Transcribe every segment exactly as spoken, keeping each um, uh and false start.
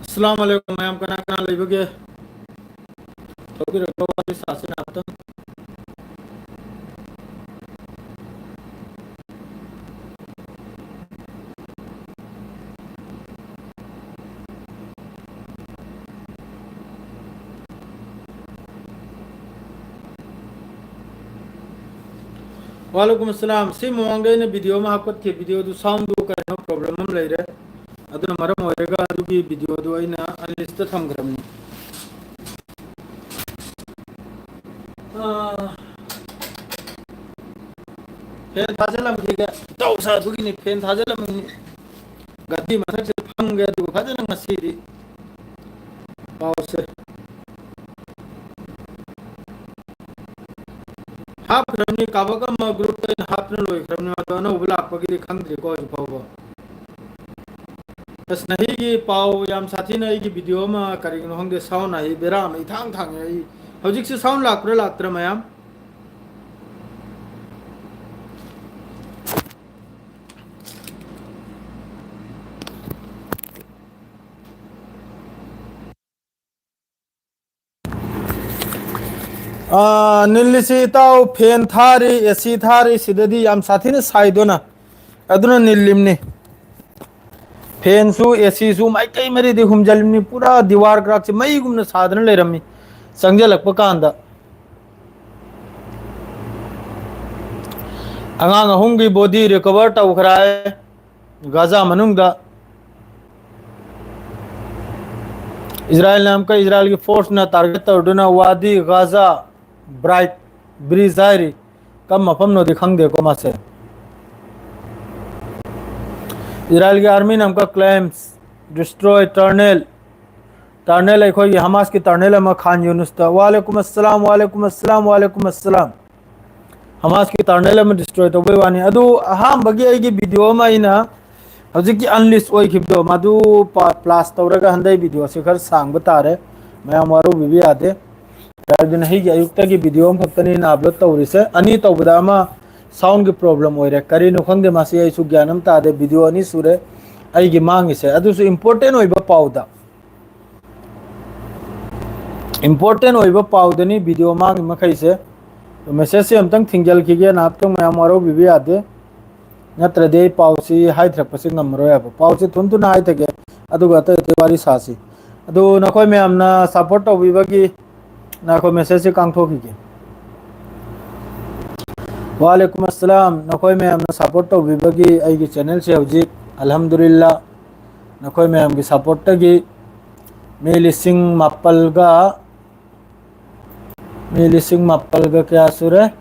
ꯑꯁꯂꯥꯝ ꯑꯂꯩꯀꯨꯝ ꯃꯌꯥꯝ, ꯀꯅꯥ ꯀꯅꯥ ꯂꯩꯕꯒꯦ? ꯇꯧꯕꯤꯔꯛꯄ ꯋꯥꯔꯤ ꯁꯥꯁꯤ ꯉꯥꯛꯇꯪ꯫ ꯋꯥꯂꯩꯀꯨꯝ ꯑꯁꯂꯥꯝ꯫ ꯁꯤ ꯃꯃꯥꯡꯗ ꯑꯩꯅ ꯚꯤꯗꯤꯑꯣ ꯑꯃ ꯍꯥꯞꯀꯠꯈꯤ, ꯚꯤꯗꯤꯑꯣꯗꯨ ꯁꯥꯎꯟꯗꯨ ꯀꯔꯤꯅꯣ ꯄ꯭ꯔꯣꯕ꯭ꯂꯦꯝ ꯑꯃ ꯂꯩꯔꯦ, ꯑꯗꯨꯅ ꯃꯔꯝ ꯑꯣꯏꯔꯒ ꯑꯗꯨꯒꯤ ꯚꯤꯗꯤꯑꯣꯗꯨ ꯑꯩꯅ ꯑꯟꯂꯤꯁꯇ ꯊꯝꯈ꯭ꯔꯕꯅꯤ꯫ ꯑꯥ, ꯐꯦꯟ ꯊꯥꯖꯤꯜꯂꯝꯈꯤꯒꯦ꯫ ꯏꯇꯥꯎ ꯁꯥ ꯑꯗꯨꯒꯤꯅꯤ ꯐꯦꯟ ꯊꯥꯖꯤꯜꯂꯝꯃꯤꯅꯤ꯫ ꯒꯥꯔꯤ ꯃꯊꯛꯁꯤꯗ ꯐꯝꯒꯦ, ꯑꯗꯨꯒ ꯐꯖꯅ ꯉꯁꯤꯗꯤ ꯄꯥꯎꯁꯦ ꯍꯥꯞꯈ꯭ꯔꯕꯅꯤ꯫ ꯀꯥꯕꯛ ꯑꯃ ꯒ꯭ꯔꯨꯞꯇ ꯑꯩꯅ ꯍꯥꯞꯇꯅ ꯂꯣꯏꯈ꯭ꯔꯕꯅꯤ꯫ ꯑꯗꯣ ꯑꯅꯧꯕ ꯂꯥꯛꯄꯒꯤꯗꯤ ꯈꯪꯗ꯭ꯔꯤꯀꯣ ꯍꯧꯖꯤꯛ ꯐꯥꯎꯕ꯫ ꯑꯁ, ꯅꯍꯤꯒꯤ ꯄꯥꯎ ꯌꯥꯝ ꯁꯥꯊꯤꯅ ꯑꯩꯒꯤ ꯚꯤꯗꯤꯑꯣ ꯑꯃ ꯀꯔꯤꯒꯤꯅꯣ ꯈꯪꯗꯦ, ꯁꯥꯎꯟ ꯍꯥꯏ ꯕꯦꯔꯥ ꯑꯃ ꯏꯊꯥꯡ ꯊꯥꯡꯉꯦ꯫ ꯑꯩ ꯍꯧꯖꯤꯛꯁꯦ ꯁꯥꯎꯟ ꯂꯥꯛꯄ꯭ꯔꯥ ꯂꯥꯛꯇ꯭ꯔꯥ ꯃꯌꯥꯝ? ꯑꯥ, ꯅꯤꯜꯂꯤꯁꯤ ꯏꯇꯥꯎ, ꯐꯦꯟ ꯊꯥꯔꯤ, ꯑꯦ ꯁꯤ ꯊꯥꯔꯤ, ꯁꯤꯗꯗꯤ ꯌꯥꯝ ꯁꯥꯊꯤꯅ ꯁꯥꯏꯗꯣꯅ, ꯑꯗꯨꯅ ꯅꯤꯜꯂꯤꯝꯅꯤ꯫ ꯐꯦꯟꯁꯨ ꯑꯦ ꯁꯤꯁꯨ ꯃꯥꯏꯀꯩ ꯃꯔꯤꯗꯤ ꯍꯨꯝꯖꯤꯜꯂꯤꯝꯅꯤ, ꯄꯨꯔꯥ ꯗꯤꯋꯥꯔ ꯀ꯭ꯔꯥꯛꯁꯤ ꯃꯩꯒꯨꯝꯅ ꯁꯥꯗꯅ ꯂꯩꯔꯝꯃꯤ꯫ ꯆꯪꯁꯤꯜꯂꯛꯄ ꯀꯥꯟꯗ ꯑꯉꯥꯡ ꯑꯍꯨꯝꯒꯤ ꯕꯣꯗꯤ ꯔꯤꯀꯣꯚꯔ ꯇꯧꯈ꯭ꯔꯦ꯫ ꯒꯥꯖꯥ ꯃꯅꯨꯡꯗ ꯏꯖꯔꯥꯌꯦꯜꯅ ꯑꯃꯨꯛꯀ, ꯏꯖꯔꯥꯌꯦꯜꯒꯤ ꯐꯣꯔꯁꯅ ꯇꯥꯔꯒꯦꯠ ꯇꯧꯗꯨꯅ ꯋꯥꯗꯤ ꯒꯥꯖꯥ ꯕ꯭ꯔꯥꯏꯠ ꯕ꯭ꯔꯤꯖ ꯍꯥꯏꯔꯤ꯫ ꯀꯔꯝꯕ ꯃꯐꯝꯅꯣꯗꯤ ꯈꯪꯗꯦꯀꯣ ꯃꯥꯁꯦ꯫ ꯏꯖꯔꯥꯌꯦꯜꯒꯤ ꯑꯥꯔꯃꯤꯅ ꯑꯃꯨꯛꯀ ꯀ꯭ꯂꯦꯝꯁ ꯗꯤꯁꯇ꯭ꯔꯣꯏ ꯇꯔꯅꯦꯜ, ꯇꯔꯅꯦꯜ ꯑꯩꯈꯣꯏꯒꯤ ꯍꯃꯥꯁꯀꯤ ꯇꯔꯅꯦꯜ ꯑꯃ ꯈꯥꯟ ꯌꯨꯅꯨꯁꯇ꯫ ꯋꯥꯂꯦꯀꯨꯝ ꯑꯁꯂꯥꯝ, ꯋꯥꯂꯦꯀꯨꯝ ꯑꯁꯂꯥꯝ, ꯋꯥꯂꯦꯀꯨꯝ ꯑꯁꯂꯥꯝ꯫ ꯍꯃꯥꯁꯀꯤ ꯇꯔꯅꯦꯜ ꯑꯃ ꯗꯤꯁꯇ꯭ꯔꯣꯏ ꯇꯧꯕꯩ ꯋꯥꯅꯤ꯫ ꯑꯗꯨ ꯑꯍꯥꯟꯕꯒꯤ ꯑꯩꯒꯤ ꯚꯤꯗꯤꯑꯣ ꯑꯃ ꯑꯩꯅ ꯍꯧꯖꯤꯛꯀꯤ ꯑꯟꯂꯤꯁ ꯑꯣꯏꯈꯤꯕꯗꯣ, ꯃꯗꯨ ꯄ-, ꯄ꯭ꯂꯥꯁ ꯇꯧꯔꯒ ꯍꯟꯗꯛ ꯚꯤꯗꯤꯑꯣꯁꯦ ꯈꯔ ꯁꯥꯡꯕ ꯇꯥꯔꯦ꯫ ꯃꯌꯥꯝ ꯋꯥꯔꯧꯕꯤꯕ ꯌꯥꯗꯦ꯫ ꯑꯗꯨꯅ ꯑꯩꯒꯤ ꯑꯌꯨꯛꯇꯒꯤ ꯚꯤꯗꯤꯑꯣ ꯑꯃꯈꯛꯇꯅꯤ ꯑꯩꯅ ꯑꯞꯂꯣꯗ ꯇꯧꯔꯤꯁꯦ꯫ ꯑꯅꯤ ꯇꯧꯕꯗ ꯑꯃ Soundꯒꯤ problem ꯑꯣꯏꯔꯦ, ꯀꯔꯤꯅꯣ ꯈꯪꯗꯦ꯫ ꯃꯁꯤ ꯑꯩꯁꯨ ꯒ꯭ꯌꯥꯟ ꯑꯃ ꯇꯥꯗꯦ꯫ Video ꯑꯅꯤ ꯁꯨꯔꯦ ꯑꯩꯒꯤ ꯃꯥꯡꯉꯤꯁꯦ, ꯑꯗꯨꯁꯨ important ꯑꯣꯏꯕ ꯄꯥꯎꯗ꯫ Important ꯑꯣꯏꯕ ꯄꯥꯎꯗꯅꯤ video ꯃꯥꯡꯉꯤ ꯃꯈꯩꯁꯦ꯫ Messageꯁꯦ ꯑꯝꯇꯪ ꯊꯤꯡꯖꯤꯜꯈꯤꯒꯦ, ꯅꯍꯥꯛꯇꯪ ꯃꯌꯥꯝ ꯋꯥꯔꯧꯕꯤꯕ ꯌꯥꯗꯦ꯫ ꯅꯠꯇ꯭ꯔꯗꯤ ꯑꯩ ꯄꯥꯎꯁꯤ ꯍꯥꯏꯊꯔꯛꯄꯁꯤ ꯉꯝꯃꯔꯣꯏ ꯍꯥꯏꯕ꯫ ꯄꯥꯎꯁꯤ ꯊꯨꯟ ꯊꯨꯟ ꯍꯥꯏꯊꯒꯦ, ꯑꯗꯨꯒ ꯑꯇꯩ ꯑꯇꯩ ꯋꯥꯔꯤ ꯁꯥꯁꯤ꯫ ꯑꯗꯨ ꯅꯈꯣꯏ ꯃꯌꯥꯝꯅ support ꯇꯧꯕꯤꯕꯒꯤ, ꯅꯈꯣꯏ messageꯁꯤ ꯀꯥꯡꯊꯣꯛꯈꯤꯒꯦ꯫ ꯋꯥꯂꯦꯀꯨꯝ ꯑꯁꯂꯥꯝ꯫ ꯅꯈꯣꯏ ꯃꯌꯥꯝꯅ support ꯇꯧꯕꯤꯕꯒꯤ ꯑꯩꯒꯤ channelꯁꯦ ꯍꯧꯖꯤꯛ, ꯑꯜꯍꯝꯗꯨꯂꯤꯜꯂꯥ, ꯅꯈꯣꯏ ꯃꯌꯥꯝꯒꯤ supportꯇꯒꯤ ꯃꯤ ꯂꯤꯁꯤꯡ ꯃꯥꯄꯜꯒ, ꯃꯤ ꯂꯤꯁꯤꯡ ꯃꯥꯄꯜꯒ ꯀꯌꯥ ꯁꯨꯔꯦ?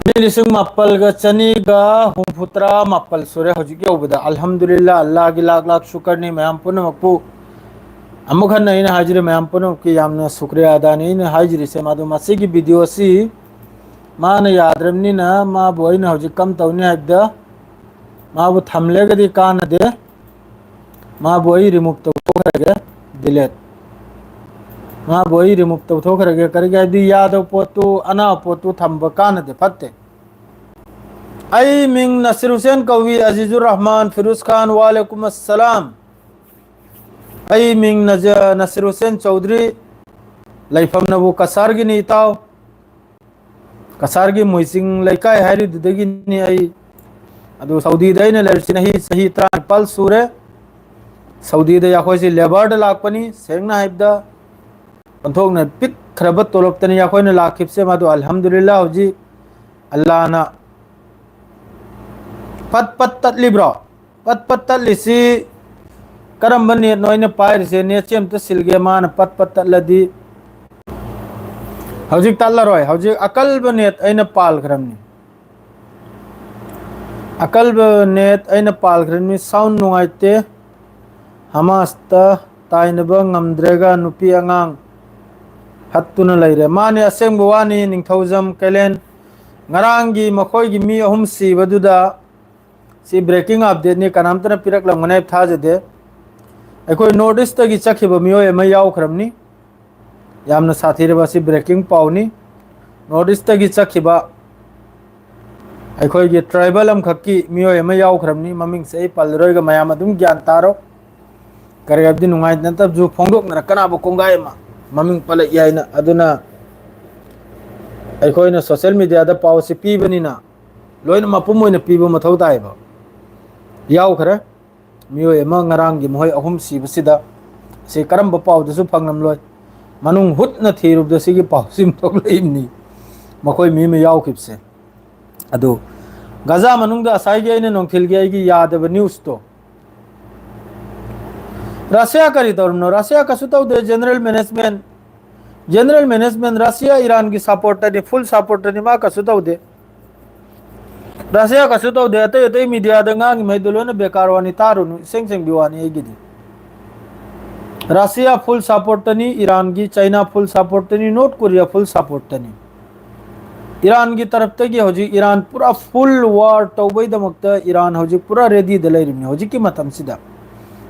ꯃꯤ ꯂꯤꯁꯤꯡ ꯃꯥꯄꯜꯒ ꯆꯅꯤꯒ ꯍꯨꯝꯐꯨꯇꯔꯥ ꯃꯥꯄꯜ ꯁꯨꯔꯦ ꯍꯧꯖꯤꯛ ꯌꯧꯕꯗ꯫ ꯑꯜꯍꯝꯗꯨꯂꯤꯜꯂꯥ, ꯑꯜꯂꯥꯒꯤ ꯂꯥꯛ ꯂꯥꯛ ꯁꯨꯀꯔꯅꯤ ꯃꯌꯥꯝ ꯄꯨꯝꯅꯃꯛꯄꯨ꯫ ꯑꯃꯨꯛ ꯍꯟꯅ ꯑꯩꯅ ꯍꯥꯏꯖꯔꯤ, ꯃꯌꯥꯝ ꯄꯨꯝꯅꯃꯛꯀꯤ ꯌꯥꯝꯅ ꯁꯨꯀ꯭ꯔꯤꯌꯥ ꯑꯗꯥꯅꯤ ꯑꯩꯅ ꯍꯥꯏꯖꯔꯤꯁꯦ꯫ ꯃꯗꯨ ꯃꯁꯤꯒꯤ video ꯑꯁꯤ ꯃꯥꯅ ꯌꯥꯗ꯭ꯔꯕꯅꯤꯅ ꯃꯥꯕꯨ ꯑꯩꯅ ꯍꯧꯖꯤꯛ ꯀꯝ ꯇꯧꯅꯤ ꯍꯥꯏꯕꯗ, ꯃꯥꯕꯨ ꯊꯝꯂꯒꯗꯤ ꯀꯥꯟꯅꯗꯦ꯫ ꯃꯥꯕꯨ ꯑꯩ remove ꯇꯧꯊꯣꯛꯈ꯭ꯔꯒꯦ, delete꯫ ꯃꯥꯕꯨ ꯑꯩ remove ꯇꯧꯊꯣꯛꯈ꯭ꯔꯒꯦ꯫ ꯀꯔꯤꯒꯤ ꯍꯥꯏꯗꯤ ꯌꯥꯗꯕ ꯄꯣꯠꯇꯨ, ꯑꯅꯥꯕ ꯄꯣꯠꯇꯨ ꯊꯝꯕ ꯀꯥꯟꯅꯗꯦ, ꯐꯠꯇꯦ꯫ ꯑꯩ ꯃꯤꯡ ꯅꯁꯤꯔ ꯍꯨꯁꯦꯟ ꯀꯧꯏ, ꯑꯖꯤꯖꯨꯔ ꯔꯍꯃꯥꯟ ꯐꯤꯔꯨꯖ ꯈꯥꯟ, ꯋꯥꯂꯦꯀꯨꯝ ꯑꯁꯂꯥꯝ꯫ ꯑꯩ ꯃꯤꯡ ꯅꯖ-, ꯅꯁꯤꯔ ꯍꯨꯁꯦꯟ ꯆꯧꯗ꯭ꯔꯤ, ꯂꯩꯐꯝꯅꯕꯨ ꯀꯁꯥꯔꯒꯤꯅꯤ ꯏꯇꯥꯎ꯫ ꯀꯁꯥꯔꯒꯤ ꯃꯣꯏꯆꯤꯡ ꯂꯩꯀꯥꯏ ꯍꯥꯏꯔꯤꯗꯨꯗꯒꯤꯅꯤ ꯑꯩ꯫ ꯑꯗꯨ ꯁꯥꯎꯗꯤꯗ ꯑꯩꯅ ꯂꯩꯔꯤꯁꯤ ꯆꯍꯤ, ꯆꯍꯤ ꯇꯔꯥꯅꯤꯄꯥꯜ ꯁꯨꯔꯦ꯫ ꯁꯥꯎꯗꯤꯗ ꯑꯩꯈꯣꯏꯁꯤ labourꯗ ꯂꯥꯛꯄꯅꯤ꯫ ꯁꯦꯡꯅ ꯍꯥꯏꯕꯗ, ꯑꯣꯟꯊꯣꯛꯅ ꯄꯤꯛꯈ꯭ꯔꯕ ꯇꯣꯂꯣꯞꯇꯅꯤ ꯑꯩꯈꯣꯏꯅ ꯂꯥꯛꯈꯤꯕꯁꯦ꯫ ꯃꯗꯨ ꯑꯜꯍꯝꯗꯨꯂꯤꯜꯂꯥ ꯍꯧꯖꯤꯛ ꯑꯜꯂꯥꯅ ꯄꯠ ꯄꯠ ꯇꯠꯂꯤꯕ꯭ꯔꯣ? ꯄꯠ ꯄꯠ ꯇꯠꯂꯤꯁꯤ ꯀꯔꯝꯕ netꯅꯣ ꯑꯩꯅ ꯄꯥꯏꯔꯤꯁꯦ? Netꯁꯦ ꯑꯝꯇ ꯁꯤꯜꯒꯦ, ꯃꯥꯅ ꯄꯠ ꯄꯠ ꯇꯠꯂꯗꯤ꯫ ꯍꯧꯖꯤꯛ ꯇꯠꯂꯔꯣꯏ, ꯍꯧꯖꯤꯛ ꯑꯀꯜꯕ net ꯑꯩꯅ ꯄꯥꯜꯈ꯭ꯔꯕꯅꯤ꯫ ꯑꯀꯜꯕ net ꯑꯩꯅ ꯄꯥꯜꯈ꯭ꯔꯕꯅꯤ, sound ꯅꯨꯡꯉꯥꯏꯇꯦ꯫ ꯍꯃꯥꯁꯇ ꯇꯥꯏꯅꯕ ꯉꯝꯗ꯭ꯔꯦꯒ ꯅꯨꯄꯤ ꯑꯉꯥꯡ ꯍꯠꯇꯨꯅ ꯂꯩꯔꯦ꯫ ꯃꯥꯅꯤ, ꯑꯁꯦꯡꯕ ꯋꯥꯅꯤ, ꯅꯤꯡꯊꯧꯖꯝ ꯀꯩꯂꯦꯟ꯫ ꯉꯔꯥꯡꯒꯤ ꯃꯈꯣꯏꯒꯤ ꯃꯤ ꯑꯍꯨꯝ ꯁꯤꯕꯗꯨꯗ ꯁꯤ breaking updateꯅꯤ, ꯀꯅꯥꯝꯇꯅ ꯄꯤꯔꯛꯂꯝꯒꯅꯤ ꯍꯥꯏꯕ ꯊꯥꯖꯗꯦ꯫ ꯑꯩꯈꯣꯏ North Eastꯇꯒꯤ ꯆꯠꯈꯤꯕ ꯃꯤꯑꯣꯏ ꯑꯃ ꯌꯥꯎꯈ꯭ꯔꯕꯅꯤ꯫ ꯌꯥꯝꯅ ꯁꯥꯊꯤꯔꯕ ꯑꯁꯤ breaking ꯄꯥꯎꯅꯤ꯫ ꯅꯣꯔꯠ ꯏꯁꯇꯒꯤ ꯆꯠꯈꯤꯕ ꯑꯩꯈꯣꯏꯒꯤ ꯇ꯭ꯔꯥꯏꯕꯦꯜ ꯑꯃꯈꯛꯀꯤ ꯃꯤꯑꯣꯏ ꯑꯃ ꯌꯥꯎꯈ꯭ꯔꯕꯅꯤ꯫ ꯃꯃꯤꯡꯁꯦ ꯑꯩ ꯄꯜꯂꯔꯣꯏꯒ, ꯃꯌꯥꯝ ꯑꯗꯨꯝ ꯒ꯭ꯌꯥꯟ ꯇꯥꯔꯣ꯫ ꯀꯔꯤ ꯍꯥꯏꯕꯗꯤ, ꯅꯨꯡꯉꯥꯏꯅꯗꯕꯁꯨ ꯐꯣꯡꯗꯣꯛꯅꯔꯛꯀꯅꯕ ꯀꯣꯡꯒꯥꯏ ꯑꯃ, ꯃꯃꯤꯡ ꯄꯜꯂꯛꯏ ꯍꯥꯏꯅ꯫ ꯑꯗꯨꯅ ꯑꯩꯈꯣꯏꯅ ꯁꯣꯁꯦꯜ ꯃꯦꯗꯤꯌꯥꯗ ꯄꯥꯎꯁꯤ ꯄꯤꯕꯅꯤꯅ ꯂꯣꯏꯅ ꯃꯄꯨꯝ ꯑꯣꯏꯅ ꯄꯤꯕ ꯃꯊꯧ ꯇꯥꯏꯌꯦꯕ꯫ ꯌꯥꯎꯈ꯭ꯔꯦ꯫ ꯃꯤꯑꯣꯏ ꯑꯃ ꯉꯔꯥꯡꯒꯤ ꯃꯈꯣꯏ ꯑꯍꯨꯝ ꯁꯤꯕꯁꯤꯗ, ꯁꯤ ꯀꯔꯝꯕ ꯄꯥꯎꯗꯁꯨ ꯐꯪꯂꯝꯂꯣꯏ꯫ ꯃꯅꯨꯡ ꯍꯨꯠꯅ ꯊꯤꯔꯨꯕꯗ ꯁꯤꯒꯤ ꯄꯥꯎꯁꯤꯃ ꯊꯣꯛꯂꯛꯏꯕꯅꯤ, ꯃꯈꯣꯏ ꯃꯤ ꯑꯃ ꯌꯥꯎꯈꯤꯕꯁꯦ꯫ ꯑꯗꯨ ꯒꯖꯥ ꯃꯅꯨꯡꯗ ꯉꯁꯥꯏꯒꯤ ꯑꯩꯅ ꯅꯨꯡꯊꯤꯜꯒꯤ ꯑꯩꯒꯤ ꯌꯥꯗꯕ ꯅ꯭ꯌꯨꯁꯇꯣ, ꯔꯁꯤꯌꯥ ꯀꯔꯤ ꯇꯧꯔꯝꯅꯣ? ꯔꯁꯤꯌꯥ ꯀꯩꯁꯨ ꯇꯧꯗꯦ꯫ General management, general management Russia ꯏꯔꯥꯟꯒꯤ ꯁꯄꯣꯔꯇꯔꯅꯤ, ꯐꯨꯜ ꯁꯄꯣꯔꯇꯔꯅꯤ, ꯃꯥ ꯀꯩꯁꯨ ꯇꯧꯗꯦ꯫ ꯔꯁꯤꯌꯥ ꯀꯩꯁꯨ ꯇꯧꯗꯦ꯫ ꯑꯇꯩ ꯑꯇꯩ ꯃꯤꯗꯤꯌꯥꯗ ꯉꯥꯡꯉꯤꯉꯩꯗꯣ ꯂꯣꯏꯅ ꯕꯦꯀꯥꯔ ꯋꯥꯅꯤ, ꯇꯥꯔꯨꯅꯨ, ꯏꯁꯦꯡ ꯁꯦꯡꯕꯤ ꯋꯥꯅꯤ ꯑꯩꯒꯤꯗꯤ꯫ ꯔꯁꯤꯌꯥ ꯐꯨꯜ ꯁꯄꯣꯔꯇꯅꯤ, ꯏꯔꯥꯟꯒꯤ, ꯆꯩꯅꯥ ꯐꯨꯜ ꯁꯄꯣꯔꯇꯅꯤ, ꯅꯣꯔꯠ ꯀꯣꯔꯤꯌꯥ ꯐꯨꯜ ꯁꯄꯣꯔꯇꯅꯤ꯫ ꯏꯔꯥꯟꯒꯤ ꯇꯔꯞꯇꯒꯤ ꯍꯧꯖꯤꯛ ꯏꯔꯥꯟ ꯄꯨꯔꯥ ꯐꯨꯜ ꯋꯥꯔ ꯇꯧꯕꯩꯗꯃꯛꯇ ꯏꯔꯥꯟ ꯍꯧꯖꯤꯛ ꯄꯨꯔꯥ ꯔꯦꯗꯤꯗ ꯂꯩꯔꯤꯕꯅꯤ ꯍꯧꯖꯤꯛꯀꯤ ꯃꯇꯝꯁꯤꯗ꯫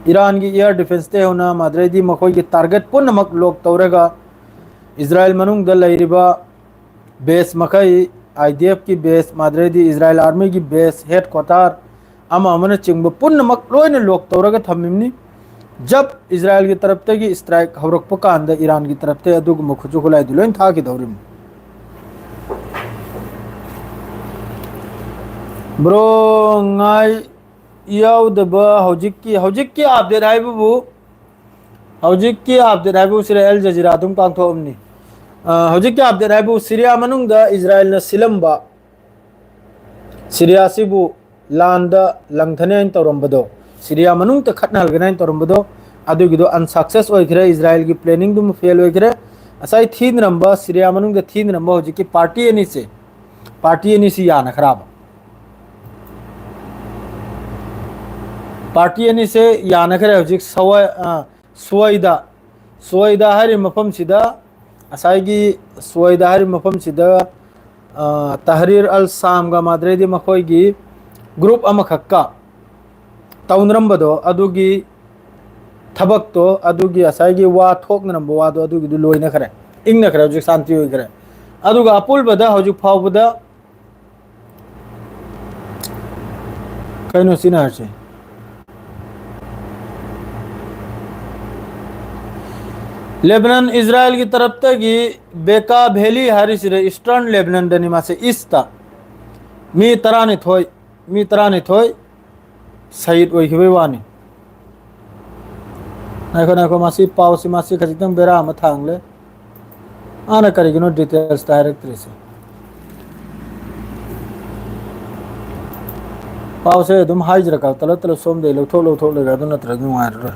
ꯏꯔꯥꯟꯒꯤ ꯏꯌꯥꯔ ꯗꯤꯐꯦꯟꯁꯇꯩ ꯍꯧꯅ, ꯃꯗꯨꯗꯩꯗꯤ ꯃꯈꯣꯏꯒꯤ ꯇꯥꯔꯒꯦꯠ ꯄꯨꯝꯅꯃꯛ ꯂꯣꯛ ꯇꯧꯔꯒ, ꯏꯖꯔꯥꯏꯜ ꯃꯅꯨꯡꯗ ꯂꯩꯔꯤꯕ ꯕꯦꯁ ꯃꯈꯩ, ꯑꯥꯏ ꯗꯤ ꯑꯦꯐꯀꯤ ꯕꯦꯁ, ꯃꯗꯨꯗꯩꯗꯤ ꯏꯖꯔꯥꯏꯜ ꯑꯥꯔꯃꯤꯒꯤ ꯕꯦꯁ, ꯍꯦꯗ ꯀ꯭ꯋꯥꯇꯥꯔ, ꯑꯃ ꯑꯃꯅꯆꯤꯡꯕ ꯄꯨꯝꯅꯃꯛ ꯂꯣꯏꯅ ꯂꯣꯛ ꯇꯧꯔꯒ ꯊꯝꯃꯤꯕꯅꯤ꯫ ꯖꯕ ꯏꯖꯔꯥꯏꯜꯒꯤ ꯇꯔꯞꯇꯒꯤ ꯁ꯭ꯇ꯭ꯔꯥꯏꯛ ꯍꯧꯔꯛꯄ ꯀꯥꯟꯗ ꯏꯔꯥꯟꯒꯤ ꯇꯔꯞꯇꯒꯤ ꯑꯗꯨꯒꯨꯝꯕ ꯈꯨꯠꯁꯨ ꯈꯨꯠꯂꯥꯏꯗꯨ ꯂꯣꯏ ꯊꯥꯈꯤꯗꯧꯔꯤꯕꯅꯤ꯫ ꯕ꯭ꯔꯣ, ꯉꯥꯏ ꯌꯥꯎꯗꯕ ꯍꯧꯖꯤꯛꯀꯤ, ꯍꯧꯖꯤꯛꯀꯤ ꯑꯞꯗꯦꯠ ꯍꯥꯏꯕꯕꯨ, ꯍꯧꯖꯤꯛꯀꯤ ꯑꯞꯗꯦꯠ ꯍꯥꯏꯕꯕꯨ ꯁꯤꯗ ꯑꯦꯜ ꯖꯖꯤꯔꯥ ꯑꯗꯨꯝ ꯄꯥꯡꯊꯣꯛꯑꯝꯅꯤ꯫ ꯑ, ꯍꯧꯖꯤꯛꯀꯤ ꯑꯞꯗꯦꯠ ꯍꯥꯏꯕꯨ ꯁꯤꯔꯤꯌꯥ ꯃꯅꯨꯡꯗ ꯏꯖꯔꯥꯏꯜꯅ ꯁꯤꯜꯂꯝꯕ, ꯁꯤꯔꯤꯌꯥꯁꯤꯕꯨ ꯂꯥꯟꯗ ꯂꯪꯊꯅꯤ ꯍꯥꯏꯅ ꯇꯧꯔꯝꯕꯗꯣ, ꯁꯤꯔꯤꯌꯥ ꯃꯅꯨꯡꯗ ꯈꯠꯅꯍꯜꯒꯅꯤ ꯍꯥꯏꯅ ꯇꯧꯔꯝꯕꯗꯣ, ꯑꯗꯨꯒꯤꯗꯣ ꯑꯟꯁꯛꯁꯦꯁ ꯑꯣꯏꯈ꯭ꯔꯦ, ꯏꯖꯔꯥꯏꯜꯒꯤ ꯄ꯭ꯂꯦꯅꯤꯡꯗꯨꯃ ꯐꯦꯜ ꯑꯣꯏꯈ꯭ꯔꯦ꯫ ꯉꯁꯥꯏ ꯊꯤꯅꯔꯝꯕ, ꯁꯤꯔꯤꯌꯥ ꯃꯅꯨꯡꯗ ꯊꯤꯅꯔꯝꯕ ꯍꯧꯖꯤꯛꯀꯤ ꯄꯥꯔꯇꯤ ꯑꯅꯤꯁꯦ, ꯄꯥꯔꯇꯤ ꯑꯅꯤꯁꯤ ꯌꯥꯅꯈ꯭ꯔꯕ꯫ ꯄꯥꯔꯇꯤ ꯑꯅꯤꯁꯦ ꯌꯥꯅꯈ꯭ꯔꯦ ꯍꯧꯖꯤꯛ ꯁꯋꯥꯏ-, ꯑ, ꯁꯨꯋꯥꯏꯗ, ꯁꯨꯋꯥꯏꯗ ꯍꯥꯏꯔꯤꯕ ꯃꯐꯝꯁꯤꯗ, ꯉꯁꯥꯏꯒꯤ ꯁꯨꯋꯥꯏꯗ ꯍꯥꯏꯔꯤꯕ ꯃꯐꯝꯁꯤꯗ, ꯑ, ꯇꯍꯔꯤꯔ ꯑꯜ ꯁꯥꯝꯒ ꯃꯥꯗ꯭ꯔꯦꯗꯤ ꯃꯈꯣꯏꯒꯤ ꯒ꯭ꯔꯨꯞ ꯑꯃꯈꯛꯀ ꯇꯧꯅꯔꯝꯕꯗꯣ, ꯑꯗꯨꯒꯤ ꯊꯕꯛꯇꯣ, ꯑꯗꯨꯒꯤ ꯉꯁꯥꯏꯒꯤ ꯋꯥ ꯊꯣꯛꯅꯔꯝꯕ ꯋꯥꯗꯣ, ꯑꯗꯨꯒꯤꯗꯨ ꯂꯣꯏꯅꯈ꯭ꯔꯦ, ꯏꯪꯅꯈ꯭ꯔꯦ, ꯍꯧꯖꯤꯛ ꯁꯥꯟꯇꯤ ꯑꯣꯏꯈ꯭ꯔꯦ꯫ ꯑꯗꯨꯒ ꯑꯄꯨꯟꯕꯗ ꯍꯧꯖꯤꯛ ꯐꯥꯎꯕꯗ ꯀꯩꯅꯣ ꯁꯤꯅ ꯍꯥꯏꯔꯤꯁꯦ? ꯂꯦꯕꯅꯟ ꯏꯖꯔꯥꯌꯦꯜꯒꯤ ꯇꯔꯞꯇꯒꯤ ꯕꯦꯀꯥ ꯚꯦꯂꯤ ꯍꯥꯏꯔꯤꯁꯤꯗ ꯏꯁꯇꯔꯟ ꯂꯦꯕꯅꯟꯗꯅꯤ, ꯃꯥꯁꯦ ꯏꯁꯇ꯫ ꯃꯤ ꯇꯔꯥꯅꯤꯊꯣꯏ, ꯃꯤ ꯇꯔꯥꯅꯤꯊꯣꯏ ꯁꯍꯤꯗ ꯑꯣꯏꯈꯤꯕꯒꯤ ꯋꯥꯅꯤ꯫ ꯉꯥꯏꯈꯣ, ꯉꯥꯏꯈꯣ, ꯃꯁꯤ ꯄꯥꯎꯁꯤ, ꯃꯁꯤ ꯈꯖꯤꯛꯇꯪ ꯕꯦꯔꯥ ꯑꯃ ꯊꯥꯡꯂꯦ꯫ ꯃꯥꯅ ꯀꯔꯤꯒꯤꯅꯣ ꯗꯤꯇꯦꯜꯁꯇ ꯍꯥꯏꯔꯛꯇ꯭ꯔꯤꯁꯦ? ꯄꯥꯎꯁꯦ ꯑꯗꯨꯝ ꯍꯥꯏꯖꯔꯛꯀ ꯇꯂꯞ ꯇꯂꯞ ꯁꯣꯝꯗꯩ ꯂꯧꯊꯣꯛ ꯂꯧꯊꯣꯛꯂꯒ, ꯑꯗꯨ ꯅꯠꯇ꯭ꯔꯗꯤ ꯅꯨꯡꯉꯥꯏꯔꯔꯣꯏ꯫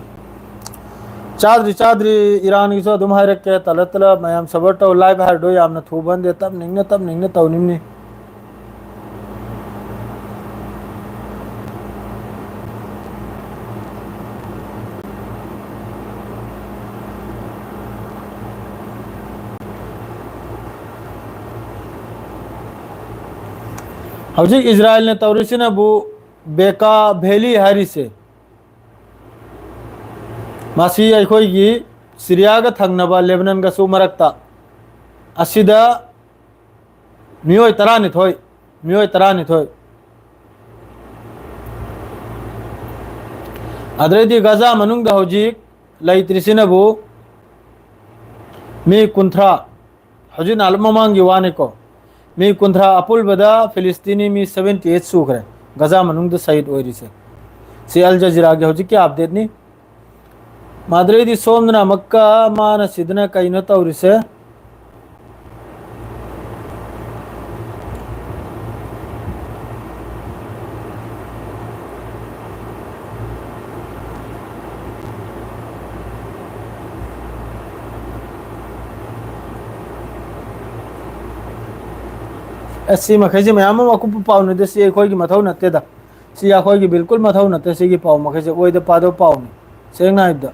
ꯆꯥꯗ꯭ꯔꯤ ꯆꯥꯗ꯭ꯔꯤ, ꯏꯔꯥꯟꯒꯤꯁꯨ ꯑꯗꯨꯝ ꯍꯥꯏꯔꯛꯀꯦ꯫ ꯇꯂꯞ ꯇꯂꯞ ꯃꯌꯥꯝ ꯁꯕꯔ ꯇꯧ꯫ ꯂꯥꯏꯚ ꯍꯥꯏꯔꯗꯣ ꯌꯥꯝꯅ ꯊꯨꯕ ꯅꯠꯇꯦ, ꯇꯞꯅ ꯏꯪꯅ ꯇꯞꯅ ꯏꯪꯅ ꯇꯧꯅꯤꯡꯅꯤ꯫ ꯍꯧꯖꯤꯛ ꯏꯖꯔꯥꯌꯦꯜꯅ ꯇꯧꯔꯤꯁꯤꯅꯕꯨ ꯕꯦꯀꯥ ꯚꯦꯂꯤ ꯍꯥꯏꯔꯤꯁꯦ, ꯃꯁꯤ ꯑꯩꯈꯣꯏꯒꯤ ꯁꯤꯔꯤꯌꯥꯒ ꯊꯪꯅꯕ ꯂꯦꯕꯅꯟꯒꯁꯨ ꯃꯔꯛꯇ, ꯑꯁꯤꯗ ꯃꯤꯑꯣꯏ ꯇꯔꯥꯅꯤꯊꯣꯏ, ꯃꯤꯑꯣꯏ ꯇꯔꯥꯅꯤꯊꯣꯏ꯫ ꯑꯗꯩꯗꯤ ꯒꯖꯥ ꯃꯅꯨꯡꯗ ꯍꯧꯖꯤꯛ ꯂꯩꯇ꯭ꯔꯤꯁꯤꯅꯕꯨ ꯃꯤ ꯀꯨꯟꯊ꯭ꯔꯥ, ꯍꯧꯖꯤꯛ ꯅꯍꯥꯟ ꯃꯃꯥꯡꯒꯤ ꯋꯥꯅꯤꯀꯣ, ꯃꯤ ꯀꯨꯟꯊ꯭ꯔꯥ꯫ ꯑꯄꯨꯟꯕꯗ ꯐꯤꯂꯤꯁꯇꯤꯅꯤ ꯃꯤ seventy eight ꯁꯨꯈ꯭ꯔꯦ ꯒꯖꯥ ꯃꯅꯨꯡꯗ ꯁꯍꯤꯗ ꯑꯣꯏꯔꯤꯁꯦ꯫ ꯁꯤ ꯑꯜ ꯖꯖꯤꯔꯥꯒꯤ ꯍꯧꯖꯤꯛꯀꯤ ꯑꯞꯗꯦꯠꯅꯤ꯫ ꯃꯗꯨꯗꯩꯗꯤ ꯁꯣꯝꯗꯅ ꯑꯃꯨꯛꯀ ꯃꯥꯅ ꯁꯤꯗꯅ ꯀꯩꯅꯣ ꯇꯧꯔꯤꯁꯦ? ꯑꯁ, ꯁꯤ ꯃꯈꯩꯁꯦ ꯃꯌꯥꯝ ꯑꯃ ꯑꯀꯨꯞꯄ ꯄꯥꯎꯅꯤꯗ, ꯁꯤ ꯑꯩꯈꯣꯏꯒꯤ ꯃꯊꯧ ꯅꯠꯇꯦꯗ꯫ ꯁꯤ ꯑꯩꯈꯣꯏꯒꯤ ꯕꯤꯜꯀꯨꯜ ꯃꯊꯧ ꯅꯠꯇꯦ꯫ ꯁꯤꯒꯤ ꯄꯥꯎ ꯃꯈꯩꯁꯦ ꯑꯣꯏꯗ ꯄꯥꯗꯕ ꯄꯥꯎꯅꯤ, ꯁꯦꯡꯅ ꯍꯥꯏꯕꯗ꯫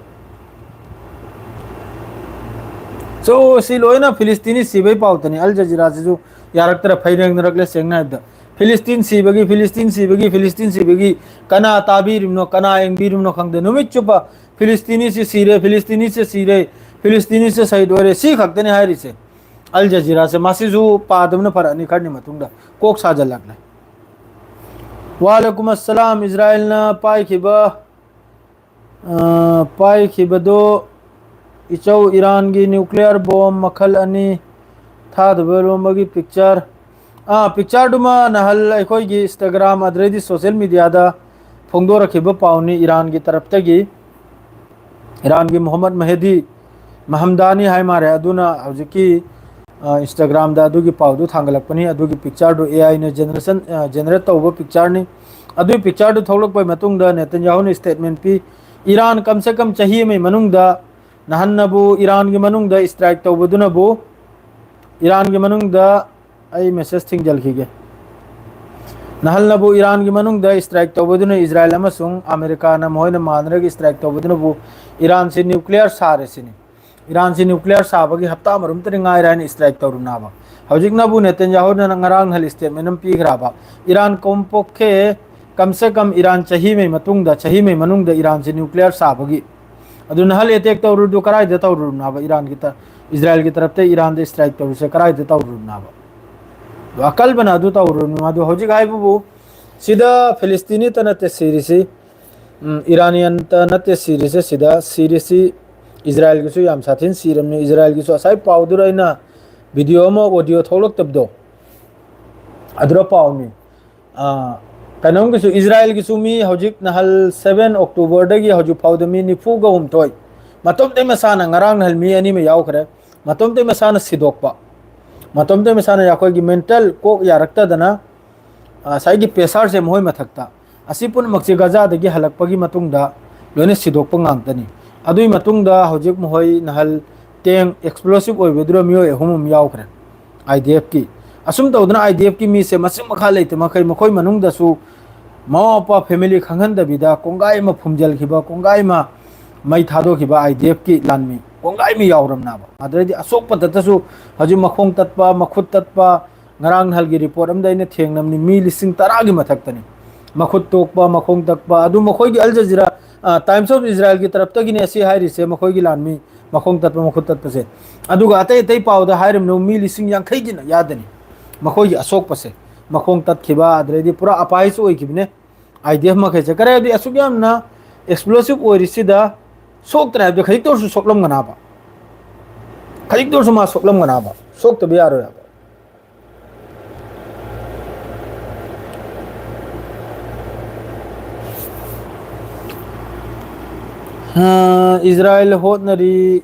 ꯁꯣ, ꯁꯤ ꯂꯣꯏꯅ ꯐꯤꯂꯤꯁꯇꯤꯅꯤ ꯁꯤꯕꯩ ꯄꯥꯎꯇꯅꯤ꯫ ꯑꯜ ꯖꯖꯤꯔꯥꯁꯤꯁꯨ ꯌꯥꯔꯛꯇ꯭ꯔꯦ, ꯐꯩꯔꯦꯡꯅꯔꯛꯂꯦ, ꯁꯦꯡꯅ ꯍꯥꯏꯕꯗ꯫ ꯐꯤꯂꯤꯁꯇꯤꯟ ꯁꯤꯕꯒꯤ, ꯐꯤꯂꯤꯁꯇꯤꯟ ꯁꯤꯕꯒꯤ, ꯐꯤꯂꯤꯁꯇꯤꯟ ꯁꯤꯕꯒꯤ, ꯀꯅꯥ ꯇꯥꯕꯤꯔꯤꯕꯅꯣ, ꯀꯅꯥ ꯌꯦꯡꯕꯤꯔꯤꯕꯅꯣ ꯈꯪꯗꯦ꯫ ꯅꯨꯃꯤꯠ ꯆꯨꯞꯄ ꯐꯤꯂꯤꯁꯇꯤꯅꯤꯁꯤ ꯁꯤꯔꯦ, ꯐꯤꯂꯤꯁꯇꯤꯅꯤꯁꯤ ꯁꯤꯔꯦ, ꯐꯤꯂꯤꯁꯇꯤꯅꯤꯁꯤ ꯁꯍꯤꯗ ꯑꯣꯏꯔꯦ, ꯁꯤ ꯈꯛꯇꯅꯤ ꯍꯥꯏꯔꯤꯁꯦ꯫ ꯑꯜ ꯖꯖꯤꯔꯥꯁꯦ ꯃꯁꯤꯁꯨ ꯄꯥꯗꯕꯅ ꯐꯔꯛꯑꯅꯤ ꯈꯔꯅꯤ ꯃꯇꯨꯡꯗ꯫ ꯀꯣꯛ ꯁꯥꯖꯜꯂꯛꯂꯦ꯫ ꯋꯥꯂꯩꯀꯨꯝ ꯑꯁꯂꯥꯝ꯫ ꯏꯖꯔꯥꯏꯜꯅ ꯄꯥꯏꯈꯤꯕ, ꯑ, ꯄꯥꯏꯈꯤꯕꯗꯨ ꯏꯆꯧ ꯏꯔꯥꯟꯒꯤ ꯅ꯭ꯌꯨꯀ꯭ꯂꯤꯌꯔ ꯕꯣꯝ ꯃꯈꯜ ꯑꯅꯤ ꯊꯥꯗꯕ ꯂꯣꯝꯕꯒꯤ ꯄꯤꯛꯆꯔ꯫ ꯑꯥ, ꯄꯤꯛꯆꯔꯗꯨꯃ ꯅꯍꯜ ꯑꯩꯈꯣꯏꯒꯤ ꯏꯟꯁꯇꯥꯒ꯭ꯔꯥꯝ ꯑꯗꯨꯗꯩꯗꯤ ꯁꯣꯁꯦꯜ ꯃꯤꯗꯤꯌꯥꯗ ꯐꯣꯡꯗꯣꯔꯛꯈꯤꯕ ꯄꯥꯎꯅꯤ꯫ ꯏꯔꯥꯟꯒꯤ ꯇꯔꯞꯇꯒꯤ, ꯏꯔꯥꯟꯒꯤ ꯃꯣꯍꯝꯃꯗ ꯃꯍꯦꯗꯤ ꯃꯍꯝꯗꯥꯅꯤ ꯍꯥꯏ ꯃꯥꯔꯦ, ꯑꯗꯨꯅ ꯍꯧꯖꯤꯛꯀꯤ, ꯑ, ꯏꯟꯁꯇꯥꯒ꯭ꯔꯥꯝꯗ ꯑꯗꯨꯒꯤ ꯄꯥꯎꯗꯨ ꯊꯥꯡꯒꯠꯂꯛꯄꯅꯤ꯫ ꯑꯗꯨꯒꯤ ꯄꯤꯛꯆꯔꯗꯨ ꯑꯦ ꯑꯥꯏꯅ ꯖꯦꯅꯦꯔꯦꯁꯟ, ꯑ, ꯖꯦꯅꯦꯔꯦꯠ ꯇꯧꯕ ꯄꯤꯛꯆꯔꯅꯤ꯫ ꯑꯗꯨꯒꯤ ꯄꯤꯛꯆꯔꯗꯨ ꯊꯣꯛꯂꯛꯄꯒꯤ ꯃꯇꯨꯡꯗ ꯅꯦꯇꯟꯌꯥꯍꯨꯅ ꯁ꯭ꯇꯦꯠꯃꯦꯟ ꯄꯤ, ꯏꯔꯥꯟ ꯀꯝꯁꯦ ꯀꯝ ꯆꯍꯤ ꯑꯃꯒꯤ ꯃꯅꯨꯡꯗ ꯅꯍꯟꯅꯕꯨ ꯏꯔꯥꯟꯒꯤ ꯃꯅꯨꯡꯗ ꯏꯁꯇ꯭ꯔꯥꯏꯛ ꯇꯧꯕꯗꯨꯅꯕꯨ, ꯏꯔꯥꯟꯒꯤ ꯃꯅꯨꯡꯗ, ꯑꯩ ꯃꯦꯁꯦꯖ ꯊꯤꯡꯖꯤꯜꯈꯤꯒꯦ꯫ ꯅꯍꯜꯅꯕꯨ ꯏꯔꯥꯟꯒꯤ ꯃꯅꯨꯡꯗ ꯏꯁꯇ꯭ꯔꯥꯏꯛ ꯇꯧꯕꯗꯨꯅ ꯏꯖꯔꯥꯏꯜ ꯑꯃꯁꯨꯡ ꯑꯃꯦꯔꯤꯀꯥꯅ ꯃꯈꯣꯏꯅ ꯃꯥꯟꯅꯔꯒ ꯏꯁꯇ꯭ꯔꯥꯏꯛ ꯇꯧꯕꯗꯨꯅꯕꯨ ꯏꯔꯥꯟꯁꯤ ꯅ꯭ꯌꯨꯀ꯭ꯂꯤꯌꯔ ꯁꯥꯔꯦ ꯁꯤꯅꯤ꯫ ꯏꯔꯥꯟꯁꯤ ꯅ꯭ꯌꯨꯀ꯭ꯂꯤꯌꯔ ꯁꯥꯕꯒꯤ ꯍꯞꯇꯥ ꯑꯃꯔꯣꯝꯇꯅꯤ ꯉꯥꯏꯔꯦ ꯍꯥꯏꯅ ꯏꯁꯇ꯭ꯔꯥꯏꯛ ꯇꯧꯔꯨꯅꯕ꯫ ꯍꯧꯖꯤꯛꯅꯕꯨ ꯅꯦꯇꯟꯌꯥꯍꯨꯅ ꯉꯔꯥꯡ ꯅꯍꯜ ꯁ꯭ꯇꯦꯠꯃꯦꯟ ꯑꯃ ꯄꯤꯈ꯭ꯔꯕ, ꯏꯔꯥꯟ ꯀꯣꯝꯄꯣꯛꯈꯦ ꯀꯝꯁꯦ ꯀꯝ ꯏꯔꯥꯟ ꯆꯍꯤ ꯑꯃꯒꯤ ꯃꯇꯨꯡꯗ, ꯆꯍꯤ ꯑꯃꯒꯤ ꯃꯅꯨꯡꯗ ꯏꯔꯥꯟꯁꯤ ꯅ꯭ꯌꯨꯀ꯭ꯂꯤꯌꯔ ꯁꯥꯕꯒꯤ꯫ ꯑꯗꯨ ꯅꯍꯜ ꯑꯦꯇꯦꯛ ꯇꯧꯔꯨꯗꯨ ꯀꯔꯥꯏꯗ ꯇꯧꯔꯨꯅꯕ? ꯏꯔꯥꯟꯒꯤ ꯇ-, ꯏꯖꯔꯥꯏꯜꯒꯤ ꯇꯔꯞꯇ ꯏꯔꯥꯟꯗ ꯏꯁꯇ꯭ꯔꯥꯏꯛ ꯇꯧꯔꯤꯁꯦ ꯀꯔꯥꯏꯗ ꯇꯧꯔꯨꯅꯕ? ꯑꯗꯨ ꯑꯀꯜꯕꯅ ꯑꯗꯨ ꯇꯧꯔꯨꯅꯨ꯫ ꯑꯗꯨ ꯍꯧꯖꯤꯛ ꯍꯥꯏꯕꯕꯨ ꯁꯤꯗ ꯐꯤꯂꯤꯁꯇꯤꯅꯤꯇ ꯅꯠꯇꯦ ꯁꯤꯔꯤꯁꯤ, ꯎꯝ, ꯏꯔꯥꯅꯤꯌꯟꯇ ꯅꯠꯇꯦ ꯁꯤꯔꯤꯁꯦ, ꯁꯤꯗ ꯁꯤꯔꯤꯁꯤ ꯏꯖꯔꯥꯏꯜꯒꯤꯁꯨ ꯌꯥꯝ ꯁꯥꯊꯤꯅ ꯁꯤꯔꯝꯅꯤ꯫ ꯏꯖꯔꯥꯏꯜꯒꯤꯁꯨ ꯉꯁꯥꯏ ꯄꯥꯎꯗꯨꯗ ꯑꯩꯅ ꯚꯤꯗꯤꯑꯣ ꯑꯃ, ꯑꯣꯗꯤꯑꯣ ꯊꯣꯛꯂꯛꯇꯕꯗꯣ, ꯑꯗꯨꯗ ꯄꯥꯎꯅꯤ꯫ ꯑꯥ, ꯀꯩꯅꯣꯝꯒꯤꯁꯨ, ꯏꯖꯔꯥꯏꯜꯒꯤꯁꯨ ꯃꯤ ꯍꯧꯖꯤꯛ ꯅꯍꯜ ꯁꯚꯦꯟ ꯑꯣꯛꯇꯣꯕꯔꯗꯒꯤ ꯍꯧꯖꯤꯛ ꯐꯥꯎꯗ ꯃꯤ ꯅꯤꯐꯨꯒ ꯍꯨꯝꯗꯣꯏ, ꯃꯇꯣꯝꯇꯩ ꯃꯁꯥꯅ, ꯉꯔꯥꯡ ꯅꯍꯜ ꯃꯤ ꯑꯅꯤ ꯑꯃ ꯌꯥꯎꯈ꯭ꯔꯦ, ꯃꯇꯣꯝꯇꯩ ꯃꯁꯥꯅ ꯁꯤꯗꯣꯛꯄ, ꯃꯇꯣꯝꯇꯩ ꯃꯁꯥꯅ ꯑꯩꯈꯣꯏꯒꯤ ꯃꯦꯟꯇꯦꯜ ꯀꯣꯛ ꯌꯥꯔꯛꯇꯗꯅ, ꯑꯥ, ꯉꯁꯥꯏꯒꯤ ꯄ꯭ꯔꯦꯁꯔꯁꯦ ꯃꯈꯣꯏ ꯃꯊꯛꯇ꯫ ꯑꯁꯤ ꯄꯨꯝꯅꯃꯛꯁꯦ ꯒꯖꯥꯗꯒꯤ ꯍꯜꯂꯛꯄꯒꯤ ꯃꯇꯨꯡꯗ ꯂꯣꯏꯅ ꯁꯤꯗꯣꯛꯄ ꯉꯥꯛꯇꯅꯤ꯫ ꯑꯗꯨꯒꯤ ꯃꯇꯨꯡꯗ ꯍꯧꯖꯤꯛ ꯃꯈꯣꯏ ꯅꯍꯜ ꯇꯦꯡ ꯑꯦꯛꯁꯄ꯭ꯂꯣꯁꯤꯞ ꯑꯣꯏꯕꯗꯨꯅ ꯃꯤꯑꯣꯏ ꯑꯍꯨꯝ ꯑꯃ ꯌꯥꯎꯈ꯭ꯔꯦ꯫ I D ꯑꯦꯐꯀꯤ꯫ ꯑꯁꯨꯝ ꯇꯧꯗꯅ ꯑꯥꯏ ꯗꯤ ꯑꯦꯐꯀꯤ ꯃꯤꯁꯦ ꯃꯆꯤꯟ ꯃꯈꯥ ꯂꯩꯇ ꯃꯈꯩ ꯃꯈꯣꯏ ꯃꯅꯨꯡꯗꯁꯨ ꯃꯃꯥ ꯃꯄꯥ ꯐꯦꯃꯤꯂꯤ ꯈꯪꯍꯟꯗꯕꯤꯗ ꯀꯣꯡꯒꯥꯏ ꯑꯃ ꯐꯨꯝꯖꯤꯜꯈꯤꯕ, ꯀꯣꯡꯒꯥꯏ ꯑꯃ ꯃꯩ ꯊꯥꯗꯣꯛꯈꯤꯕ ꯑꯥꯏ ꯗꯤ ꯑꯦꯐꯀꯤ ꯂꯥꯟꯃꯤ ꯀꯣꯡꯒꯥꯏ ꯑꯃ ꯌꯥꯎꯔꯝꯅꯕ꯫ ꯑꯗꯨꯗꯩꯗꯤ ꯑꯁꯣꯛꯄꯗꯇꯁꯨ ꯍꯧꯖꯤꯛ ꯃꯈꯣꯡ ꯇꯠꯄ, ꯃꯈꯨꯠ ꯇꯠꯄ, ꯉꯔꯥꯡ ꯅꯍꯜꯒꯤ ꯔꯤꯄꯣꯔꯠ ꯑꯃꯗ ꯑꯩꯅ ꯊꯦꯡꯅꯕꯅꯤ, ꯃꯤ ꯂꯤꯁꯤꯡ ꯇꯔꯥꯒꯤ ꯃꯊꯛꯇꯅꯤ꯫ ꯃꯈꯨꯠ ꯇꯣꯛꯄ, ꯃꯈꯣꯡ ꯇꯠꯄ, ꯑꯗꯨ ꯃꯈꯣꯏꯒꯤ ꯑꯜ ꯖꯖꯤꯔꯥ, ꯑ, ꯇꯥꯏꯝꯁ ꯑꯣꯐ ꯏꯖꯔꯥꯏꯜꯒꯤ ꯇꯔꯞꯇꯒꯤꯅꯦ ꯑꯁꯤ ꯍꯥꯏꯔꯤꯁꯦ, ꯃꯈꯣꯏꯒꯤ ꯂꯥꯟꯃꯤ ꯃꯈꯣꯡ ꯇꯠꯄ, ꯃꯈꯨꯠ ꯇꯠꯄꯁꯦ꯫ ꯑꯗꯨꯒ ꯑꯇꯩ ꯑꯇꯩ ꯄꯥꯎꯗ ꯍꯥꯏꯔꯤꯕꯅ ꯃꯤ ꯂꯤꯁꯤꯡ ꯌꯥꯡꯈꯩꯒꯤꯅ ꯌꯥꯗꯅꯤ ꯃꯈꯣꯏꯒꯤ ꯑꯁꯣꯛꯄꯁꯦ, ꯃꯈꯣꯡ ꯇꯠꯈꯤꯕ, ꯑꯗꯨꯗꯩꯗꯤ ꯄꯨꯔꯥ ꯑꯄꯥꯏꯁꯨ ꯑꯣꯏꯈꯤꯕꯅꯦ꯫ ꯑꯥꯏ ꯗꯤ ꯑꯦꯐ ꯃꯈꯩꯁꯦ ꯀꯔꯤ ꯍꯥꯏꯕꯗꯤ ꯑꯁꯨꯛ ꯌꯥꯝꯅ ꯑꯦꯛꯁꯄ꯭ꯂꯣꯁꯤꯞ ꯑꯣꯏꯔꯤꯁꯤꯗ ꯁꯣꯛꯇ꯭ꯔꯦ ꯍꯥꯏꯕꯗꯤ ꯈꯖꯤꯛꯇ ꯑꯣꯏꯔꯁꯨ ꯁꯣꯛꯂꯝꯒꯅꯥꯕ, ꯈꯖꯤꯛꯇ ꯑꯣꯏꯔꯁꯨ ꯃꯥ ꯁꯣꯛꯂꯝꯒꯅꯥꯕ, ꯁꯣꯛꯇꯕ ꯌꯥꯔꯣꯏ ꯍꯥꯏꯕ꯫ ꯏꯁꯔꯥꯏꯜ ꯍꯣꯠꯅꯔꯤ꯫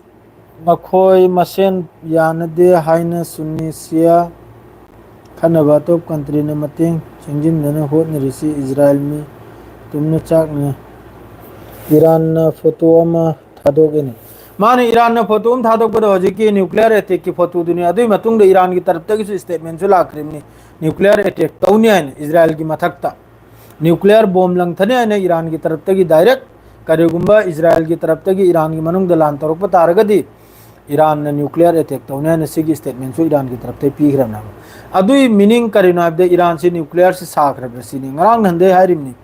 ꯃꯈꯣꯏ ꯃꯁꯦꯟ ꯌꯥꯅꯗꯦ ꯍꯥꯏꯅ ꯁꯨꯅꯤ ꯁꯤꯌꯥ ꯈꯟꯅꯕ ꯑꯇꯣꯞ ꯀꯟꯇ꯭ꯔꯤꯅ ꯃꯇꯦꯡ ꯆꯪꯁꯤꯟꯗꯅ ꯍꯣꯠꯅꯔꯤꯁꯤ ꯏꯁꯔꯥꯏꯜ ꯃꯤ ꯇꯨꯝꯅ ꯆꯥꯛꯅ꯫ ꯏꯔꯥꯟꯅ ꯐꯣꯇꯣ ꯑꯃ ꯊꯥꯗꯣꯛꯏꯅꯤ꯫ ꯃꯥꯅ ꯏꯔꯥꯟꯅ ꯐꯣꯇꯣ ꯑꯃ ꯊꯥꯗꯣꯛꯄꯗ ꯍꯧꯖꯤꯛꯀꯤ ꯅ꯭ꯌꯨꯀ꯭ꯂꯤꯌꯔ ꯑꯦꯇꯦꯛꯀꯤ ꯐꯣꯇꯣꯗꯨꯅꯤ꯫ ꯑꯗꯨꯒꯤ ꯃꯇꯨꯡꯗ ꯏꯔꯥꯟꯒꯤ ꯇꯔꯞꯇꯒꯤꯁꯨ ꯁ꯭ꯇꯦꯠꯃꯦꯟꯁꯨ ꯂꯥꯛꯈ꯭ꯔꯤꯕꯅꯤ, ꯅ꯭ꯌꯨꯀ꯭ꯂꯤꯌꯔ ꯑꯦꯇꯦꯛ ꯇꯧꯅꯤ ꯍꯥꯏꯅ ꯏꯁꯔꯥꯏꯜꯒꯤ ꯃꯊꯛꯇ꯫ ꯅ꯭ꯌꯨꯀ꯭ꯂꯤꯌꯔ ꯕꯣꯝ ꯂꯪꯊꯅꯤ ꯍꯥꯏꯅ ꯏꯔꯥꯟꯒꯤ ꯇꯔꯞꯇꯒꯤ ꯗꯥꯏꯔꯦꯛ꯫ ꯀꯔꯤꯒꯨꯝꯕ ꯏꯁꯔꯥꯏꯜꯒꯤ ꯇꯔꯞꯇꯒꯤ ꯏꯔꯥꯟꯒꯤ ꯃꯅꯨꯡꯗ ꯂꯥꯟ ꯇꯧꯔꯛꯄ ꯇꯥꯔꯒꯗꯤ ꯏꯔꯥꯟꯅ ꯅ꯭ꯌꯨꯀ꯭ꯂꯤꯌꯔ ꯑꯦꯇꯦꯛ ꯇꯧꯅꯤ ꯍꯥꯏꯅ ꯁꯤꯒꯤ ꯁ꯭ꯇꯦꯠꯃꯦꯟꯁꯨ ꯏꯔꯥꯟꯒꯤ ꯇꯔꯞꯇꯒꯤ ꯄꯤꯈ꯭ꯔꯕꯅꯦꯕ꯫ ꯑꯗꯨꯒꯤ ꯃꯤꯅꯤꯡ ꯀꯔꯤꯅꯣ ꯍꯥꯏꯕꯗ ꯏꯔꯥꯟꯁꯤ ꯅ꯭ꯌꯨꯀ꯭ꯂꯤꯌꯔꯁꯤ ꯁꯥꯈ꯭ꯔꯕ꯭ꯔꯥ ꯁꯤꯅꯤ꯫ ꯉꯔꯥꯡ ꯅꯍꯥꯟꯗꯩ ꯍꯥꯏꯔꯤꯕꯅꯤ,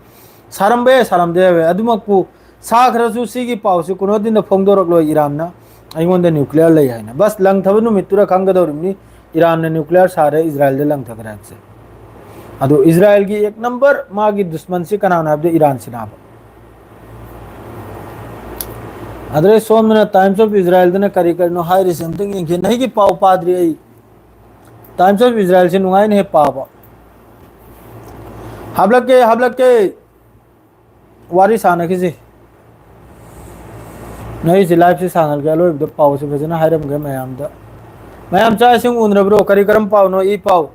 ꯁꯥꯔꯝꯕ ꯌꯥꯏ, ꯁꯥꯔꯝꯗ ꯌꯥꯏ, ꯑꯗꯨꯃꯛꯄꯨ ꯁꯥꯈ꯭ꯔꯁꯨ ꯁꯤꯒꯤ ꯄꯥꯎꯁꯤ ꯀꯨꯅꯣꯗꯤꯟꯗ ꯐꯣꯡꯗꯣꯔꯛꯂꯣꯏ ꯏꯔꯥꯟꯅ ꯑꯩꯉꯣꯟꯗ ꯅ꯭ꯌꯨꯀ꯭ꯂꯤꯌꯔ ꯂꯩ ꯍꯥꯏꯅ꯫ ꯕꯁ ꯂꯪꯊꯕ ꯅꯨꯃꯤꯠꯇꯨꯗ ꯈꯪꯒꯗꯧꯔꯤꯕꯅꯤ ꯏꯔꯥꯟꯅ ꯅ꯭ꯌꯨꯀ꯭ꯂꯤꯌꯔ ꯁꯥꯔꯦ, ꯏꯁꯔꯥꯏꯜꯗ ꯂꯪꯊꯈ꯭ꯔꯦ ꯍꯥꯏꯕꯁꯦ꯫ ꯑꯗꯣ ꯏꯁꯔꯥꯏꯜꯒꯤ ꯑꯦꯛ ꯅꯝꯕꯔ ꯃꯥꯒꯤ ꯗꯨꯁꯃꯟꯁꯤ ꯀꯅꯥꯅꯣ ꯍꯥꯏꯕꯗ ꯏꯔꯥꯟꯁꯤꯅꯥꯕ꯫ ꯑꯗꯨꯗꯩ ꯁꯣꯝꯗꯅ ꯇꯥꯏꯝꯁ ꯑꯣꯐ ꯏꯁꯔꯥꯏꯜꯗꯅ ꯀꯔꯤ ꯀꯔꯤꯅꯣ ꯍꯥꯏꯔꯤꯁꯦ ꯑꯝꯇꯪ ꯌꯦꯡꯁꯤ꯫ ꯅꯍꯤꯒꯤ ꯄꯥꯎ ꯄꯥꯗ꯭ꯔꯤ ꯑꯩ꯫ ꯇꯥꯏꯝꯁ ꯑꯣꯐ ꯏꯁꯔꯥꯏꯜꯁꯦ ꯅꯨꯡꯉꯥꯏꯅ ꯍꯦꯛ ꯄꯥꯕ꯫ ꯍꯥꯞꯂꯛꯀꯦ, ꯍꯥꯞꯂꯛꯀꯦ꯫ ꯋꯥꯔꯤ ꯁꯥꯟꯅꯈꯤꯁꯤ꯫ ꯅꯣꯏꯁꯤ ꯂꯥꯏꯐꯁꯤ ꯁꯥꯡꯍꯜꯒꯦ, ꯑꯂꯣꯏꯕꯗ ꯄꯥꯎꯁꯤ ꯐꯖꯅ ꯍꯥꯏꯔꯝꯒꯦ ꯃꯌꯥꯝꯗ꯫ ꯃꯌꯥꯝ ꯆꯥꯛ ꯏꯁꯤꯡ ꯎꯅꯔꯕ꯭ꯔꯣ? ꯀꯔꯤ ꯀꯔꯝ ꯄꯥꯎꯅꯣ? ꯏ ꯄꯥꯎ꯫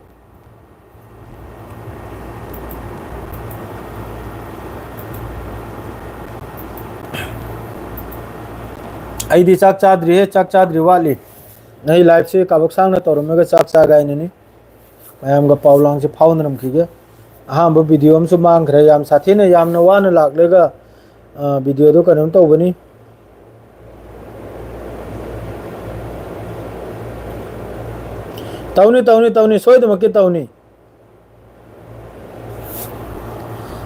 ꯑꯩꯗꯤ ꯆꯥꯛ ꯆꯥꯗ꯭ꯔꯤꯍꯦ, ꯆꯥꯛ ꯆꯥꯗ꯭ꯔꯤ, ꯋꯥꯠꯂꯤ꯫ ꯅꯣꯏ ꯂꯥꯏꯐꯁꯤ ꯀꯥꯕꯛ ꯁꯥꯡꯅ ꯇꯧꯔꯝꯃꯒ ꯆꯥꯛ ꯆꯥꯒꯦ ꯍꯥꯏꯅꯅꯤ꯫ ꯃꯌꯥꯝꯒ ꯄꯥꯎ ꯂꯥꯡꯁꯤ ꯐꯥꯎꯅꯔꯝꯈꯤꯒꯦ꯫ ꯑꯍꯥꯟꯕ ꯚꯤꯗꯤꯑꯣ ꯑꯃꯁꯨ ꯃꯥꯡꯈ꯭ꯔꯦ, ꯌꯥꯝ ꯁꯥꯊꯤꯅ, ꯌꯥꯝꯅ ꯋꯥꯅ ꯂꯥꯛꯂꯒ, ꯑ, ꯚꯤꯗꯤꯑꯣꯗꯣ ꯀꯩꯅꯣꯝ ꯇꯧꯕꯅꯤ꯫ ꯇꯧꯅꯤ, ꯇꯧꯅꯤ, ꯇꯧꯅꯤ, ꯁꯣꯏꯗꯃꯛꯀꯤ ꯇꯧꯅꯤ꯫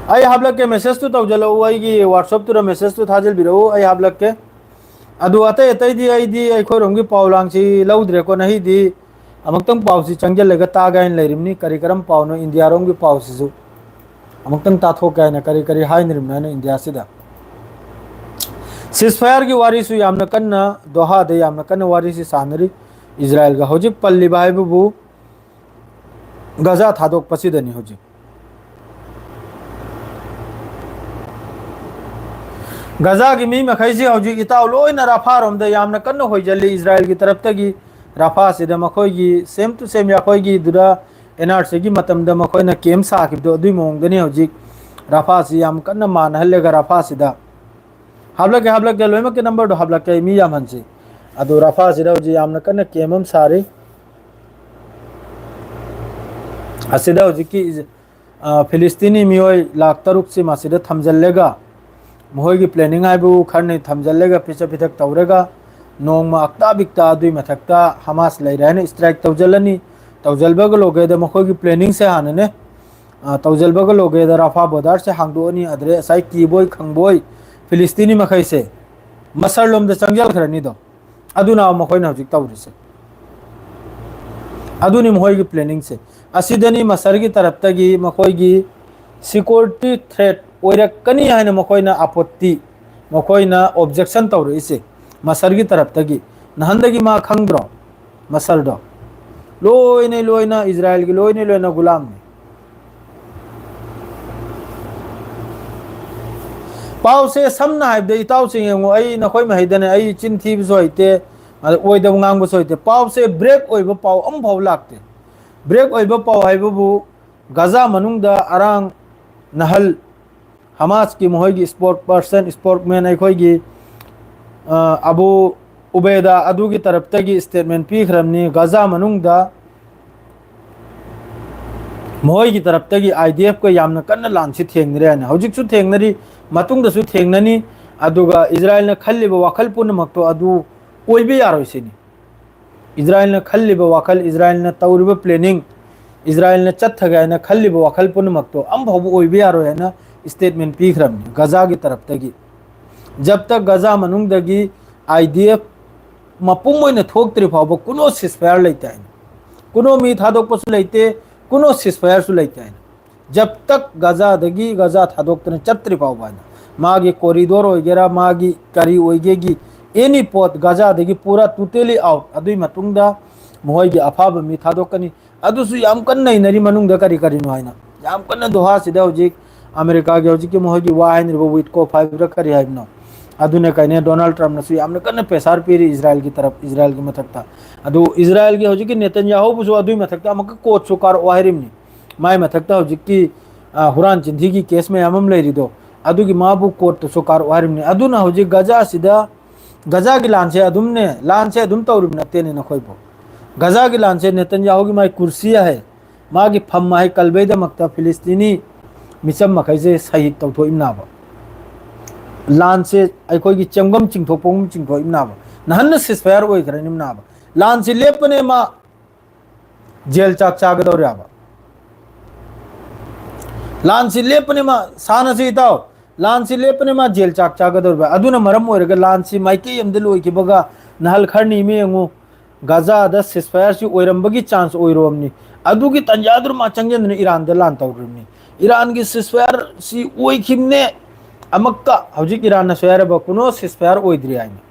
ꯑꯩ ꯍꯥꯞꯂꯛꯀꯦ, ꯃꯦꯁꯦꯖꯇꯨ ꯇꯧꯖꯜꯂꯛꯎ, ꯑꯩꯒꯤ WhatsApp-ꯇꯨꯗ ꯃꯦꯁꯦꯖꯇꯨ ꯊꯥꯖꯤꯜꯕꯤꯔꯛꯎ, ꯑꯩ ꯍꯥꯞꯂꯛꯀꯦ꯫ ꯑꯗꯨ ꯑꯇꯩ ꯑꯇꯩꯗꯤ ꯑꯩꯗꯤ ꯑꯩꯈꯣꯏꯔꯣꯝꯒꯤ ꯄꯥꯎ ꯂꯥꯡꯁꯤ ꯂꯧꯗ꯭ꯔꯦꯀꯣ꯫ ꯅꯍꯤꯗꯤ ꯑꯃꯨꯛꯇꯪ ꯄꯥꯎꯁꯤ ꯆꯪꯁꯤꯜꯂꯒ ꯇꯥꯒꯦ ꯍꯥꯏꯅ ꯂꯩꯔꯤꯕꯅꯤ꯫ ꯀꯔꯤ ꯀꯔꯝ ꯄꯥꯎꯅꯣ ꯏꯟꯗꯤꯌꯥꯔꯣꯝꯒꯤ ꯄꯥꯎꯁꯤꯁꯨ ꯑꯃꯨꯛꯇꯪ ꯇꯥꯊꯣꯛꯀꯦ ꯍꯥꯏꯅ, ꯀꯔꯤ ꯀꯔꯤ ꯍꯥꯏꯅꯔꯤꯕꯅꯣ ꯍꯥꯏꯅ ꯏꯟꯗꯤꯌꯥꯁꯤꯗ꯫ ꯁꯤꯁꯐꯥꯌꯔꯒꯤ ꯋꯥꯔꯤꯁꯨ ꯌꯥꯝꯅ ꯀꯟꯅ ꯗꯣꯍꯥꯗ ꯌꯥꯝꯅ ꯀꯟꯅ ꯋꯥꯔꯤꯁꯤ ꯁꯥꯟꯅꯔꯤ꯫ ꯏꯖꯔꯥꯏꯜꯒ ꯍꯧꯖꯤꯛ ꯄꯜꯂꯤꯕ ꯍꯥꯏꯕꯕꯨ ꯒꯖꯥ ꯊꯥꯗꯣꯛꯄꯁꯤꯗꯅꯤ꯫ ꯍꯧꯖꯤꯛ ꯒꯖꯥꯒꯤ ꯃꯤ ꯃꯈꯩꯁꯤ ꯍꯧꯖꯤꯛ ꯏꯇꯥꯎ ꯂꯣꯏꯅ ꯔꯥꯐꯥꯔꯣꯝꯗ ꯌꯥꯝꯅ ꯀꯟꯅ ꯍꯣꯏꯖꯜꯂꯤ꯫ ꯏꯖꯔꯥꯏꯜꯒꯤ ꯇꯔꯞꯇꯒꯤ ꯔꯥꯐꯥꯁꯤꯗ ꯃꯈꯣꯏꯒꯤ same to same ꯑꯩꯈꯣꯏꯒꯤꯗꯨꯗ ꯑꯦꯟ ꯑꯥꯔ ꯁꯤꯒꯤ ꯃꯇꯝꯗ ꯃꯈꯣꯏꯅ ꯀꯦꯝ ꯁꯥꯈꯤꯕꯗꯣ ꯑꯗꯨꯒꯤ ꯃꯑꯣꯡꯗꯅꯤ ꯍꯧꯖꯤꯛ ꯔꯥꯐꯥꯁꯤ ꯌꯥꯝ ꯀꯟꯅ ꯃꯥꯟꯅꯍꯜꯂꯦꯒ ꯔꯥꯐꯥꯁꯤꯗ꯫ ꯍꯥꯞꯂꯛꯀꯦ, ꯍꯥꯞꯂꯛꯀꯦ, ꯂꯣꯏꯅꯃꯛꯀꯤ ꯅꯝꯕꯔꯗꯣ ꯍꯥꯞꯂꯛꯀꯦ, ꯑꯩ ꯃꯤ ꯌꯥꯝꯍꯟꯁꯤ꯫ ꯑꯗꯣ ꯔꯥꯐꯥꯁꯤꯗ ꯍꯧꯖꯤꯛ ꯌꯥꯝꯅ ꯀꯟꯅ ꯀꯦꯝ ꯑꯃ ꯁꯥꯔꯤ꯫ ꯑꯁꯤꯗ ꯍꯧꯖꯤꯛꯀꯤ ꯏꯖ-, ꯑ, ꯐꯤꯂꯤꯁꯇꯤꯅꯤ ꯃꯤꯑꯣꯏ ꯂꯥꯈ ꯇꯔꯨꯛꯁꯤ ꯃꯁꯤꯗ ꯊꯝꯖꯤꯜꯂꯒ, ꯃꯈꯣꯏꯒꯤ ꯄ꯭ꯂꯦꯅꯤꯡ ꯍꯥꯏꯕꯨ ꯈꯔꯅ ꯊꯝꯖꯤꯜꯂꯒ ꯄꯤꯆ ꯄꯤꯊꯛ ꯇꯧꯔꯒ, ꯅꯣꯡꯃ ꯑꯛꯇꯥ ꯕꯤꯛꯇꯥ ꯑꯗꯨꯒꯤ ꯃꯊꯛꯇ ꯍꯃꯥꯁ ꯂꯩꯔꯦ ꯍꯥꯏꯅ ꯏꯁꯇ꯭ꯔꯥꯏꯛ ꯇꯧꯖꯤꯜꯂꯅꯤ꯫ ꯇꯧꯖꯤꯜꯕꯒ ꯂꯣꯏꯒꯦꯗ ꯃꯈꯣꯏꯒꯤ ꯄ꯭ꯂꯦꯅꯤꯡꯁꯦ ꯍꯥꯟꯅꯅꯦ, ꯑ, ꯇꯧꯖꯤꯜꯕꯒ ꯂꯣꯏꯒꯦꯗ ꯔꯥꯐꯥ ꯕꯣꯔꯗꯔꯁꯦ ꯍꯥꯡꯗꯣꯛꯑꯅꯤ꯫ ꯑꯗꯨꯗꯩ ꯉꯁꯥꯏ ꯀꯤꯕꯣꯏ ꯈꯪꯕꯣꯏ ꯐꯤꯂꯤꯁꯇꯤꯅꯤ ꯃꯈꯩꯁꯦ ꯃꯁꯔꯂꯣꯝꯗ ꯆꯪꯖꯤꯜꯈ꯭ꯔꯅꯤꯗꯣ꯫ ꯑꯗꯨꯅ ꯃꯈꯣꯏꯅ ꯍꯧꯖꯤꯛ ꯇꯧꯔꯤꯁꯦ꯫ ꯑꯗꯨꯅꯤ ꯃꯈꯣꯏꯒꯤ ꯄ꯭ꯂꯦꯅꯤꯡꯁꯦ꯫ ꯑꯁꯤꯗꯅꯤ ꯃꯁꯔꯒꯤ ꯇꯔꯞꯇꯒꯤ ꯃꯈꯣꯏꯒꯤ ꯁꯤꯀ꯭ꯌꯨꯔꯤꯇꯤ ꯊ꯭ꯔꯦꯠ ꯑꯣꯏꯔꯛꯀꯅꯤ ꯍꯥꯏꯅ ꯃꯈꯣꯏꯅ ꯑꯄꯣꯠꯇꯤ, ꯃꯈꯣꯏꯅ ꯑꯣꯕꯖꯦꯛꯁꯟ ꯇꯧꯔꯛꯏꯁꯦ ꯃꯁꯔꯒꯤ ꯇꯔꯞꯇꯒꯤ꯫ ꯅꯍꯥꯟꯗꯒꯤ ꯃꯥ ꯈꯪꯗ꯭ꯔꯣ? ꯃꯁꯔꯗꯣ ꯂꯣꯏꯅ ꯂꯣꯏꯅ ꯏꯖꯔꯥꯏꯜꯒꯤ ꯂꯣꯏꯅ ꯂꯣꯏꯅ ꯒꯨꯂꯥꯝꯅꯤ꯫ ꯄꯥꯎꯁꯦ ꯁꯝꯅ ꯍꯥꯏꯕꯗ ꯏꯇꯥꯎꯁꯤꯡ ꯌꯦꯡꯉꯨ, ꯑꯩ ꯅꯈꯣꯏ ꯃꯍꯩꯗꯅꯦ, ꯑꯩ ꯆꯤꯟ ꯊꯤꯕꯁꯨ ꯍꯩꯇꯦ, ꯑꯗ ꯑꯣꯏꯗꯕ ꯉꯥꯡꯕꯁꯨ ꯍꯩꯇꯦ꯫ ꯄꯥꯎꯁꯦ ꯕ꯭ꯔꯦꯛ ꯑꯣꯏꯕ ꯄꯥꯎ ꯑꯃꯐꯥꯎ ꯂꯥꯛꯇꯦ꯫ ꯕ꯭ꯔꯦꯛ ꯑꯣꯏꯕ ꯄꯥꯎ ꯍꯥꯏꯕꯕꯨ ꯒꯖꯥ ꯃꯅꯨꯡꯗ ꯑꯔꯥꯡ ꯅꯍꯜ ꯍꯃꯥꯁꯀꯤ ꯃꯈꯣꯏꯒꯤ ꯁ꯭ꯄꯣꯛꯁ ꯄꯔꯁꯟ, ꯁ꯭ꯄꯣꯛꯁꯃꯦꯟ ꯑꯩꯈꯣꯏꯒꯤ, ꯑ, ꯑꯕꯨ ꯎꯕꯦꯗꯥ ꯑꯗꯨꯒꯤ ꯇꯔꯞꯇꯒꯤ ꯁ꯭ꯇꯦꯠꯃꯦꯟ ꯄꯤꯈ꯭ꯔꯕꯅꯤ꯫ ꯒꯖꯥ ꯃꯅꯨꯡꯗ ꯃꯈꯣꯏꯒꯤ ꯇꯔꯞꯇꯒꯤ ꯑꯥꯏ ꯗꯤ ꯑꯦꯐꯀ ꯌꯥꯝꯅ ꯀꯟꯅ ꯂꯥꯟꯁꯤ ꯊꯦꯡꯅꯔꯦ ꯍꯥꯏꯅ꯫ ꯍꯧꯖꯤꯛꯁꯨ ꯊꯦꯡꯅꯔꯤ, ꯃꯇꯨꯡꯗꯁꯨ ꯊꯦꯡꯅꯅꯤ꯫ ꯑꯗꯨꯒ ꯏꯖꯔꯥꯏꯜꯅ ꯈꯜꯂꯤꯕ ꯋꯥꯈꯜ ꯄꯨꯝꯅꯃꯛꯇꯣ ꯑꯗꯨ ꯑꯣꯏꯕ ꯌꯥꯔꯣꯏ ꯁꯤꯅꯤ꯫ ꯏꯖꯔꯥꯏꯜꯅ ꯈꯜꯂꯤꯕ ꯋꯥꯈꯜ, ꯏꯖꯔꯥꯏꯜꯅ ꯇꯧꯔꯤꯕ ꯄ꯭ꯂꯦꯅꯤꯡ, ꯏꯖꯔꯥꯏꯜꯅ ꯆꯠꯊꯒꯦ ꯍꯥꯏꯅ ꯈꯜꯂꯤꯕ ꯋꯥꯈꯜ ꯄꯨꯝꯅꯃꯛꯇꯣ ꯑꯃꯐꯥꯎꯕ ꯑꯣꯏꯕ ꯌꯥꯔꯣꯏ ꯍꯥꯏꯅ ꯁ꯭ꯇꯦꯠꯃꯦꯟ ꯄꯤꯈ꯭ꯔꯕꯅꯤ ꯒꯖꯥꯒꯤ ꯇꯔꯞꯇꯒꯤ꯫ ꯖꯕ ꯇꯛ ꯒꯖꯥ ꯃꯅꯨꯡꯗꯒꯤ ꯑꯥꯏ ꯗꯤ ꯑꯦꯐ ꯃꯄꯨꯝ ꯑꯣꯏꯅ ꯊꯣꯛꯇ꯭ꯔꯤ ꯐꯥꯎꯕ ꯀꯨꯅꯣ ceasefire ꯂꯩꯇꯦ ꯍꯥꯏꯅ, ꯀꯨꯅꯣ ꯃꯤ ꯊꯥꯗꯣꯛꯄꯁꯨ ꯂꯩꯇꯦ, ꯀꯨꯅꯣ ceasefireꯁꯨ ꯂꯩꯇꯦ ꯍꯥꯏꯅ꯫ ꯖꯕ ꯇꯛ ꯒꯖꯥꯗꯒꯤ ꯒꯖꯥ ꯊꯥꯗꯣꯛꯇꯅ ꯆꯠꯇ꯭ꯔꯤ ꯐꯥꯎꯕ ꯍꯥꯏꯅ, ꯃꯥꯒꯤ corridor ꯑꯣꯏꯒꯦꯔꯥ, ꯃꯥꯒꯤ ꯀꯔꯤ ꯑꯣꯏꯒꯦꯒꯤ, any ꯄꯣꯠ ꯒꯖꯥꯗꯒꯤ ꯄꯨꯔꯥ totally out, ꯑꯗꯨꯒꯤ ꯃꯇꯨꯡꯗ ꯃꯈꯣꯏꯒꯤ ꯑꯐꯕ ꯃꯤ ꯊꯥꯗꯣꯛꯀꯅꯤ꯫ ꯑꯗꯨꯁꯨ ꯌꯥꯝ ꯀꯟꯅ ꯅꯩꯅꯔꯤ ꯃꯅꯨꯡꯗ ꯀꯔꯤ ꯀꯔꯤꯅꯣ ꯍꯥꯏꯅ, ꯌꯥꯝ ꯀꯟꯅ ꯗꯣꯍꯥꯁꯤꯗ ꯍꯧꯖꯤꯛ ꯑꯃꯦꯔꯤꯀꯥꯒꯤ ꯍꯧꯖꯤꯛꯀꯤ ꯃꯈꯣꯏꯒꯤ ꯋꯥ ꯍꯥꯏꯅꯔꯤꯕ ꯋꯤꯠꯀꯣꯐ ꯍꯥꯏꯕ꯭ꯔꯥ ꯀꯔꯤ ꯍꯥꯏꯕꯅꯣ, ꯑꯗꯨꯅ ꯀꯩꯅꯦ ꯗꯣꯅꯥꯜꯗ ꯇ꯭ꯔꯝꯞꯅꯁꯨ ꯌꯥꯝꯅ ꯀꯟꯅ pressure ꯄꯤꯔꯤ ꯏꯖꯔꯥꯏꯜꯒꯤ ꯇꯔꯞ, ꯏꯖꯔꯥꯏꯜꯒꯤ ꯃꯊꯛꯇ꯫ ꯑꯗꯨ ꯏꯖꯔꯥꯏꯜꯒꯤ ꯍꯧꯖꯤꯛꯀꯤ ꯅꯦꯇꯟꯌꯥꯍꯨꯕꯨꯁꯨ ꯑꯗꯨꯒꯤ ꯃꯊꯛꯇ ꯑꯃꯨꯛꯀ ꯀꯣꯔꯠꯁꯨ ꯀꯥꯔꯛꯑꯣ ꯍꯥꯏꯔꯤꯕꯅꯤ꯫ ꯃꯥꯏ ꯃꯊꯛꯇ ꯍꯧꯖꯤꯛꯀꯤ, ꯑ, ꯍꯨꯔꯥꯟ ꯆꯤꯟꯊꯤꯒꯤ ꯀꯦꯁ ꯃꯌꯥꯝ ꯑꯃ ꯂꯩꯔꯤꯗꯣ, ꯑꯗꯨꯒꯤ ꯃꯥꯕꯨ ꯀꯣꯔꯠꯇꯁꯨ ꯀꯥꯔꯛꯑꯣ ꯍꯥꯏꯔꯤꯕꯅꯤ꯫ ꯑꯗꯨꯅ ꯍꯧꯖꯤꯛ ꯒꯖꯥꯁꯤꯗ, ꯒꯖꯥꯒꯤ ꯂꯥꯟꯁꯦ ꯑꯗꯨꯝꯅꯦ, ꯂꯥꯟꯁꯦ ꯑꯗꯨꯝ ꯇꯧꯔꯤꯕ ꯅꯠꯇꯦꯅꯦ ꯅꯈꯣꯏꯕꯨ꯫ ꯒꯖꯥꯒꯤ ꯂꯥꯟꯁꯦ ꯅꯦꯇꯟꯌꯥꯍꯨꯒꯤ ꯃꯥꯏ ꯀꯨꯔꯁꯤ ꯍꯥꯏ, ꯃꯥꯒꯤ ꯐꯝ ꯍꯥꯏ ꯀꯜꯕꯩꯗꯃꯛꯇ ꯐꯤꯂꯤꯁꯇꯤꯅꯤ ꯃꯤꯆꯝ ꯃꯈꯩꯁꯦ ꯁꯍꯤꯗ ꯇꯧꯊꯣꯛꯏꯕꯅꯥꯕ꯫ ꯂꯥꯟꯁꯦ ꯑꯩꯈꯣꯏꯒꯤ ꯆꯦꯡꯐꯝ ꯆꯤꯡꯊꯣꯛꯄꯒꯨꯝ ꯆꯤꯡꯊꯣꯛꯏꯕꯅꯥꯕ꯫ ꯅꯍꯟꯅ ceasefire ꯑꯣꯏꯈ꯭ꯔꯅꯤꯕꯅꯥꯕ꯫ ꯂꯥꯟꯁꯤ ꯂꯦꯞꯄꯅꯦ ꯃꯥ ꯖꯦꯜ ꯆꯥꯛ ꯆꯥꯒꯗꯧꯔꯦꯕ꯫ ꯂꯥꯟꯁꯤ ꯂꯦꯞꯄꯅꯦ ꯃꯥ, ꯁꯥꯟꯅꯁꯤ ꯏꯇꯥꯎ, ꯂꯥꯟꯁꯤ ꯂꯦꯞꯄꯅꯦ ꯃꯥ ꯖꯦꯜ ꯆꯥꯛ ꯆꯥꯒꯗꯧꯔꯤꯕ꯫ ꯑꯗꯨꯅ ꯃꯔꯝ ꯑꯣꯏꯔꯒ ꯂꯥꯟꯁꯤ ꯃꯥꯏꯀꯩ ꯑꯃꯗ ꯂꯣꯏꯈꯤꯕꯒ ꯅꯍꯜ ꯈꯔꯅꯤ ꯑꯃ ꯌꯦꯡꯉꯨ, ꯒꯖꯥꯗ ceasefireꯁꯤ ꯑꯣꯏꯔꯝꯕꯒꯤ chance ꯑꯣꯏꯔꯣꯝꯅꯤ꯫ ꯑꯗꯨꯒꯤ ꯇꯥꯟꯖꯥꯗꯨꯗ ꯃꯥ ꯆꯪꯁꯤꯟꯗꯨꯅ ꯏꯔꯥꯟꯗ ꯂꯥꯟ ꯇꯧꯔꯤꯕꯅꯤ꯫ ꯏꯔꯥꯟꯒꯤ ceasefireꯁꯤ ꯑꯣꯏꯈꯤꯕꯅꯦ꯫ ꯑꯃꯨꯛꯀ ꯍꯧꯖꯤꯛ ꯏꯔꯥꯟꯅꯁꯨ ꯍꯥꯏꯔꯕ ꯀꯨꯅꯣ ceasefire ꯑꯣꯏꯗ꯭ꯔꯤ ꯍꯥꯏꯅ꯫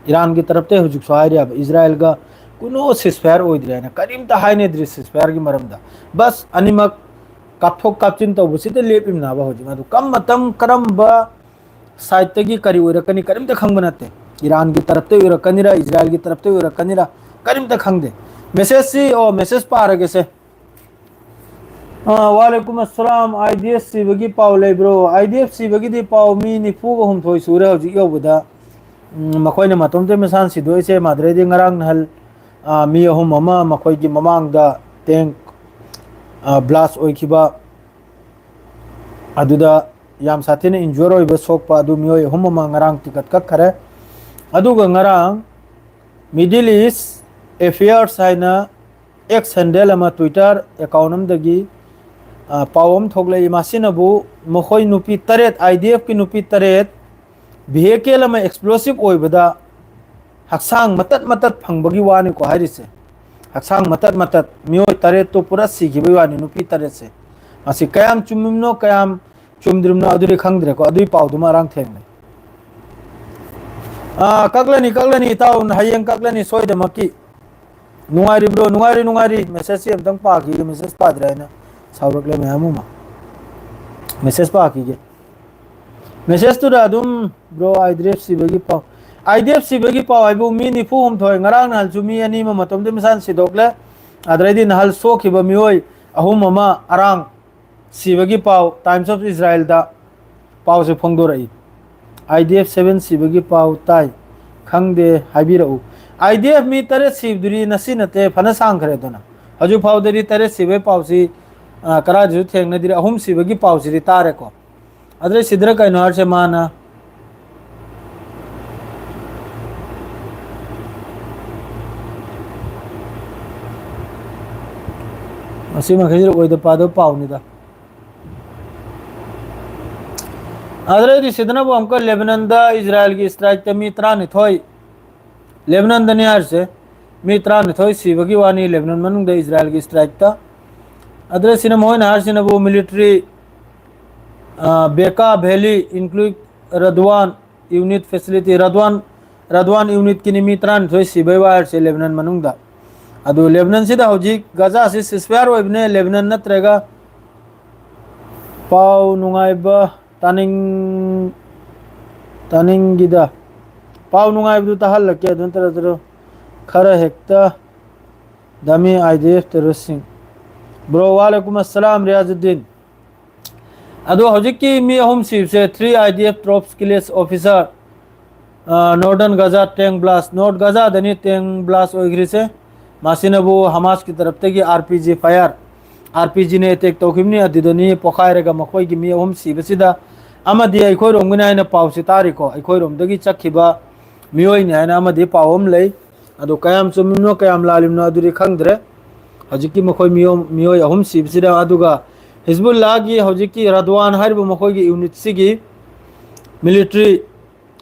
ꯏꯔꯥꯟꯒꯤ ꯇꯔꯞꯇ ꯍꯧꯖꯤꯛꯁꯨ ꯍꯥꯏꯔꯤꯑꯕ ꯏꯖꯔꯥꯏꯜꯒ ꯀꯨꯅꯣ ceasefire ꯑꯣꯏꯗ꯭ꯔꯤ ꯍꯥꯏꯅ꯫ ꯀꯔꯤꯝꯇ ꯍꯥꯏꯅꯗ꯭ꯔꯤ ceasefireꯒꯤ ꯃꯔꯝꯗ꯫ ꯕꯁ ꯑꯅꯤꯃꯛ ꯀꯥꯞꯊꯣꯛ ꯀꯥꯞꯁꯤꯟ ꯇꯧꯕꯁꯤꯗ ꯂꯦꯞꯂꯤꯕꯅꯦꯕ ꯍꯧꯖꯤꯛ꯫ ꯑꯗꯨ ꯀꯔꯝꯕ ꯃꯇꯝ, ꯀꯔꯝꯕ sideꯇꯒꯤ ꯀꯔꯤ ꯑꯣꯏꯔꯛꯀꯅꯤ ꯀꯔꯤꯝꯇ ꯈꯪꯕ ꯅꯠꯇꯦ꯫ ꯏꯔꯥꯟꯒꯤ ꯇꯔꯞꯇ ꯑꯣꯏꯔꯛꯀꯅꯤꯔꯥ, ꯏꯖꯔꯥꯏꯜꯒꯤ ꯇꯔꯞꯇ ꯑꯣꯏꯔꯛꯀꯅꯤꯔꯥ, ꯀꯔꯤꯝꯇ ꯈꯪꯗꯦ꯫ Messageꯁꯤ, ꯑꯣ, message ꯄꯥꯔꯒꯦꯁꯦ꯫ Ah, ꯋꯥꯂꯩꯀꯨꯝ ꯑꯁꯂꯥꯝ꯫ I D F ꯁꯤꯕꯒꯤ ꯄꯥꯎ ꯂꯩꯕ꯭ꯔꯣ? ꯑꯥꯏ ꯗꯤ ꯑꯦꯐ ꯁꯤꯕꯒꯤꯗꯤ ꯄꯥꯎ ꯃꯤ ꯅꯤꯐꯨꯒ ꯍꯨꯝꯗꯣꯏ ꯁꯨꯔꯦ ꯍꯧꯖꯤꯛ ꯌꯧꯕꯗ꯫ ꯎꯝ, ꯃꯈꯣꯏꯅ ꯃꯇꯣꯝꯇ ꯃꯁꯥꯅ ꯁꯤꯗꯣꯛꯏꯁꯦ꯫ ꯃꯥꯗ꯭ꯔꯦꯗꯤ ꯉꯔꯥꯡ ꯅꯍꯜ, ꯑꯥ, ꯃꯤ ꯑꯍꯨꯝ ꯑꯃ ꯃꯈꯣꯏꯒꯤ ꯃꯃꯥꯡꯗ tank, ꯑꯥ, blast ꯑꯣꯏꯈꯤꯕ ꯑꯗꯨꯗ ꯌꯥꯝ ꯁꯥꯊꯤꯅ injure ꯑꯣꯏꯕ, ꯁꯣꯛꯄ ꯑꯗꯨ ꯃꯤꯑꯣꯏ ꯑꯍꯨꯝ ꯑꯃ ꯉꯔꯥꯡ ticket ꯀꯛꯈꯔꯦ꯫ ꯑꯗꯨꯒ ꯉꯔꯥꯡ Middle East Affairs ꯍꯥꯏꯅ X handle ꯑꯃ, Twitter account ꯑꯃꯗꯒꯤ, ꯑ, ꯄꯥꯎ ꯑꯃ ꯊꯣꯛꯂꯛꯏ꯫ ꯃꯁꯤꯅꯕꯨ ꯃꯈꯣꯏ ꯅꯨꯄꯤ ꯇꯔꯦꯠ, ꯑꯥꯏ ꯗꯤ ꯑꯦꯐꯀꯤ ꯅꯨꯄꯤ ꯇꯔꯦꯠ vehicle ꯑꯃ explosive ꯑꯣꯏꯕꯗ ꯍꯛꯆꯥꯡ ꯃꯇꯠ ꯃꯇꯠ ꯐꯪꯕꯒꯤ ꯋꯥꯅꯤꯀꯣ ꯍꯥꯏꯔꯤꯁꯦ꯫ ꯍꯛꯆꯥꯡ ꯃꯇꯠ ꯃꯇꯠ, ꯃꯤꯑꯣꯏ ꯇꯔꯦꯠꯇꯨ ꯄꯨꯔꯥ ꯁꯤꯈꯤꯕꯒꯤ ꯋꯥꯅꯤ, ꯅꯨꯄꯤ ꯇꯔꯦꯠꯁꯦ꯫ ꯃꯁꯤ ꯀꯌꯥꯝ ꯆꯨꯝꯃꯤꯕꯅꯣ, ꯀꯌꯥꯝ ꯆꯨꯝꯗ꯭ꯔꯤꯕꯅꯣ ꯑꯗꯨꯗꯤ ꯈꯪꯗ꯭ꯔꯦꯀꯣ, ꯑꯗꯨꯏ ꯄꯥꯎꯗꯨꯃ ꯑꯔꯥꯡ ꯊꯦꯡꯅꯩ꯫ ꯑꯥ, ꯀꯛꯂꯅꯤ, ꯀꯛꯂꯅꯤ ꯏꯇꯥꯎ, ꯍꯌꯦꯡ ꯀꯛꯂꯅꯤ ꯁꯣꯏꯗꯃꯛꯀꯤ꯫ ꯅꯨꯡꯉꯥꯏꯔꯤꯕ꯭ꯔꯣ? ꯅꯨꯡꯉꯥꯏꯔꯤ, ꯅꯨꯡꯉꯥꯏꯔꯤ꯫ ꯃꯦꯁꯦꯖꯁꯤ ꯑꯝꯇꯪ ꯄꯥꯈꯤꯒꯦ, ꯃꯦꯁꯦꯖ ꯄꯥꯗ꯭ꯔꯦ ꯍꯥꯏꯅ ꯁꯥꯎꯔꯛꯂꯦ ꯃꯌꯥꯝ ꯑꯃ꯫ ꯃꯦꯁꯦꯖ ꯄꯥꯈꯤꯒꯦ꯫ ꯃꯦꯁꯦꯖꯇꯨꯗ ꯑꯗꯨꯝ, ꯕ꯭ꯔꯣ, ꯑꯥꯏ ꯗꯤ ꯑꯦꯐ ꯁꯤꯕꯒꯤ ꯄꯥꯎ, ꯑꯥꯏ ꯗꯤ ꯑꯦꯐ ꯁꯤꯕꯒꯤ ꯄꯥꯎ ꯍꯥꯏꯕꯨ ꯃꯤ ꯅꯤꯐꯨ ꯍꯨꯝꯗꯣꯏ, ꯉꯔꯥꯡ ꯅꯍꯥꯟꯁꯨ ꯃꯤ ꯑꯅꯤ ꯑꯃ ꯃꯇꯣꯝꯇ ꯃꯁꯥꯅ ꯁꯤꯗꯣꯛꯂꯦ꯫ ꯑꯗꯩꯗꯤ ꯅꯍꯥꯟ ꯁꯣꯛꯈꯤꯕ ꯃꯤꯑꯣꯏ ꯑꯍꯨꯝ ꯑꯃ ꯑꯔꯥꯡ ꯁꯤꯕꯒꯤ ꯄꯥꯎ Times of Israelꯗ ꯄꯥꯎꯁꯦ ꯐꯣꯡꯗꯣꯔꯛꯏ꯫ ꯑꯥꯏ ꯗꯤ ꯑꯦꯐ ꯁꯚꯦꯟ ꯁꯤꯕꯒꯤ ꯄꯥꯎ ꯇꯥꯏ, ꯈꯪꯗꯦ, ꯍꯥꯏꯕꯤꯔꯛꯎ꯫ ꯑꯥꯏ ꯗꯤ ꯑꯦꯐ ꯃꯤ ꯇꯔꯦꯠ ꯁꯤꯕꯗꯨꯗꯤ ꯉꯁꯤ ꯅꯠꯇꯦ, ꯐꯅ ꯁꯥꯡꯈ꯭ꯔꯦꯗꯅ꯫ ꯍꯧꯖꯤꯛ ꯐꯥꯎꯗꯗꯤ ꯇꯔꯦꯠ ꯁꯤꯕꯒꯤ ꯄꯥꯎꯁꯤ, ꯑ, ꯀꯗꯥꯏꯗꯁꯨ ꯊꯦꯡꯅꯗ꯭ꯔꯤ꯫ ꯑꯍꯨꯝ ꯁꯤꯕꯒꯤ ꯄꯥꯎꯁꯤꯗꯤ ꯇꯥꯔꯦꯀꯣ꯫ ꯑꯗꯨꯗꯩ ꯁꯤꯗꯅ ꯀꯩꯅꯣ ꯍꯥꯏꯔꯤꯁꯦ ꯃꯥꯅ, ꯃꯁꯤ ꯃꯈꯩꯁꯤ ꯑꯣꯏꯗ ꯄꯥꯗꯕ ꯄꯥꯎꯅꯤꯗ꯫ ꯑꯗꯨꯗꯩꯗꯤ ꯁꯤꯗꯅꯕꯨ ꯑꯃꯨꯛꯀ ꯂꯦꯕꯅꯟꯗ ꯏꯖꯔꯥꯏꯜꯒꯤ ꯏꯁꯇ꯭ꯔꯥꯏꯛꯇ ꯃꯤ ꯇꯔꯥꯅꯤꯊꯣꯏ, ꯂꯦꯕꯅꯟꯗꯅꯤ ꯍꯥꯏꯔꯤꯁꯦ, ꯃꯤ ꯇꯔꯥꯅꯤꯊꯣꯏ ꯁꯤꯕꯒꯤ ꯋꯥꯅꯤ ꯂꯦꯕꯅꯟ ꯃꯅꯨꯡꯗ ꯏꯖꯔꯥꯏꯜꯒꯤ ꯏꯁꯇ꯭ꯔꯥꯏꯛꯇ꯫ ꯑꯗꯨꯗ ꯁꯤꯅ ꯃꯈꯣꯏꯅ ꯍꯥꯏꯔꯤꯁꯤꯅꯕꯨ ꯃꯤꯂꯤꯇ꯭ꯔꯤ, ꯑ, ꯕꯦꯀꯥ ꯚꯦꯂꯤ, include ꯔꯗ꯭ꯋꯥꯟ unit facility, ꯔꯗ꯭ꯋꯥꯟ, ꯔꯗ꯭ꯋꯥꯟ unitꯀꯤꯅꯤ ꯃꯤ ꯇꯔꯥꯅꯤꯊꯣꯏ ꯁꯤꯕꯒꯤ ꯋꯥ ꯍꯥꯏꯔꯤꯁꯦ ꯂꯦꯕꯅꯟ ꯃꯅꯨꯡꯗ꯫ ꯑꯗꯨ ꯂꯦꯕꯅꯟꯁꯤꯗ ꯍꯧꯖꯤꯛ ꯒꯖꯥꯁꯤ ceasefire ꯑꯣꯏꯕꯅꯦ, ꯂꯦꯕꯅꯟ ꯅꯠꯇ꯭ꯔꯒ ꯄꯥꯎ ꯅꯨꯡꯉꯥꯏꯕ ꯇꯥꯅꯤꯡ-, ꯇꯥꯅꯤꯡꯒꯤꯗ꯫ ꯄꯥꯎ ꯅꯨꯡꯉꯥꯏꯕꯗꯨ ꯇꯥꯍꯜꯂꯛꯀꯦ, ꯑꯗꯨ ꯅꯠꯇ꯭ꯔ, ꯅꯠꯇ꯭ꯔ ꯈꯔ ꯍꯦꯛꯇ ꯗꯃꯤ I D F terroristꯁꯤꯡ꯫ Bro, ꯋꯥꯂꯩꯀꯨꯝ ꯑꯁꯂꯥꯝ, Riyazuddin. ꯑꯗꯣ ꯍꯧꯖꯤꯛꯀꯤ ꯃꯤ ꯑꯍꯨꯝ ꯁꯤꯕꯁꯦ three I D F troops killed officer, ꯑ, Northern Gaza tank blast, North Gazaꯗꯅꯤ tank blast ꯑꯣꯏꯈ꯭ꯔꯤꯁꯦ꯫ ꯃꯁꯤꯅꯕꯨ ꯍꯃꯥꯁꯀꯤ ꯇꯔꯞꯇꯒꯤ R P G fire, R P Gꯅ attack ꯇꯧꯈꯤꯕꯅꯤ, ꯑꯗꯨꯗꯅꯤ ꯄꯣꯈꯥꯏꯔꯒ ꯃꯈꯣꯏꯒꯤ ꯃꯤ ꯑꯍꯨꯝ ꯁꯤꯕꯁꯤꯗ ꯑꯃꯗꯤ ꯑꯩꯈꯣꯏꯔꯣꯝꯒꯤꯅꯤ ꯍꯥꯏꯅ ꯄꯥꯎꯁꯤ ꯇꯥꯔꯤꯀꯣ, ꯑꯩꯈꯣꯏꯔꯣꯝꯗꯒꯤ ꯆꯠꯈꯤꯕ ꯃꯤꯑꯣꯏꯅꯤ ꯍꯥꯏꯅ ꯑꯃꯗꯤ ꯄꯥꯎ ꯑꯃ ꯂꯩ꯫ ꯑꯗꯣ ꯀꯌꯥꯝ ꯆꯨꯝꯃꯤꯕꯅꯣ, ꯀꯌꯥꯝ ꯂꯥꯜꯂꯤꯕꯅꯣ ꯑꯗꯨꯗꯤ ꯈꯪꯗ꯭ꯔꯦ꯫ ꯍꯧꯖꯤꯛꯀꯤ ꯃꯈꯣꯏ ꯃꯤꯑꯣ-, ꯃꯤꯑꯣꯏ ꯑꯍꯨꯝ ꯁꯤꯕꯁꯤꯗ, ꯑꯗꯨꯒ ꯍꯤꯖꯕꯨꯜꯂꯥꯒꯤ ꯍꯧꯖꯤꯛꯀꯤ ꯔꯗ꯭ꯋꯥꯟ ꯍꯥꯏꯔꯤꯕ ꯃꯈꯣꯏꯒꯤ unitꯁꯤꯒꯤ military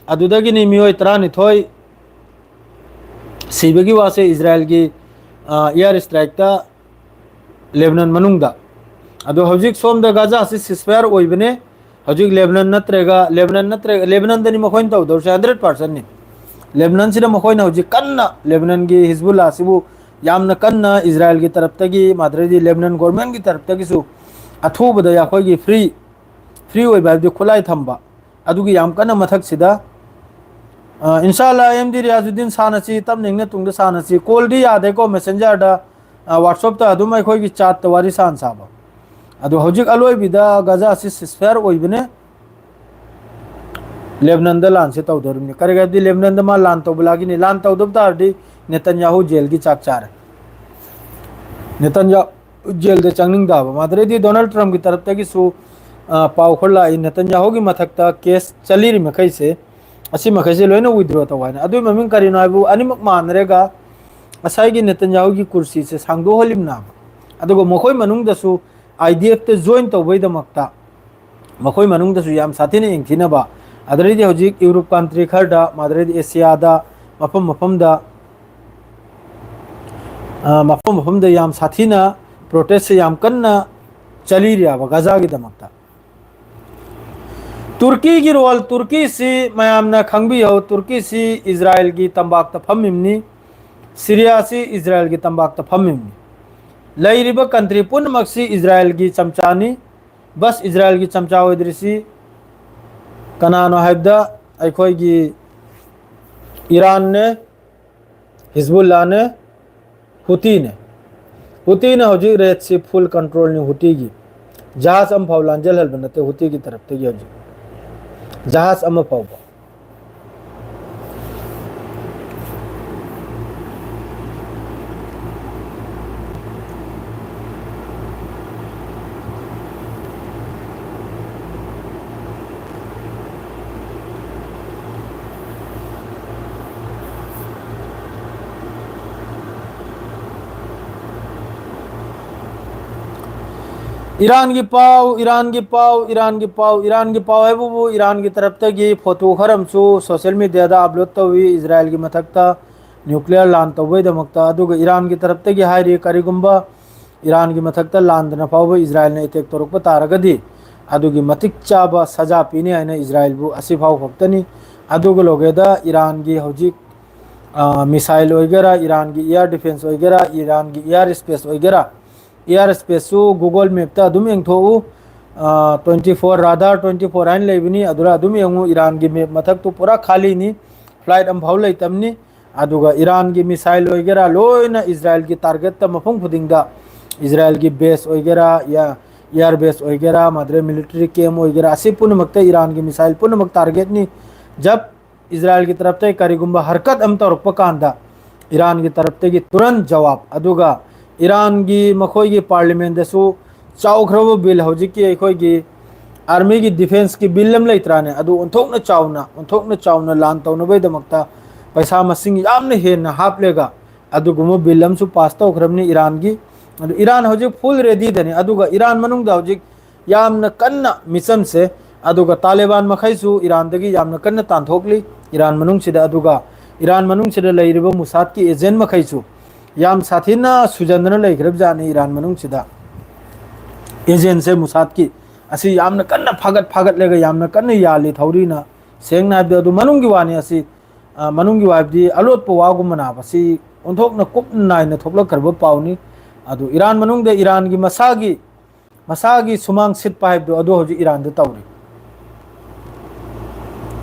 ꯑꯗꯨꯗꯒꯤꯅꯤ ꯃꯤꯑꯣꯏ ꯇꯔꯥꯅꯤꯊꯣꯏ ꯁꯤꯕꯒꯤ ꯋꯥꯁꯦ ꯏꯖꯔꯥꯌꯦꯜꯒꯤ, ꯑ, air strikeꯇ ꯂꯦꯕꯅꯟ ꯃꯅꯨꯡꯗ꯫ ꯑꯗꯣ ꯍꯧꯖꯤꯛ ꯁꯣꯝꯗ ꯒꯥꯖꯥꯁꯤ ceasefire ꯑꯣꯏꯕꯅꯦ꯫ ꯍꯧꯖꯤꯛ ꯂꯦꯕꯅꯟ ꯅꯠꯇ꯭ꯔꯒ, ꯂꯦꯕꯅꯟ ꯅꯠꯇ꯭ꯔꯒ, ꯂꯦꯕꯅꯟꯗꯅꯤ ꯃꯈꯣꯏꯅ ꯇꯧꯗꯧꯔꯤꯁꯦ hundred percentꯅꯤ꯫ ꯂꯦꯕꯅꯟꯁꯤꯗ ꯃꯈꯣꯏꯅ ꯍꯧꯖꯤꯛ ꯀꯟꯅ, ꯂꯦꯕꯅꯟꯒꯤ ꯍꯤꯖꯕꯨꯜꯂꯥꯁꯤꯕꯨ ꯌꯥꯝꯅ ꯀꯟꯅ ꯏꯖꯔꯥꯌꯦꯜꯒꯤ ꯇꯔꯞꯇꯒꯤ, ꯃꯥꯗ꯭ꯔꯗꯤ ꯂꯦꯕꯅꯟ ꯒꯣꯔꯃꯦꯟꯒꯤ ꯇꯔꯞꯇꯒꯤꯁꯨ ꯑꯊꯨꯕꯗ ꯑꯩꯈꯣꯏꯒꯤ free, free ꯑꯣꯏꯕ ꯍꯥꯏꯕꯗꯤ ꯈꯨꯠꯂꯥꯏ ꯊꯝꯕ, ꯑꯗꯨꯒꯤ ꯌꯥꯝ ꯀꯟꯅ ꯃꯊꯛꯁꯤꯗ, ꯑ, ꯏꯟꯁꯥ ꯑꯜꯂꯥ, ꯑꯦꯝ ꯗꯤ ꯔꯤꯌꯥꯖꯨꯗꯤꯟ ꯁꯥꯟꯅꯁꯤ, ꯇꯞꯅ ꯏꯪꯅ ꯇꯨꯡꯗ ꯁꯥꯟꯅꯁꯤ꯫ Callꯗꯤ ꯌꯥꯗꯦꯀꯣ, messengerꯗ, ꯑ, WhatsAppꯇ ꯑꯗꯨꯝ ꯑꯩꯈꯣꯏꯒꯤ chatꯇ ꯋꯥꯔꯤ ꯁꯥꯟ ꯁꯥꯕ꯫ ꯑꯗꯣ ꯍꯧꯖꯤꯛ ꯑꯂꯣꯏꯕꯤꯗ ꯒꯥꯖꯥꯁꯤ ceasefire ꯑꯣꯏꯕꯅꯦ, ꯂꯦꯕꯅꯟꯗ ꯂꯥꯟꯁꯦ ꯇꯧꯗꯣꯔꯤꯕꯅꯤ꯫ ꯀꯔꯤꯒꯤꯅꯣ ꯍꯥꯏꯕꯗꯤ ꯂꯦꯕꯅꯟꯗ ꯃꯥ ꯂꯥꯟ ꯇꯧꯕ ꯂꯥꯛꯈꯤꯅꯤ, ꯂꯥꯟ ꯇꯧꯗꯕ ꯇꯥꯔꯗꯤ ꯅꯦꯇꯟꯌꯥꯍꯨ ꯖꯦꯜꯒꯤ ꯆꯥꯛ ꯆꯥꯔꯦ꯫ ꯅꯦꯇꯟꯌꯥꯍꯨ ꯖꯦꯜꯗ ꯆꯪꯅꯤꯡꯗꯕ꯫ ꯃꯥꯗ꯭ꯔꯗꯤ ꯗꯣꯅꯥꯜꯗ ꯇ꯭ꯔꯝꯞꯀꯤ ꯇꯔꯞꯇꯒꯤꯁꯨ, ꯑ, ꯄꯥꯎ ꯈꯔ ꯂꯥꯛꯏ, ꯅꯦꯇꯟꯌꯥꯍꯨꯒꯤ ꯃꯊꯛꯇ case ꯆꯠꯂꯤꯔꯤ ꯃꯈꯩꯁꯦ, ꯑꯁꯤ ꯃꯈꯩꯁꯦ ꯂꯣꯏꯅ withdraw ꯇꯧ ꯍꯥꯏꯅ꯫ ꯑꯗꯨꯒꯤ ꯃꯃꯤꯡ ꯀꯔꯤꯅꯣ ꯍꯥꯏꯕꯨ, ꯑꯅꯤꯃꯛ ꯃꯥꯟꯅꯔꯒ ꯉꯁꯥꯏꯒꯤ ꯅꯦꯇꯟꯌꯥꯍꯨꯒꯤ ꯀꯨꯔꯁꯤꯁꯦ ꯁꯥꯡꯗꯣꯛꯍꯜꯂꯤꯕꯅꯦꯕ꯫ ꯑꯗꯨꯒ ꯃꯈꯣꯏ ꯃꯅꯨꯡꯗꯁꯨ I D Fꯇ join ꯇꯧꯕꯩꯗꯃꯛꯇ ꯃꯈꯣꯏ ꯃꯅꯨꯡꯗꯁꯨ ꯌꯥꯝ ꯁꯥꯊꯤꯅ ꯌꯦꯡꯊꯤꯅꯕ, ꯑꯗꯩꯗꯤ ꯍꯧꯖꯤꯛ ꯌꯨꯔꯣꯞ country ꯈꯔꯗ, ꯑꯗꯩꯗꯤ ꯑꯦꯁꯤꯌꯥꯗ, ꯃꯐꯝ ꯃꯐꯝꯗ, ꯑ, ꯃꯐꯝ ꯃꯐꯝꯗ ꯌꯥꯝ ꯁꯥꯊꯤꯅ protestꯁꯦ ꯌꯥꯝ ꯀꯟꯅ ꯆꯠꯂꯤꯔꯦꯕ ꯒꯥꯖꯥꯒꯤꯗꯃꯛꯇ꯫ ꯇꯨꯔꯀꯤꯒꯤ role, ꯇꯨꯔꯀꯤꯁꯤ ꯃꯌꯥꯝꯅ ꯈꯪꯕꯤꯌꯧ, ꯇꯨꯔꯀꯤꯁꯤ ꯏꯖꯔꯥꯌꯦꯜꯒꯤ ꯇꯝꯄꯥꯛꯇ ꯐꯝꯃꯤꯕꯅꯤ, ꯁꯤꯔꯤꯌꯥꯁꯤ ꯏꯖꯔꯥꯌꯦꯜꯒꯤ ꯇꯝꯄꯥꯛꯇ ꯐꯝꯃꯤꯕꯅꯤ꯫ ꯂꯩꯔꯤꯕ country ꯄꯨꯝꯅꯃꯛꯁꯤ ꯏꯖꯔꯥꯌꯦꯜꯒꯤ ꯆꯝꯆꯥꯅꯤ꯫ ꯕꯁ ꯏꯖꯔꯥꯌꯦꯜꯒꯤ ꯆꯝꯆꯥ ꯑꯣꯏꯗ꯭ꯔꯤꯁꯤ ꯀꯅꯥꯅꯣ ꯍꯥꯏꯕꯗ, ꯑꯩꯈꯣꯏꯒꯤ ꯏꯔꯥꯟꯅꯦ, ꯍꯤꯖꯕꯨꯜꯂꯥꯅꯦ, ꯍꯨꯇꯤꯅꯦ꯫ ꯍꯨꯇꯤꯅ ꯍꯧꯖꯤꯛ Red Sea full controlꯅꯤ ꯍꯨꯇꯤꯒꯤ꯫ ꯖꯍꯥꯖ ꯑꯃꯐꯥꯎ ꯂꯥꯟꯖꯜꯍꯟꯕ ꯅꯠꯇꯦ ꯍꯨꯇꯤꯒꯤ ꯇꯔꯞꯇꯒꯤ ꯍꯧꯖꯤꯛ, ꯖꯍꯥꯖ ꯑꯃ ꯐꯥꯎꯕ꯫ ꯏꯔꯥꯟꯒꯤ ꯄꯥꯎ, ꯏꯔꯥꯟꯒꯤ ꯄꯥꯎ, ꯏꯔꯥꯟꯒꯤ ꯄꯥꯎ, ꯏꯔꯥꯟꯒꯤ ꯄꯥꯎ ꯍꯥꯏꯕꯕꯨ ꯏꯔꯥꯟꯒꯤ ꯇꯔꯞꯇꯒꯤ photo ꯈꯔ ꯑꯃꯁꯨ social mediaꯗ upload ꯇꯧꯏ ꯏꯖꯔꯥꯌꯦꯜꯒꯤ ꯃꯊꯛꯇ꯫ ꯅ꯭ꯌꯨꯀ꯭ꯂꯤꯌꯔ ꯂꯥꯟ ꯇꯧꯕꯩꯗꯃꯛꯇ꯫ ꯑꯗꯨꯒ ꯏꯔꯥꯟꯒꯤ ꯇꯔꯞꯇꯒꯤ ꯍꯥꯏꯔꯤ, ꯀꯔꯤꯒꯨꯝꯕ ꯏꯔꯥꯟꯒꯤ ꯃꯊꯛꯇ ꯂꯥꯟꯗꯅ ꯐꯥꯎꯕ ꯏꯖꯔꯥꯏꯜꯅ ꯑꯦꯇꯦꯛ ꯇꯧꯔꯛꯄ ꯇꯥꯔꯒꯗꯤ ꯑꯗꯨꯒꯤ ꯃꯇꯤꯛ ꯆꯥꯕ ꯁꯖꯥ ꯄꯤꯅꯤ ꯍꯥꯏꯅ ꯏꯖꯔꯥꯏꯜꯕꯨ ꯑꯁꯤꯐꯥꯎ ꯈꯛꯇꯅꯤ꯫ ꯑꯗꯨꯒ ꯂꯣꯏꯒꯦꯗ ꯏꯔꯥꯟꯒꯤ ꯍꯧꯖꯤꯛ, ꯑ, ꯃꯤꯁꯥꯏꯜ ꯑꯣꯏꯒꯦꯔꯥ, ꯏꯔꯥꯟꯒꯤ ꯏꯌꯥꯔ ꯗꯤꯐꯦꯟꯁ ꯑꯣꯏꯒꯦꯔꯥ, ꯏꯔꯥꯟꯒꯤ ꯏꯌꯥꯔ ꯁ꯭ꯄꯦꯁ ꯑꯣꯏꯒꯦꯔꯥ, ꯏꯌꯥꯔ ꯁ꯭ꯄꯦꯁꯁꯨ Google ꯃꯦꯞꯇ ꯑꯗꯨꯝ ꯌꯦꯡꯊꯣꯛꯎ꯫ Twenty four, radar twenty four ꯍꯥꯏꯅ ꯂꯩꯕꯅꯤ, ꯑꯗꯨꯗ ꯑꯗꯨꯝ ꯌꯦꯡꯉꯨ꯫ ꯏꯔꯥꯟꯒꯤ ꯃꯦꯞ ꯃꯊꯛꯇꯨ ꯄꯨꯔꯥ ꯈꯥꯂꯤꯅꯤ, ꯐ꯭ꯂꯥꯏꯠ ꯑꯃꯐꯥꯎ ꯂꯩꯇꯕꯅꯤ꯫ ꯑꯗꯨꯒ ꯏꯔꯥꯟꯒꯤ ꯃꯤꯁꯥꯏꯜ ꯑꯣꯏꯒꯦꯔꯥ, ꯂꯣꯏꯅ ꯏꯖꯔꯥꯏꯜꯒꯤ ꯇꯥꯔꯒꯦꯠꯇ, ꯃꯐꯝ ꯈꯨꯗꯤꯡꯗ ꯏꯖꯔꯥꯏꯜꯒꯤ ꯕꯦꯁ ꯑꯣꯏꯒꯦꯔꯥ, ꯏꯌꯥꯔ ꯕꯦꯁ ꯑꯣꯏꯒꯦꯔꯥ, ꯃꯗꯨꯗ ꯃꯤꯂꯤꯇꯔꯤ ꯀꯦꯝ ꯑꯣꯏꯒꯦꯔꯥ, ꯑꯁꯤ ꯄꯨꯝꯅꯃꯛꯇ ꯏꯔꯥꯟꯒꯤ ꯃꯤꯁꯥꯏꯜ ꯄꯨꯝꯅꯃꯛ ꯇꯥꯔꯒꯦꯠꯅꯤ꯫ ꯖꯕ ꯏꯖꯔꯥꯏꯜꯒꯤ ꯇꯔꯞꯇꯒꯤ ꯀꯔꯤꯒꯨꯝꯕ ꯍꯔꯀꯠ ꯑꯃ ꯇꯧꯔꯛꯄ ꯀꯥꯟꯗ, ꯏꯔꯥꯟꯒꯤ ꯇꯔꯞꯇꯒꯤ ꯇꯨꯔꯟ ꯖꯋꯥꯕ꯫ ꯑꯗꯨꯒ ꯏꯔꯥꯟꯒꯤ ꯃꯈꯣꯏꯒꯤ ꯄꯥꯔꯂꯤꯃꯦꯟꯗꯁꯨ ꯆꯥꯎꯈ꯭ꯔꯕ ꯕꯤꯜ, ꯍꯧꯖꯤꯛꯀꯤ ꯑꯩꯈꯣꯏꯒꯤ ꯑꯥꯔꯃꯤꯒꯤ ꯗꯤꯐꯦꯟꯁꯀꯤ ꯕꯤꯜ ꯑꯃ ꯂꯩꯇ꯭ꯔꯥꯅꯦ, ꯑꯗꯨ ꯑꯣꯟꯊꯣꯛꯅ ꯆꯥꯎꯅ, ꯑꯣꯟꯊꯣꯛꯅ ꯆꯥꯎꯅ ꯂꯥꯟ ꯇꯧꯅꯕꯒꯤꯗꯃꯛꯇ ꯄꯩꯁꯥ ꯃꯁꯤꯡ ꯌꯥꯝꯅ ꯍꯦꯟꯅ ꯍꯥꯞꯂꯒ ꯑꯗꯨꯒꯨꯝꯕ ꯕꯤꯜ ꯑꯃꯁꯨ ꯄꯥꯁ ꯇꯧꯈ꯭ꯔꯕꯅꯤ ꯏꯔꯥꯟꯒꯤ꯫ ꯑꯗꯨ ꯏꯔꯥꯟ ꯍꯧꯖꯤꯛ ꯐꯨꯜ ꯔꯦꯗꯤꯗꯅꯤ꯫ ꯑꯗꯨꯒ ꯏꯔꯥꯟ ꯃꯅꯨꯡꯗ ꯍꯧꯖꯤꯛ ꯌꯥꯝꯅ ꯀꯟꯅ ꯃꯤꯆꯝꯁꯦ, ꯑꯗꯨꯒ ꯇꯥꯂꯦꯕꯥꯟ ꯃꯈꯩꯁꯨ ꯏꯔꯥꯟꯗꯒꯤ ꯌꯥꯝꯅ ꯀꯟꯅ ꯇꯥꯟꯊꯣꯛꯂꯤ ꯏꯔꯥꯟ ꯃꯅꯨꯡꯁꯤꯗ꯫ ꯑꯗꯨꯒ ꯏꯔꯥꯟ ꯃꯅꯨꯡꯁꯤꯗ ꯂꯩꯔꯤꯕ ꯃꯨꯁꯥꯗꯀꯤ ꯑꯦꯖꯦꯟ ꯃꯈꯩꯁꯨ ꯌꯥꯝ ꯁꯥꯊꯤꯅ ꯁꯨꯖꯟꯗꯅ ꯂꯩꯈ꯭ꯔꯕꯖꯥꯠꯅꯤ ꯏꯔꯥꯟ ꯃꯅꯨꯡꯁꯤꯗ꯫ ꯑꯦꯖꯦꯟꯁꯦ ꯃꯨꯁꯥꯗꯀꯤ ꯑꯁꯤ ꯌꯥꯝꯅ ꯀꯟꯅ ꯐꯥꯒꯠ ꯐꯥꯒꯠꯂꯒ ꯌꯥꯝꯅ ꯀꯟꯅ ꯌꯥꯜꯂꯤ ꯊꯧꯔꯤꯅ꯫ ꯁꯦꯡꯅ ꯍꯥꯏꯕꯗ ꯑꯗꯨ ꯃꯅꯨꯡꯒꯤ ꯋꯥꯅꯤ꯫ ꯑꯁꯤ, ꯑ, ꯃꯅꯨꯡꯒꯤ ꯋꯥ ꯍꯥꯏꯕꯗꯤ ꯑꯂꯣꯠꯄ ꯋꯥꯒꯨꯝꯕ ꯅꯥꯕ꯫ ꯁꯤ ꯑꯣꯟꯊꯣꯛꯅ ꯀꯨꯞꯅ ꯅꯥꯏꯅ ꯊꯣꯛꯂꯛꯈ꯭ꯔꯕ ꯄꯥꯎꯅꯤ꯫ ꯑꯗꯨ ꯏꯔꯥꯟ ꯃꯅꯨꯡꯗ ꯏꯔꯥꯟꯒꯤ ꯃꯁꯥꯒꯤ, ꯃꯁꯥꯒꯤ ꯁꯨꯃꯥꯡ ꯁꯤꯠꯄ ꯍꯥꯏꯕꯗꯣ ꯑꯗꯨ ꯍꯧꯖꯤꯛ ꯏꯔꯥꯟꯗ ꯇꯧꯔꯤ꯫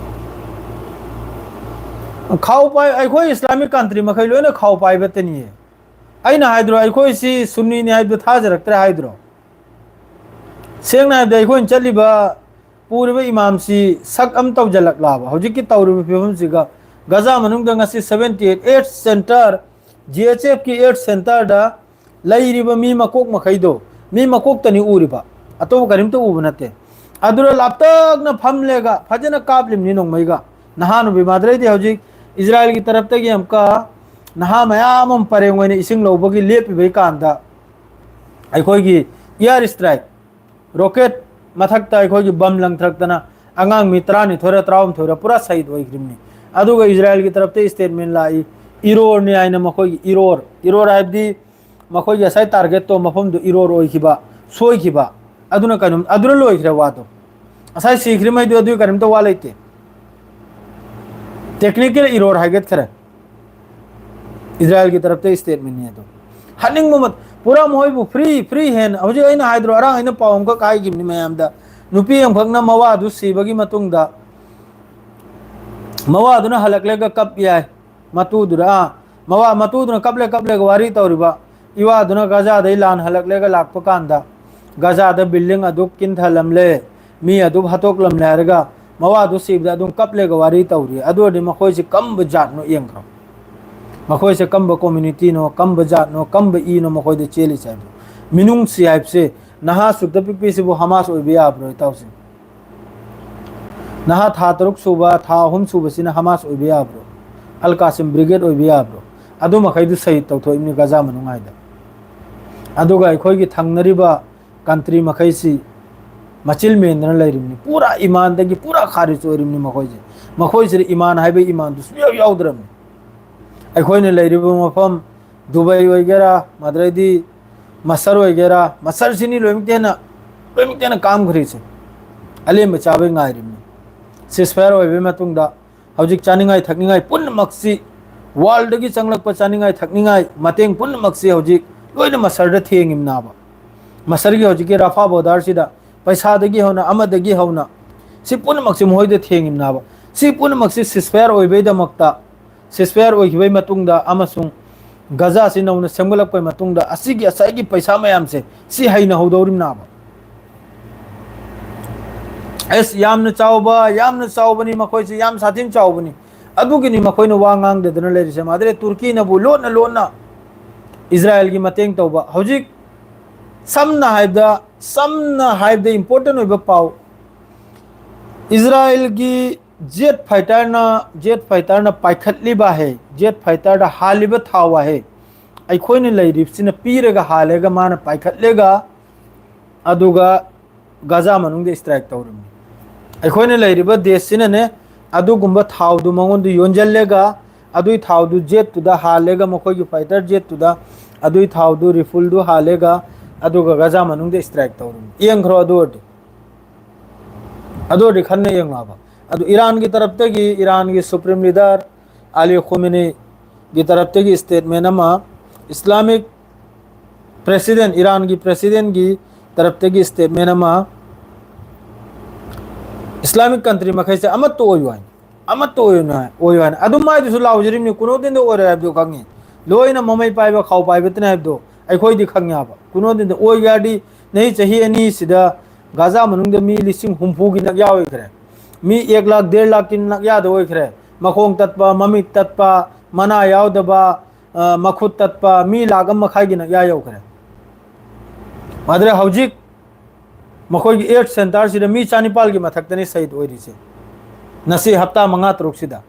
ꯈꯥꯎ ꯄꯥꯏ-, ꯑꯩꯈꯣꯏ ꯏꯁꯂꯥꯃꯤꯛ ꯀꯟꯇ꯭ꯔꯤ ꯃꯈꯩ ꯂꯣꯏꯅ ꯈꯥꯎ ꯄꯥꯏꯕꯇꯅꯤꯌꯦ꯫ ꯑꯩꯅ ꯍꯥꯏꯗ꯭ꯔꯣ, ꯑꯩꯈꯣꯏꯁꯤ ꯁꯨꯟꯅꯤꯅꯤ ꯍꯥꯏꯕꯗꯨ ꯊꯥꯖꯔꯛꯇ꯭ꯔꯦ ꯍꯥꯏꯗ꯭ꯔꯣ? ꯁꯦꯡꯅ ꯍꯥꯏꯕꯗ, ꯑꯩꯈꯣꯏꯅ ꯆꯠꯂꯤꯕ, ꯄꯨꯔꯤꯕ ꯏꯃꯥꯝꯁꯤ ꯁꯛ ꯑꯃ ꯇꯧꯖꯜꯂꯛꯂꯕ ꯍꯧꯖꯤꯛꯀꯤ ꯇꯧꯔꯤꯕ ꯐꯤꯕꯝꯁꯤꯒ? ꯒꯖꯥ ꯃꯅꯨꯡꯗ ꯉꯁꯤ ꯁꯚꯦꯟꯇꯤ ꯑꯩꯠ ꯑꯦꯠꯁ ꯁꯦꯟꯇꯔ, ꯖꯤ ꯑꯩꯆ ꯑꯦꯐꯀꯤ ꯑꯦꯠꯁ ꯁꯦꯟꯇꯔꯗ ꯂꯩꯔꯤꯕ ꯃꯤ ꯃꯀꯣꯛ ꯃꯈꯩꯗꯣ, ꯃꯤ ꯃꯀꯣꯛꯇꯅꯤ ꯎꯔꯤꯕ, ꯑꯇꯣꯞꯄ ꯀꯔꯤꯝꯇ ꯎꯕ ꯅꯠꯇꯦ꯫ ꯑꯗꯨꯗ ꯂꯥꯞꯇꯛꯅ ꯐꯝꯂꯦꯒ ꯐꯖꯅ ꯀꯥꯞꯂꯤꯕꯅꯤ ꯅꯣꯡꯃꯩꯒ꯫ ꯅꯍꯥ ꯅꯨꯄꯤ ꯃꯥꯗ꯭ꯔꯩꯗꯤ ꯍꯧꯖꯤꯛ ꯏꯖꯔꯥꯏꯜꯒꯤ ꯇꯔꯞꯇꯒꯤ ꯑꯃꯨꯛꯀ ꯅꯍꯥ ꯃꯌꯥꯝ ꯑꯃ ꯄꯔꯦꯡ ꯑꯣꯏꯅ ꯏꯁꯤꯡ ꯂꯧꯕꯒꯤ ꯂꯦꯞꯄꯤꯕꯩ ꯀꯥꯟꯗ, ꯑꯩꯈꯣꯏꯒꯤ ꯏꯌꯥꯔ ꯏꯁꯇ꯭ꯔꯥꯏꯛ, ꯔꯣꯀꯦꯠ ꯃꯊꯛꯇ ꯑꯩꯈꯣꯏꯒꯤ ꯕꯝ ꯂꯪꯊꯔꯛꯇꯅ ꯑꯉꯥꯡ ꯃꯤ ꯇꯔꯥꯅꯤꯊꯣꯏꯔ ꯇꯔꯥꯍꯨꯝꯗꯣꯏꯔ ꯄꯨꯔꯥ ꯁꯍꯤꯗ ꯑꯣꯏꯈ꯭ꯔꯤꯕꯅꯤ꯫ ꯑꯗꯨꯒ ꯏꯖꯔꯥꯏꯜꯒꯤ ꯇꯔꯞꯇ ꯏꯁꯇꯦꯠꯃꯦꯟ ꯂꯥꯛꯏ, ꯏꯔꯣꯔꯅꯤ ꯍꯥꯏꯅ ꯃꯈꯣꯏꯒꯤ ꯏꯔꯣꯔ, ꯏꯔꯣꯔ ꯍꯥꯏꯕꯗꯤ ꯃꯈꯣꯏꯒꯤ ꯉꯁꯥꯏ ꯇꯥꯔꯒꯦꯠꯇꯣ ꯃꯐꯝꯗꯨ ꯏꯔꯣꯔ ꯑꯣꯏꯈꯤꯕ, ꯁꯣꯏꯈꯤꯕ, ꯑꯗꯨꯅ ꯀꯩꯅꯣ, ꯑꯗꯨꯅ ꯂꯣꯏꯈ꯭ꯔꯦ ꯋꯥꯗꯣ꯫ ꯉꯁꯥꯏ ꯁꯤꯈ꯭ꯔꯤꯉꯩꯗꯨ ꯑꯗꯨꯒꯤ ꯀꯔꯤꯝꯇ ꯋꯥ ꯂꯩꯇꯦ꯫ ꯇꯦꯛꯅꯤꯀꯦꯜ ꯏꯔꯣꯔ ꯍꯥꯏꯒꯠꯈ꯭ꯔꯦ꯫ ꯏꯖꯔꯥꯌꯦꯜꯒꯤ ꯇꯔꯞꯇ ꯁ꯭ꯇꯦꯠꯃꯦꯟꯅꯤ ꯑꯗꯣ꯫ ꯍꯥꯠꯅꯤꯡꯕ ꯃꯠ-, ꯄꯨꯔꯥ ꯃꯈꯣꯏꯕꯨ ꯐ꯭ꯔꯤ, ꯐ꯭ꯔꯤ ꯍꯦꯟ, ꯍꯧꯖꯤꯛ ꯑꯩꯅ ꯍꯥꯏꯗ꯭ꯔꯣ, ꯑꯔꯥꯡ ꯑꯩꯅ ꯄꯥꯎ ꯑꯃꯈꯛ ꯍꯥꯏꯈꯤꯕꯅꯤ ꯃꯌꯥꯝꯗ, ꯅꯨꯄꯤ ꯑꯃꯈꯛꯅ ꯃꯋꯥꯗꯨ ꯁꯤꯕꯒꯤ ꯃꯇꯨꯡꯗ, ꯃꯋꯥꯗꯨꯅ ꯍꯜꯂꯛꯂꯒ ꯀꯞ ꯌꯥꯏ, ꯃꯇꯨꯗꯨꯅ, ꯑꯥ, ꯃꯋꯥ, ꯃꯇꯨꯗꯨꯅ ꯀꯞꯂꯦ ꯀꯞꯂꯦꯒ ꯋꯥꯔꯤ ꯇꯧꯔꯤꯕ, ꯏꯋꯥꯗꯨꯅ ꯒꯖꯥꯗꯩ ꯂꯥꯟ ꯍꯜꯂꯛꯂꯦꯒ ꯂꯥꯛꯄ ꯀꯥꯟꯗ, ꯒꯖꯥꯗ ꯕꯤꯜꯗꯤꯡ ꯑꯗꯨꯛ ꯀꯤꯟꯊꯂꯝꯂꯦ, ꯃꯤ ꯑꯗꯨꯛ ꯍꯥꯠꯇꯣꯛꯂꯝꯂꯦ ꯍꯥꯏꯔꯒ, ꯃꯋꯥꯗꯨ ꯁꯤꯕꯗ ꯑꯗꯨꯝ ꯀꯞꯂꯦꯒ ꯋꯥꯔꯤ ꯇꯧꯔꯤ꯫ ꯑꯗꯨ ꯑꯣꯏꯔꯗꯤ ꯃꯈꯣꯏꯁꯦ ꯀꯝꯕ ꯖꯥꯠꯅꯣ ꯌꯦꯡꯈ꯭ꯔꯣ꯫ ꯃꯈꯣꯏꯁꯦ ꯀꯝꯕ ꯀꯝꯃ꯭ꯌꯨꯅꯤꯇꯤꯅꯣ, ꯀꯝꯕ ꯖꯥꯠꯅꯣ, ꯀꯝꯕ ꯏꯅꯣ ꯃꯈꯣꯏꯗ ꯆꯦꯜꯂꯤꯁꯦ ꯍꯥꯏꯕꯗꯣ꯫ ꯃꯤꯅꯨꯡꯁꯤ ꯍꯥꯏꯕꯁꯦ, ꯅꯍꯥ ꯁꯨꯛꯇ ꯄꯤꯛꯄꯤꯁꯤꯕꯨ ꯍꯃꯥꯁ ꯑꯣꯏꯕ ꯌꯥꯕ꯭ꯔꯣ, ꯏꯇꯥꯎꯁꯤꯡ? ꯅꯍꯥ ꯊꯥ ꯇꯔꯨꯛ ꯁꯨꯕ, ꯊꯥ ꯑꯍꯨꯝ ꯁꯨꯕꯁꯤꯅ ꯍꯃꯥꯁ ꯑꯣꯏꯕ ꯌꯥꯕ꯭ꯔꯣ? ꯑꯜ ꯀꯥꯁꯤꯝ ꯕ꯭ꯔꯤꯒꯦꯗ ꯑꯣꯏꯕ ꯌꯥꯕ꯭ꯔꯣ? ꯑꯗꯨ ꯃꯈꯩꯗꯨ ꯁꯍꯤꯗ ꯇꯧꯊꯣꯛꯏꯕꯅꯤ ꯒꯖꯥ ꯃꯅꯨꯡ ꯍꯥꯏꯗ꯫ ꯑꯗꯨꯒ ꯑꯩꯈꯣꯏꯒꯤ ꯊꯪꯅꯔꯤꯕ ꯀꯟꯇ꯭ꯔꯤ ꯃꯈꯩꯁꯤ ꯃꯆꯤꯜ ꯃꯦꯟꯗꯅ ꯂꯩꯔꯤꯕꯅꯤ꯫ ꯄꯨꯔꯥ ꯏꯃꯥꯟꯗꯒꯤ ꯄꯨꯔꯥ ꯈꯥꯔꯤꯖ ꯑꯣꯏꯔꯤꯕꯅꯤ ꯃꯈꯣꯏꯁꯦ꯫ ꯃꯈꯣꯏꯁꯤꯗ ꯏꯃꯥꯟ ꯍꯥꯏꯕ ꯏꯃꯥꯟꯗꯨ ꯁꯨꯡꯌꯥꯎ ꯌꯥꯎꯗ꯭ꯔꯕꯅꯤ꯫ ꯑꯩꯈꯣꯏꯅ ꯂꯩꯔꯤꯕ ꯃꯐꯝ ꯗꯨꯕꯥꯏ ꯑꯣꯏꯒꯦꯔꯥ, ꯑꯗꯩꯗꯤ ꯃꯁꯔ ꯑꯣꯏꯒꯦꯔꯥ, ꯃꯁꯔꯁꯤꯅꯤ ꯂꯣꯏꯅꯃꯛꯇ ꯍꯦꯟꯅ, ꯂꯣꯏꯅꯃꯛꯇ ꯍꯦꯟꯅ ꯀꯥꯝꯈ꯭ꯔꯤꯁꯦ꯫ ꯑꯂꯦꯝꯕ ꯆꯥꯕꯩ ꯉꯥꯏꯔꯤꯕꯅꯤ꯫ ꯁꯤꯁꯐꯥꯌꯔ ꯑꯣꯏꯕꯒꯤ ꯃꯇꯨꯡꯗ ꯍꯧꯖꯤꯛ ꯆꯥꯅꯤꯡꯉꯥꯏ ꯊꯛꯅꯤꯡꯉꯥꯏ ꯄꯨꯝꯅꯃꯛꯁꯤ, ꯋꯥꯔꯜꯗꯒꯤ ꯆꯪꯂꯛꯄ ꯆꯥꯅꯤꯡꯉꯥꯏ ꯊꯛꯅꯤꯡꯉꯥꯏ ꯃꯇꯦꯡ ꯄꯨꯝꯅꯃꯛꯁꯤ ꯍꯧꯖꯤꯛ ꯂꯣꯏꯅ ꯃꯁꯔꯗ ꯊꯦꯡꯉꯤꯕꯅꯥꯕ꯫ ꯃꯁꯔꯒꯤ ꯍꯧꯖꯤꯛꯀꯤ ꯔꯥꯐꯥ ꯕꯣꯔꯗꯔꯁꯤꯗ ꯄꯩꯁꯥꯗꯒꯤ ꯍꯧꯅ, ꯑꯃꯗꯒꯤ ꯍꯧꯅ, ꯁꯤ ꯄꯨꯝꯅꯃꯛꯁꯤ ꯃꯈꯣꯏꯗ ꯊꯦꯡꯉꯤꯕꯅꯥꯕ꯫ ꯁꯤ ꯄꯨꯝꯅꯃꯛꯁꯤ ꯁꯤꯁꯐꯥꯌꯔ ꯑꯣꯏꯕꯩꯗꯃꯛꯇ, ꯁꯤꯁꯐꯥꯌꯔ ꯑꯣꯏꯈꯤꯕꯒꯤ ꯃꯇꯨꯡꯗ ꯑꯃꯁꯨꯡ ꯒꯖꯥꯁꯤ ꯅꯧꯅ ꯁꯦꯝꯒꯠꯂꯛꯄꯒꯤ ꯃꯇꯨꯡꯗ ꯑꯁꯤꯒꯤ ꯉꯁꯥꯏꯒꯤ ꯄꯩꯁꯥ ꯃꯌꯥꯝꯁꯦ ꯁꯤ ꯍꯩꯅ ꯍꯧꯗꯧꯔꯤꯕꯅꯥꯕ꯫ ꯑꯦꯁ, ꯌꯥꯝꯅ ꯆꯥꯎꯕ, ꯌꯥꯝꯅ ꯆꯥꯎꯕꯅꯤ ꯃꯈꯣꯏꯁꯦ, ꯌꯥꯝ ꯁꯥꯊꯤꯅ ꯆꯥꯎꯕꯅꯤ꯫ ꯑꯗꯨꯒꯤꯅꯤ ꯃꯈꯣꯏꯅ ꯋꯥ ꯉꯥꯡꯗꯗꯅ ꯂꯩꯔꯤꯁꯦ꯫ ꯃꯥꯗ꯭ꯔꯦ ꯇꯨꯔꯀꯤꯅꯕꯨ ꯂꯣꯟꯅ ꯂꯣꯟꯅ ꯏꯖꯔꯥꯌꯦꯜꯒꯤ ꯃꯇꯦꯡ ꯇꯧꯕ꯫ ꯍꯧꯖꯤꯛ ꯁꯝꯅ ꯍꯥꯏꯕꯗ, ꯁꯝꯅ ꯍꯥꯏꯕꯗ important ꯑꯣꯏꯕ ꯄꯥꯎ, ꯏꯖꯔꯥꯌꯦꯜꯒꯤ ꯖꯦꯠ ꯐꯥꯏꯇꯔꯅ, ꯖꯦꯠ ꯐꯥꯏꯇꯔꯅ ꯄꯥꯏꯈꯠꯂꯤꯕ ꯍꯦ, ꯖꯦꯠ ꯐꯥꯏꯇꯔꯗ ꯍꯥꯜꯂꯤꯕ ꯊꯥꯎ ꯍꯦ, ꯑꯩꯈꯣꯏꯅ ꯂꯩꯔꯤꯕꯁꯤꯅ ꯄꯤꯔꯒ ꯍꯥꯜꯂꯦꯒ ꯃꯥꯅ ꯄꯥꯏꯈꯠꯂꯦꯒ, ꯑꯗꯨꯒ ꯒꯖꯥ ꯃꯅꯨꯡꯗ ꯁ꯭ꯇ꯭ꯔꯥꯏꯛ ꯇꯧꯔꯝꯃꯤ꯫ ꯑꯩꯈꯣꯏꯅ ꯂꯩꯔꯤꯕ ꯗꯦꯁꯁꯤꯅꯅꯦ, ꯑꯗꯨꯒꯨꯝꯕ ꯊꯥꯎꯗꯨ ꯃꯉꯣꯟꯗ ꯌꯣꯟꯁꯤꯜꯂꯦꯒ, ꯑꯗꯨꯏ ꯊꯥꯎꯗꯨ ꯖꯦꯠꯇꯨꯗ ꯍꯥꯜꯂꯦꯒ, ꯃꯈꯣꯏꯒꯤ ꯐꯥꯏꯇꯔ ꯖꯦꯠꯇꯨꯗ ꯑꯗꯨꯏ ꯊꯥꯎꯗꯨ ꯔꯤꯐꯨꯜꯗꯨ ꯍꯥꯜꯂꯦꯒ, ꯑꯗꯨꯒ ꯒꯖꯥ ꯃꯅꯨꯡꯗ ꯏꯁꯇ꯭ꯔꯥꯏꯛ ꯇꯧꯔꯝꯃꯤ꯫ ꯌꯦꯡꯈ꯭ꯔꯣ ꯑꯗꯨ ꯑꯣꯏꯔꯗꯤ꯫ ꯑꯗꯨ ꯑꯣꯏꯔꯗꯤ ꯈꯟꯅ ꯌꯦꯡꯉꯣꯕ꯫ ꯑꯗꯨ ꯏꯔꯥꯟꯒꯤ ꯇꯔꯞꯇꯒꯤ, ꯏꯔꯥꯟꯒꯤ ꯁꯨꯄ꯭ꯔꯤꯝ ꯂꯤꯗꯔ ꯑꯂꯤ ꯈꯣꯃꯦꯅꯤꯒꯤ ꯇꯔꯞꯇꯒꯤ ꯁ꯭ꯇꯦꯠꯃꯦꯟ ꯑꯃ, ꯏꯁꯂꯥꯃꯤꯛ ꯄ꯭ꯔꯦꯁꯤꯗꯦꯟ, ꯏꯔꯥꯟꯒꯤ ꯄ꯭ꯔꯦꯁꯤꯗꯦꯟꯒꯤ ꯇꯔꯞꯇꯒꯤ ꯁ꯭ꯇꯦꯠꯃꯦꯟ ꯑꯃ, ꯏꯁꯂꯥꯃꯤꯛ ꯀꯟꯇ꯭ꯔꯤ ꯃꯈꯩꯁꯦ ꯑꯃꯠꯇ ꯑꯣꯏꯌꯨ ꯍꯥꯏꯅ, ꯑꯃꯠꯇ ꯑꯣꯏꯌꯨ ꯍꯥꯏꯅ, ꯑꯣꯏꯌꯨ ꯍꯥꯏꯅ꯫ ꯑꯗꯨꯝ ꯃꯥꯏꯗꯨꯁꯨ ꯂꯥꯎꯖꯔꯤꯕꯅꯤ, ꯀꯨꯅꯣꯗꯤꯟꯗ ꯑꯣꯏꯔꯣꯏ ꯍꯥꯏꯕꯗꯨ ꯈꯪꯉꯤ꯫ ꯂꯣꯏꯅ ꯃꯃꯩ ꯄꯥꯏꯕ, ꯈꯥꯎ ꯄꯥꯏꯕꯇꯅꯤ ꯍꯥꯏꯕꯗꯣ ꯑꯩꯈꯣꯏꯗꯤ ꯈꯪꯉꯦꯕ꯫ ꯀꯨꯅꯣꯗꯤꯟꯗ ꯑꯣꯏꯒꯦ ꯍꯥꯏꯔꯗꯤ ꯅꯍꯤ ꯆꯍꯤ ꯑꯅꯤꯁꯤꯗ ꯒꯥꯖꯥ ꯃꯅꯨꯡꯗ ꯃꯤ ꯂꯤꯁꯤꯡ ꯍꯨꯝꯐꯨꯒꯤ ꯅꯛ ꯌꯥꯎꯈ꯭ꯔꯦ꯫ ꯃꯤ ꯑꯦꯛ ꯂꯥꯈ, ꯗꯦꯔ ꯂꯥꯈꯀꯤ ꯅꯛ ꯌꯥꯗ ꯑꯣꯏꯈ꯭ꯔꯦ꯫ ꯃꯈꯣꯡ ꯇꯠꯄ, ꯃꯃꯤꯠ ꯇꯠꯄ, ꯃꯅꯥ ꯌꯥꯎꯗꯕ, ꯑ, ꯃꯈꯨꯠ ꯇꯠꯄ, ꯃꯤ ꯂꯥꯈ ꯑꯃ ꯃꯈꯥꯏꯒꯤ ꯅꯛ ꯌꯥ ꯌꯧꯈ꯭ꯔꯦ꯫ ꯑꯗꯨꯅ ꯍꯧꯖꯤꯛ ꯃꯈꯣꯏꯒꯤ ꯑꯦꯠ ꯁꯦꯟꯇꯔꯁꯤꯗ ꯃꯤ ꯆꯅꯤꯄꯥꯜꯒꯤ ꯃꯊꯛꯇꯅꯤ ꯁꯍꯤꯗ ꯑꯣꯏꯔꯤꯁꯦ, ꯉꯁꯤ ꯍꯞꯇꯥ ꯃꯉꯥ ꯇꯔꯨꯛꯁꯤꯗ꯫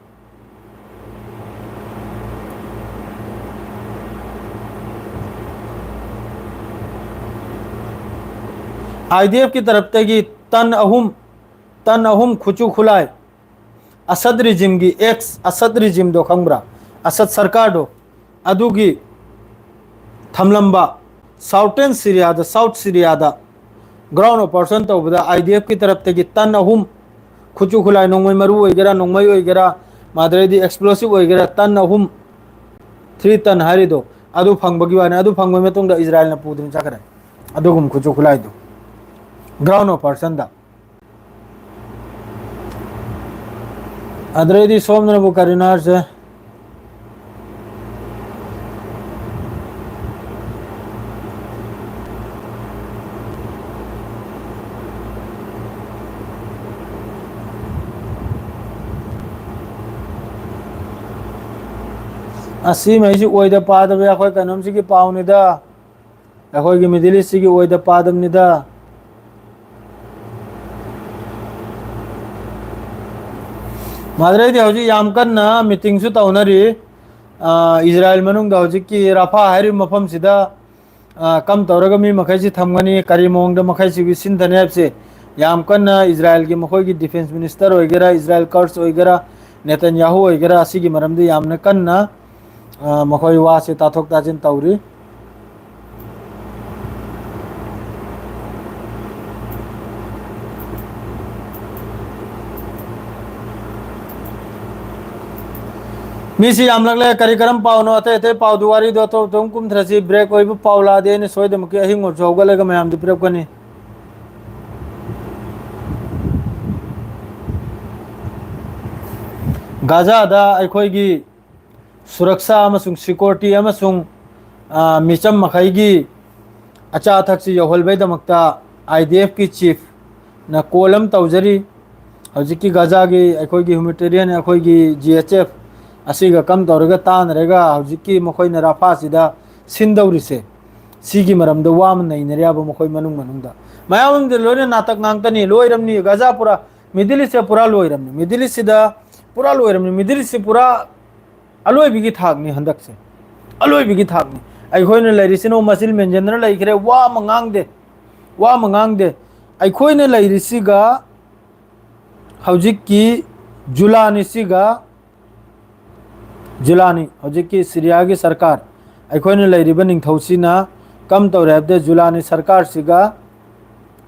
ꯑꯥꯏ ꯗꯤ ꯑꯦꯐꯀꯤ ꯇꯔꯞꯇꯒꯤ ꯇꯟ ꯑꯍꯨꯝ, ꯇꯟ ꯑꯍꯨꯝ ꯈꯨꯠꯁꯨ ꯈꯨꯠꯂꯥꯏ, ꯑꯁꯗ ꯔꯤꯖꯤꯝꯒꯤ, ꯑꯦꯛꯁ ꯑꯁꯗ ꯔꯤꯖꯤꯝꯗꯣ ꯈꯪꯕ꯭ꯔꯥ? ꯑꯁꯗ ꯁꯔꯀꯥꯔꯗꯣ, ꯑꯗꯨꯒꯤ ꯊꯝꯂꯝꯕ ꯁꯥꯎꯇꯔꯟ ꯁꯤꯔꯤꯌꯥꯗ, ꯁꯥꯎꯠ ꯁꯤꯔꯤꯌꯥꯗ ꯒ꯭ꯔꯥꯎꯟ ꯑꯣꯄꯔꯦꯁꯟ ꯇꯧꯕꯗ ꯑꯥꯏ ꯗꯤ ꯑꯦꯐꯀꯤ ꯇꯔꯞꯇꯒꯤ ꯇꯟ ꯑꯍꯨꯝ, ꯈꯨꯠꯁꯨ ꯈꯨꯠꯂꯥꯏ, ꯅꯣꯡꯃꯩ ꯃꯔꯨ ꯑꯣꯏꯒꯦꯔꯥ, ꯅꯣꯡꯃꯩ ꯑꯣꯏꯒꯦꯔꯥ, ꯃꯥꯗꯔꯩꯗꯤ ꯑꯦꯛꯁꯄ꯭ꯂꯣꯁꯤꯞ ꯑꯣꯏꯒꯦꯔꯥ, ꯇꯟ ꯑꯍꯨꯝ, ꯊ꯭ꯔꯤ ꯇꯟ ꯍꯥꯏꯔꯤꯗꯣ, ꯑꯗꯨ ꯐꯪꯕꯒꯤ ꯋꯥꯅꯤ꯫ ꯑꯗꯨ ꯐꯪꯕꯒꯤ ꯃꯇꯨꯡꯗ ꯏꯖꯔꯥꯏꯜꯅ ꯄꯨꯗꯨꯅ ꯆꯠꯈ꯭ꯔꯦ ꯑꯗꯨꯒꯨꯝꯕ ꯈꯨꯠꯁꯨ ꯈꯨꯠꯂꯥꯏꯗꯣ, ꯒ꯭ꯔꯥꯎꯟ ꯑꯣꯄꯔꯦꯁꯟꯗ꯫ ꯑꯗꯨꯗꯩꯗꯤ ꯁꯣꯝꯗꯅꯕꯨ ꯀꯔꯤꯅꯣ ꯍꯥꯏꯔꯤꯁꯦ? ꯑꯁꯤꯃꯩꯁꯤ ꯑꯣꯏꯗ ꯄꯥꯗꯕ ꯑꯩꯈꯣꯏ ꯀꯩꯅꯣꯝꯁꯤꯒꯤ ꯄꯥꯎꯅꯤꯗ꯫ ꯑꯩꯈꯣꯏꯒꯤ ꯃꯤꯗꯜ ꯏꯁꯁꯤꯒꯤ ꯑꯣꯏꯗ ꯄꯥꯗꯕꯅꯤꯗ꯫ ꯃꯗꯨꯗꯩꯗꯤ ꯍꯧꯖꯤꯛ ꯌꯥꯝ ꯀꯟꯅ ꯃꯤꯇꯤꯡꯁꯨ ꯇꯧꯅꯔꯤ꯫ ꯑ, ꯏꯖꯔꯥꯏꯜ ꯃꯅꯨꯡꯗ ꯍꯧꯖꯤꯛꯀꯤ ꯔꯥꯐꯥ ꯍꯥꯏꯔꯤꯕ ꯃꯐꯝꯁꯤꯗ, ꯑ, ꯀꯝ ꯇꯧꯔꯒ ꯃꯤ ꯃꯈꯩꯁꯤ ꯊꯝꯒꯅꯤ, ꯀꯔꯤ ꯃꯑꯣꯡꯗ ꯃꯈꯩꯁꯤꯕꯨ ꯁꯤꯟꯊꯅꯤ ꯍꯥꯏꯕꯁꯦ ꯌꯥꯝ ꯀꯟꯅ ꯏꯖꯔꯥꯏꯜꯒꯤ ꯃꯈꯣꯏꯒꯤ ꯗꯤꯐꯦꯟꯁ ꯃꯤꯅꯤꯁꯇꯔ ꯑꯣꯏꯒꯦꯔꯥ, ꯏꯖꯔꯥꯏꯜ ꯀꯔꯁ ꯑꯣꯏꯒꯦꯔꯥ, ꯅꯦꯇꯟꯌꯥꯍꯨ ꯑꯣꯏꯒꯦꯔꯥ, ꯑꯁꯤꯒꯤ ꯃꯔꯝꯗ ꯌꯥꯝꯅ ꯀꯟꯅ, ꯑ, ꯃꯈꯣꯏ ꯋꯥꯁꯦ ꯇꯥꯊꯣꯛ ꯇꯥꯁꯤꯟ ꯇꯧꯔꯤ꯫ ꯃꯤꯁꯤ ꯌꯥꯝꯂꯛꯂꯦ꯫ ꯀꯔꯤ ꯀꯔꯝ ꯄꯥꯎꯅꯣ? ꯑꯇꯩ ꯑꯇꯩ ꯄꯥꯎꯗꯨ, ꯋꯥꯔꯤꯗꯣ ꯑꯇꯣꯞ ꯑꯇꯣꯞ ꯀꯨꯝꯊꯔꯁꯤ꯫ ꯕ꯭ꯔꯦꯛ ꯑꯣꯏꯕ ꯄꯥꯎ ꯂꯥꯛꯑꯗꯤ ꯑꯩꯅ ꯁꯣꯏꯗꯅꯃꯛꯀꯤ ꯑꯍꯤꯡ ꯑꯣꯏꯔꯁꯨ ꯍꯧꯒꯠꯂꯒ ꯃꯌꯥꯝꯗ ꯄꯤꯔꯛꯀꯅꯤ꯫ ꯒꯥꯖꯥꯗ ꯑꯩꯈꯣꯏꯒꯤ ꯁꯨꯔꯛꯁꯥ ꯑꯃꯁꯨꯡ ꯁꯤꯀ꯭ꯌꯨꯔꯤꯇꯤ ꯑꯃꯁꯨꯡ, ꯑ, ꯃꯤꯆꯝ ꯃꯈꯩꯒꯤ ꯑꯆꯥ ꯑꯊꯛꯁꯤ ꯌꯧꯍꯟꯕꯩꯗꯃꯛꯇ ꯑꯥꯏ ꯗꯤ ꯑꯦꯐꯀꯤ ꯆꯤꯐꯅ ꯀꯣꯜ ꯑꯃ ꯇꯧꯖꯔꯤ꯫ ꯍꯧꯖꯤꯛꯀꯤ ꯒꯥꯖꯥꯒꯤ ꯑꯩꯈꯣꯏꯒꯤ ꯍ꯭ꯌꯨꯃꯦꯅꯤꯇꯦꯔꯤꯌꯟ, ꯑꯩꯈꯣꯏꯒꯤ ꯖꯤ ꯑꯩꯆ ꯑꯦꯐ ꯑꯁꯤꯒ ꯀꯝ ꯇꯧꯔꯒ ꯇꯥꯟꯅꯔꯒ ꯍꯧꯖꯤꯛꯀꯤ ꯃꯈꯣꯏꯅ ꯔꯥꯐꯥꯁꯤꯗ ꯁꯤꯟꯗꯧꯔꯤꯁꯦ, ꯁꯤꯒꯤ ꯃꯔꯝꯗ ꯋꯥ ꯑꯃ ꯅꯩꯅꯔꯦꯕ ꯃꯈꯣꯏ ꯃꯅꯨꯡ ꯃꯅꯨꯡꯗ꯫ ꯃꯌꯥꯝ ꯑꯃꯗꯤ ꯂꯣꯏꯅ ꯅꯥꯇꯛ ꯉꯥꯛꯇꯅꯤ, ꯂꯣꯏꯔꯝꯅꯤ꯫ ꯒꯥꯖꯥ ꯄꯨꯔꯥ, ꯃꯤꯗꯜ ꯏꯁꯁꯦ ꯄꯨꯔꯥ ꯂꯣꯏꯔꯝꯅꯤ꯫ ꯃꯤꯗꯜ ꯏꯁꯁꯤꯗ ꯄꯨꯔꯥ ꯂꯣꯏꯔꯝꯅꯤ꯫ ꯃꯤꯗꯜ ꯏꯁꯁꯤ ꯄꯨꯔꯥ ꯑꯂꯣꯏꯕꯒꯤ ꯊꯥꯛꯅꯤ ꯍꯟꯗꯛꯁꯦ, ꯑꯂꯣꯏꯕꯒꯤ ꯊꯥꯛꯅꯤ꯫ ꯑꯩꯈꯣꯏꯅ ꯂꯩꯔꯤꯁꯤꯅ ꯃꯆꯤꯟ ꯃꯦꯟꯁꯤꯟꯗꯅ ꯂꯩꯈ꯭ꯔꯦ, ꯋꯥ ꯑꯃ ꯉꯥꯡꯗꯦ, ꯋꯥ ꯑꯃ ꯉꯥꯡꯗꯦ꯫ ꯑꯩꯈꯣꯏꯅ ꯂꯩꯔꯤꯁꯤꯒ ꯍꯧꯖꯤꯛꯀꯤ ꯖꯨꯂꯥꯅꯤꯁꯤꯒ, ꯖꯨꯂꯥꯅꯤ, ꯍꯧꯖꯤꯛꯀꯤ ꯁꯤꯔꯤꯌꯥꯒꯤ ꯁꯔꯀꯥꯔ, ꯑꯩꯈꯣꯏꯅ ꯂꯩꯔꯤꯕ ꯅꯤꯡꯊꯧꯁꯤꯅ ꯀꯝ ꯇꯧꯔꯦ ꯍꯥꯏꯕꯗ, ꯖꯨꯂꯥꯅꯤ ꯁꯔꯀꯥꯔꯁꯤꯒ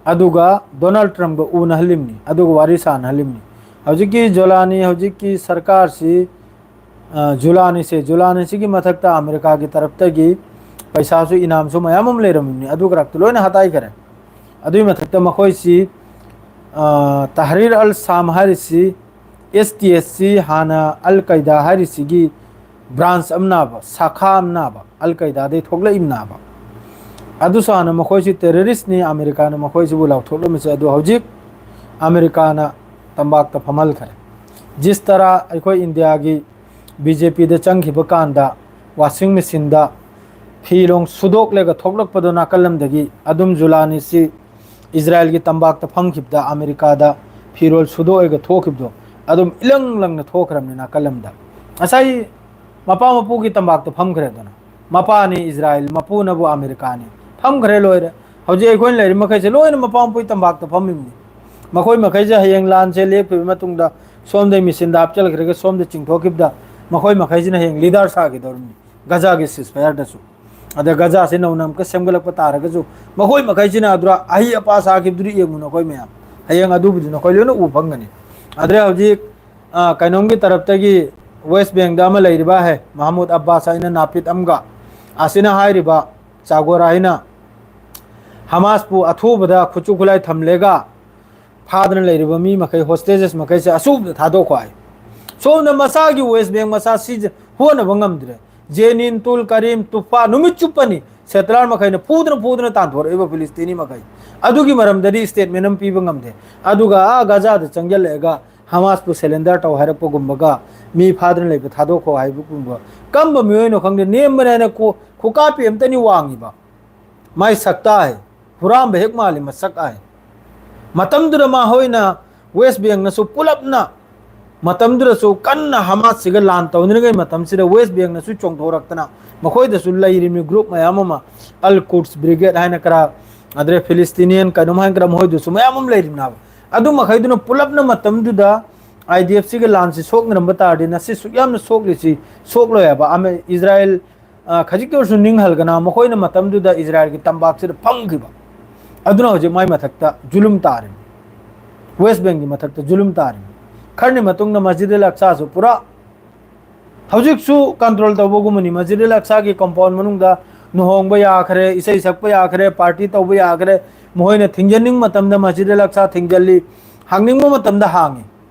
ꯑꯗꯨꯒ ꯗꯣꯅꯥꯜꯗ ꯇ꯭ꯔꯝꯞꯒ ꯎꯅꯍꯜꯂꯤꯕꯅꯤ, ꯑꯗꯨꯒ ꯋꯥꯔꯤ ꯁꯥꯟꯅꯍꯜꯂꯤꯕꯅꯤ꯫ ꯍꯧꯖꯤꯛꯀꯤ ꯖꯣꯂꯥꯅꯤ, ꯍꯧꯖꯤꯛꯀꯤ ꯁꯔꯀꯥꯔꯁꯤ, ꯑ, ꯖꯨꯂꯥꯅꯤꯁꯦ, ꯖꯨꯂꯥꯅꯤꯁꯤꯒꯤ ꯃꯊꯛꯇ ꯑꯃꯦꯔꯤꯀꯥꯒꯤ ꯇꯔꯞꯇꯒꯤ ꯄꯩꯁꯥꯁꯨ, ꯏꯅꯥꯝꯁꯨ ꯃꯌꯥꯝ ꯑꯃ ꯂꯩꯔꯝꯃꯤꯕꯅꯤ, ꯑꯗꯨ ꯈꯔꯛꯇ ꯂꯣꯏꯅ ꯍꯥꯠꯇꯣꯛꯈ꯭ꯔꯦ꯫ ꯑꯗꯨꯒꯤ ꯃꯊꯛꯇ ꯃꯈꯣꯏꯁꯤ, ꯑ, ꯇꯍꯔꯤꯔ ꯑꯜ ꯁꯥꯝ ꯍꯥꯏꯔꯤꯁꯤ, ꯑꯦꯁ ꯇꯤ ꯑꯦꯁꯁꯤ ꯍꯥꯟꯅ ꯑꯜ ꯀꯩꯗꯥ ꯍꯥꯏꯔꯤꯁꯤꯒꯤ ꯕ꯭ꯔꯥꯟꯁ ꯑꯃꯅꯕ, ꯁꯥꯈꯥ ꯑꯃꯅꯕ, ꯑꯜ ꯀꯩꯗꯥꯗꯒꯤ ꯊꯣꯛꯂꯛꯏꯕꯅꯕ꯫ ꯑꯗꯨꯁꯨ ꯍꯥꯟꯅ ꯃꯈꯣꯏꯁꯤ ꯇꯦꯔꯣꯔꯤꯁ꯭ꯠꯅꯤ, ꯑꯃꯦꯔꯤꯀꯥꯅ ꯃꯈꯣꯏꯁꯤꯕꯨ ꯂꯥꯎꯊꯣꯛꯂꯝꯃꯤꯁꯦ꯫ ꯑꯗꯨ ꯍꯧꯖꯤꯛ ꯑꯃꯦꯔꯤꯀꯥꯅ ꯇꯝꯄꯥꯛꯇ ꯐꯝꯍꯟꯈ꯭ꯔꯦ꯫ ꯖꯤꯁ ꯇꯔꯥ ꯑꯩꯈꯣꯏ ꯏꯟꯗꯤꯌꯥꯒꯤ ꯕꯤ ꯖꯦ ꯄꯤꯗ ꯆꯪꯈꯤꯕ ꯀꯥꯟꯗ ꯋꯥꯁꯤꯡ ꯃꯦꯆꯤꯟꯗ ꯐꯤꯔꯣꯜ ꯁꯨꯗꯣꯛꯂꯒ ꯊꯣꯛꯂꯛꯄꯗꯣ ꯅꯥꯀꯜ ꯑꯃꯗꯒꯤ, ꯑꯗꯨꯝ ꯖꯨꯂꯥꯅꯤꯁꯤ ꯏꯖꯔꯥꯏꯜꯒꯤ ꯇꯝꯄꯥꯛꯇ ꯐꯝꯈꯤꯕꯗ ꯑꯃꯦꯔꯤꯀꯥꯗ ꯐꯤꯔꯣꯜ ꯁꯨꯗꯣꯛꯑꯒ ꯊꯣꯛꯈꯤꯕꯗꯣ ꯑꯗꯨꯝ ꯏꯂꯪ ꯂꯪꯅ ꯊꯣꯛꯈ꯭ꯔꯕꯅꯤ ꯅꯥꯀꯜ ꯑꯃꯗ꯫ ꯉꯁꯥꯏ ꯃꯄꯥ ꯃꯄꯨꯒꯤ ꯇꯝꯄꯥꯛꯇ ꯐꯝꯈ꯭ꯔꯦꯗꯅ, ꯃꯄꯥꯅꯤ ꯏꯖꯔꯥꯏꯜ, ꯃꯄꯨꯅꯕꯨ ꯑꯃꯦꯔꯤꯀꯥꯅꯤ, ꯐꯝꯈ꯭ꯔꯦ, ꯂꯣꯏꯔꯦ꯫ ꯍꯧꯖꯤꯛ ꯑꯩꯈꯣꯏꯅ ꯂꯩꯔꯤ ꯃꯈꯩꯁꯦ ꯂꯣꯏꯅ ꯃꯄꯥ ꯃꯄꯨꯒꯤ ꯇꯝꯄꯥꯛꯇ ꯐꯝꯃꯤꯕꯅꯤ꯫ ꯃꯈꯣꯏ ꯃꯈꯩꯁꯦ ꯍꯌꯦꯡ ꯂꯥꯟꯁꯦ ꯂꯦꯞꯈꯤꯕ ꯃꯇꯨꯡꯗ ꯁꯣꯝꯗꯩ ꯃꯦꯆꯤꯟꯗ ꯍꯥꯞꯆꯤꯜꯈ꯭ꯔꯒ ꯁꯣꯝꯗ ꯆꯤꯡꯊꯣꯛꯈꯤꯕꯗ ꯃꯈꯣꯏ ꯃꯈꯩꯁꯤꯅ ꯍꯌꯦꯡ ꯂꯤꯗꯔ ꯁꯥꯈꯤꯗꯧꯔꯤꯕꯅꯤ ꯒꯖꯥꯒꯤ ꯁꯤꯁ ꯐꯌꯥꯔꯗꯁꯨ꯫ ꯑꯗ ꯒꯖꯥꯁꯦ ꯅꯧꯅ ꯑꯃꯨꯛꯀ ꯁꯦꯝꯒꯠꯂꯛꯄ ꯇꯥꯔꯒꯁꯨ ꯃꯈꯣꯏ ꯃꯈꯩꯁꯤꯅ ꯑꯗꯨꯔ ꯑꯍꯩ ꯑꯄꯥ ꯁꯥꯈꯤꯕꯗꯨꯗꯤ ꯌꯦꯡꯉꯨ ꯅꯈꯣꯏ ꯃꯌꯥꯝ꯫ ꯍꯌꯦꯡ ꯑꯗꯨꯕꯨꯗꯤ ꯅꯈꯣꯏ ꯂꯣꯏꯅ ꯎ ꯐꯪꯒꯅꯤ꯫ ꯑꯗꯨꯗ ꯍꯧꯖꯤꯛ ꯑ, ꯀꯩꯅꯣꯝꯒꯤ ꯇꯔꯞꯇꯒꯤ ꯋꯦꯁ ꯕꯦꯡꯗ ꯑꯃ ꯂꯩꯔꯤꯕ ꯍꯦ ꯃꯍꯃꯨꯗ ꯑꯕꯥꯁ ꯍꯥꯏꯅ ꯅꯥꯄꯤꯠ ꯑꯃꯒ ꯑꯁꯤꯅ ꯍꯥꯏꯔꯤꯕ ꯆꯥꯒꯣꯔ ꯍꯥꯏꯅ ꯍꯃꯥꯁꯄꯨ ꯑꯊꯨꯕꯗ ꯈꯨꯠꯁꯨ ꯈꯨꯠꯂꯥꯏ ꯊꯝꯂꯦꯒ ꯐꯥꯗꯅ ꯂꯩꯔꯤꯕ ꯃꯤ ꯃꯈꯩ ꯍꯣꯁꯇꯦꯖꯦꯁ ꯃꯈꯩꯁꯦ ꯑꯁꯨꯕꯗ ꯊꯥꯗꯣꯛꯈꯣ ꯍꯥꯏ꯫ ꯁꯣꯝꯗ ꯃꯁꯥꯒꯤ ꯋꯦꯁ ꯕꯦꯡ ꯃꯁꯥ ꯁꯤꯖ ꯍꯣꯠꯅꯕ ꯉꯝꯗ꯭ꯔꯦ꯫ ꯖꯦꯅꯤꯟ, ꯇꯨꯜ ꯀꯔꯤꯝ, ꯇꯨꯐꯥ ꯅꯨꯃꯤꯠ ꯆꯨꯞꯄꯅꯤ ꯁꯦꯇꯂꯔ ꯃꯈꯩꯅ ꯐꯨꯗꯅ ꯐꯨꯗꯅ ꯇꯥꯟꯊꯣꯔꯛꯏꯕ ꯐꯤꯂꯤꯁꯇꯤꯅꯤ ꯃꯈꯩ꯫ ꯑꯗꯨꯒꯤ ꯃꯔꯝꯗꯗꯤ ꯁ꯭ꯇꯦꯠꯃꯦꯟ ꯑꯃ ꯄꯤꯕ ꯉꯝꯗꯦ꯫ ꯑꯗꯨꯒ ꯑꯥ ꯒꯖꯥꯗ ꯆꯪꯁꯤꯜꯂꯛꯑꯒ ꯍꯃꯥꯁꯄꯨ ꯁꯦꯂꯦꯟꯗꯔ ꯇꯧ ꯍꯥꯏꯔꯛꯄꯒꯨꯝꯕꯒ ꯃꯤ ꯐꯥꯗꯅ ꯂꯩꯕ ꯊꯥꯗꯣꯛꯈꯣ ꯍꯥꯏꯕꯒꯨꯝꯕ ꯀꯝꯕ ꯃꯤꯑꯣꯏꯅꯣ ꯈꯪꯗꯦ ꯅꯦꯝꯕꯅꯦꯅ ꯈꯨ- ꯈꯨꯀꯥꯄꯤ ꯑꯝꯇꯅꯤ ꯋꯥꯡꯉꯤꯕ꯫ ꯃꯥꯏ ꯁꯛꯇꯥ ꯍꯥꯏ ꯍꯨꯔꯥꯝꯕ ꯍꯦꯛ ꯃꯥꯜꯂꯤ ꯃꯁꯛ ꯍꯥꯏ꯫ ꯃꯇꯝꯗꯨꯗ ꯃꯈꯣꯏꯅ ꯋꯦꯁ ꯕꯦꯡꯅꯁꯨ ꯄꯨꯂꯞꯅ ꯃꯇꯝꯗꯨꯗꯁꯨ ꯀꯟꯅ ꯍꯃꯥꯁꯁꯤꯒ ꯂꯥꯟ ꯇꯧꯅꯔꯤꯉꯩ ꯃꯇꯝꯁꯤꯗ ꯋꯦꯁ ꯕꯦꯡꯅꯁꯨ ꯆꯣꯡꯊꯣꯔꯛꯇꯅ ꯃꯈꯣꯏꯗꯁꯨ ꯂꯩꯔꯤꯕ ꯒ꯭ꯔꯨꯞ ꯃꯌꯥꯝ ꯑꯃ ꯑꯜ ꯀꯨꯗꯁ ꯕ꯭ꯔꯤꯒꯦꯗ ꯍꯥꯏꯅ ꯈꯔ ꯑꯗꯨꯗꯩ ꯐꯤꯂꯤꯁꯇꯤꯅꯤꯌꯟ ꯀꯩꯅꯣꯝ ꯍꯥꯏꯅ ꯈꯔ ꯃꯈꯣꯏꯗꯨꯁꯨ ꯃꯌꯥꯝ ꯑꯃ ꯂꯩꯔꯤꯕꯅꯦꯕ꯫ ꯑꯗꯨ ꯃꯈꯩꯗꯨꯅ ꯄꯨꯂꯞꯅ ꯃꯇꯝꯗꯨꯗ ꯑꯥꯏ ꯗꯤ ꯑꯦꯐ ꯁꯤꯒ ꯂꯥꯟꯁꯤ ꯁꯣꯛꯅꯔꯝꯕ ꯇꯥꯔꯗꯤ ꯉꯁꯤ ꯁꯨꯛ ꯌꯥꯝꯅ ꯁꯣꯛꯂꯤꯁꯤ ꯁꯣꯛꯂꯣꯏ ꯍꯥꯏꯕ꯫ ꯑꯃ ꯏꯖꯔꯥꯌꯦꯜ ꯑ, ꯈꯖꯤꯛꯇ ꯑꯣꯏꯔꯁꯨ ꯅꯤꯡꯍꯜꯒꯅ ꯃꯈꯣꯏꯅ ꯃꯇꯝꯗꯨꯗ ꯏꯖꯔꯥꯌꯦꯜꯒꯤ ꯇꯝꯄꯥꯛꯁꯤꯗ ꯐꯪꯈꯤꯕ꯫ ꯑꯗꯨꯅ ꯍꯧꯖꯤꯛ ꯃꯥꯏ ꯃꯊꯛꯇ ꯖꯨꯂꯨꯝ ꯇꯥꯔꯤꯕꯅꯤ꯫ ꯋꯦꯁ ꯕꯦꯡꯒꯤ ꯃꯊꯛꯇ ꯖꯨꯂꯨꯝ ꯇꯥꯔꯤꯕꯅꯤ꯫ ꯈꯔꯅꯤ ꯃꯇꯨꯡꯗ ꯃꯁꯖꯤꯗ ꯑꯜ ꯑꯛꯁꯥꯁꯨ ꯄꯨꯔꯥ ꯍꯧꯖꯤꯛꯁꯨ ꯀꯟꯇ꯭ꯔꯣꯜ ꯇꯧꯕꯒꯨꯝꯕꯅꯤ꯫ ꯃꯁꯖꯤꯗ ꯑꯜ ꯑꯛꯁꯥꯒꯤ ꯀꯣꯝꯄꯥꯎꯟ ꯃꯅꯨꯡꯗ ꯂꯨꯍꯣꯡꯕ ꯌꯥꯈ꯭ꯔꯦ, ꯏꯁꯩ ꯁꯛꯄ ꯌꯥꯈ꯭ꯔꯦ, ꯄꯥꯔꯇꯤ ꯇꯧꯕ ꯌꯥꯈ꯭ꯔꯦ꯫ ꯃꯈꯣꯏꯅ ꯊꯤꯡꯖꯤꯟꯅꯤꯡꯕ ꯃꯇꯝꯗ ꯃꯁꯖꯤꯗ ꯑꯜ ꯑꯛꯁꯥ ꯊꯤꯡꯖꯤꯜꯂꯤ, ꯍꯥꯡꯅꯤꯡꯕ ꯃꯇꯝꯗ ꯍꯥꯡꯉꯤ꯫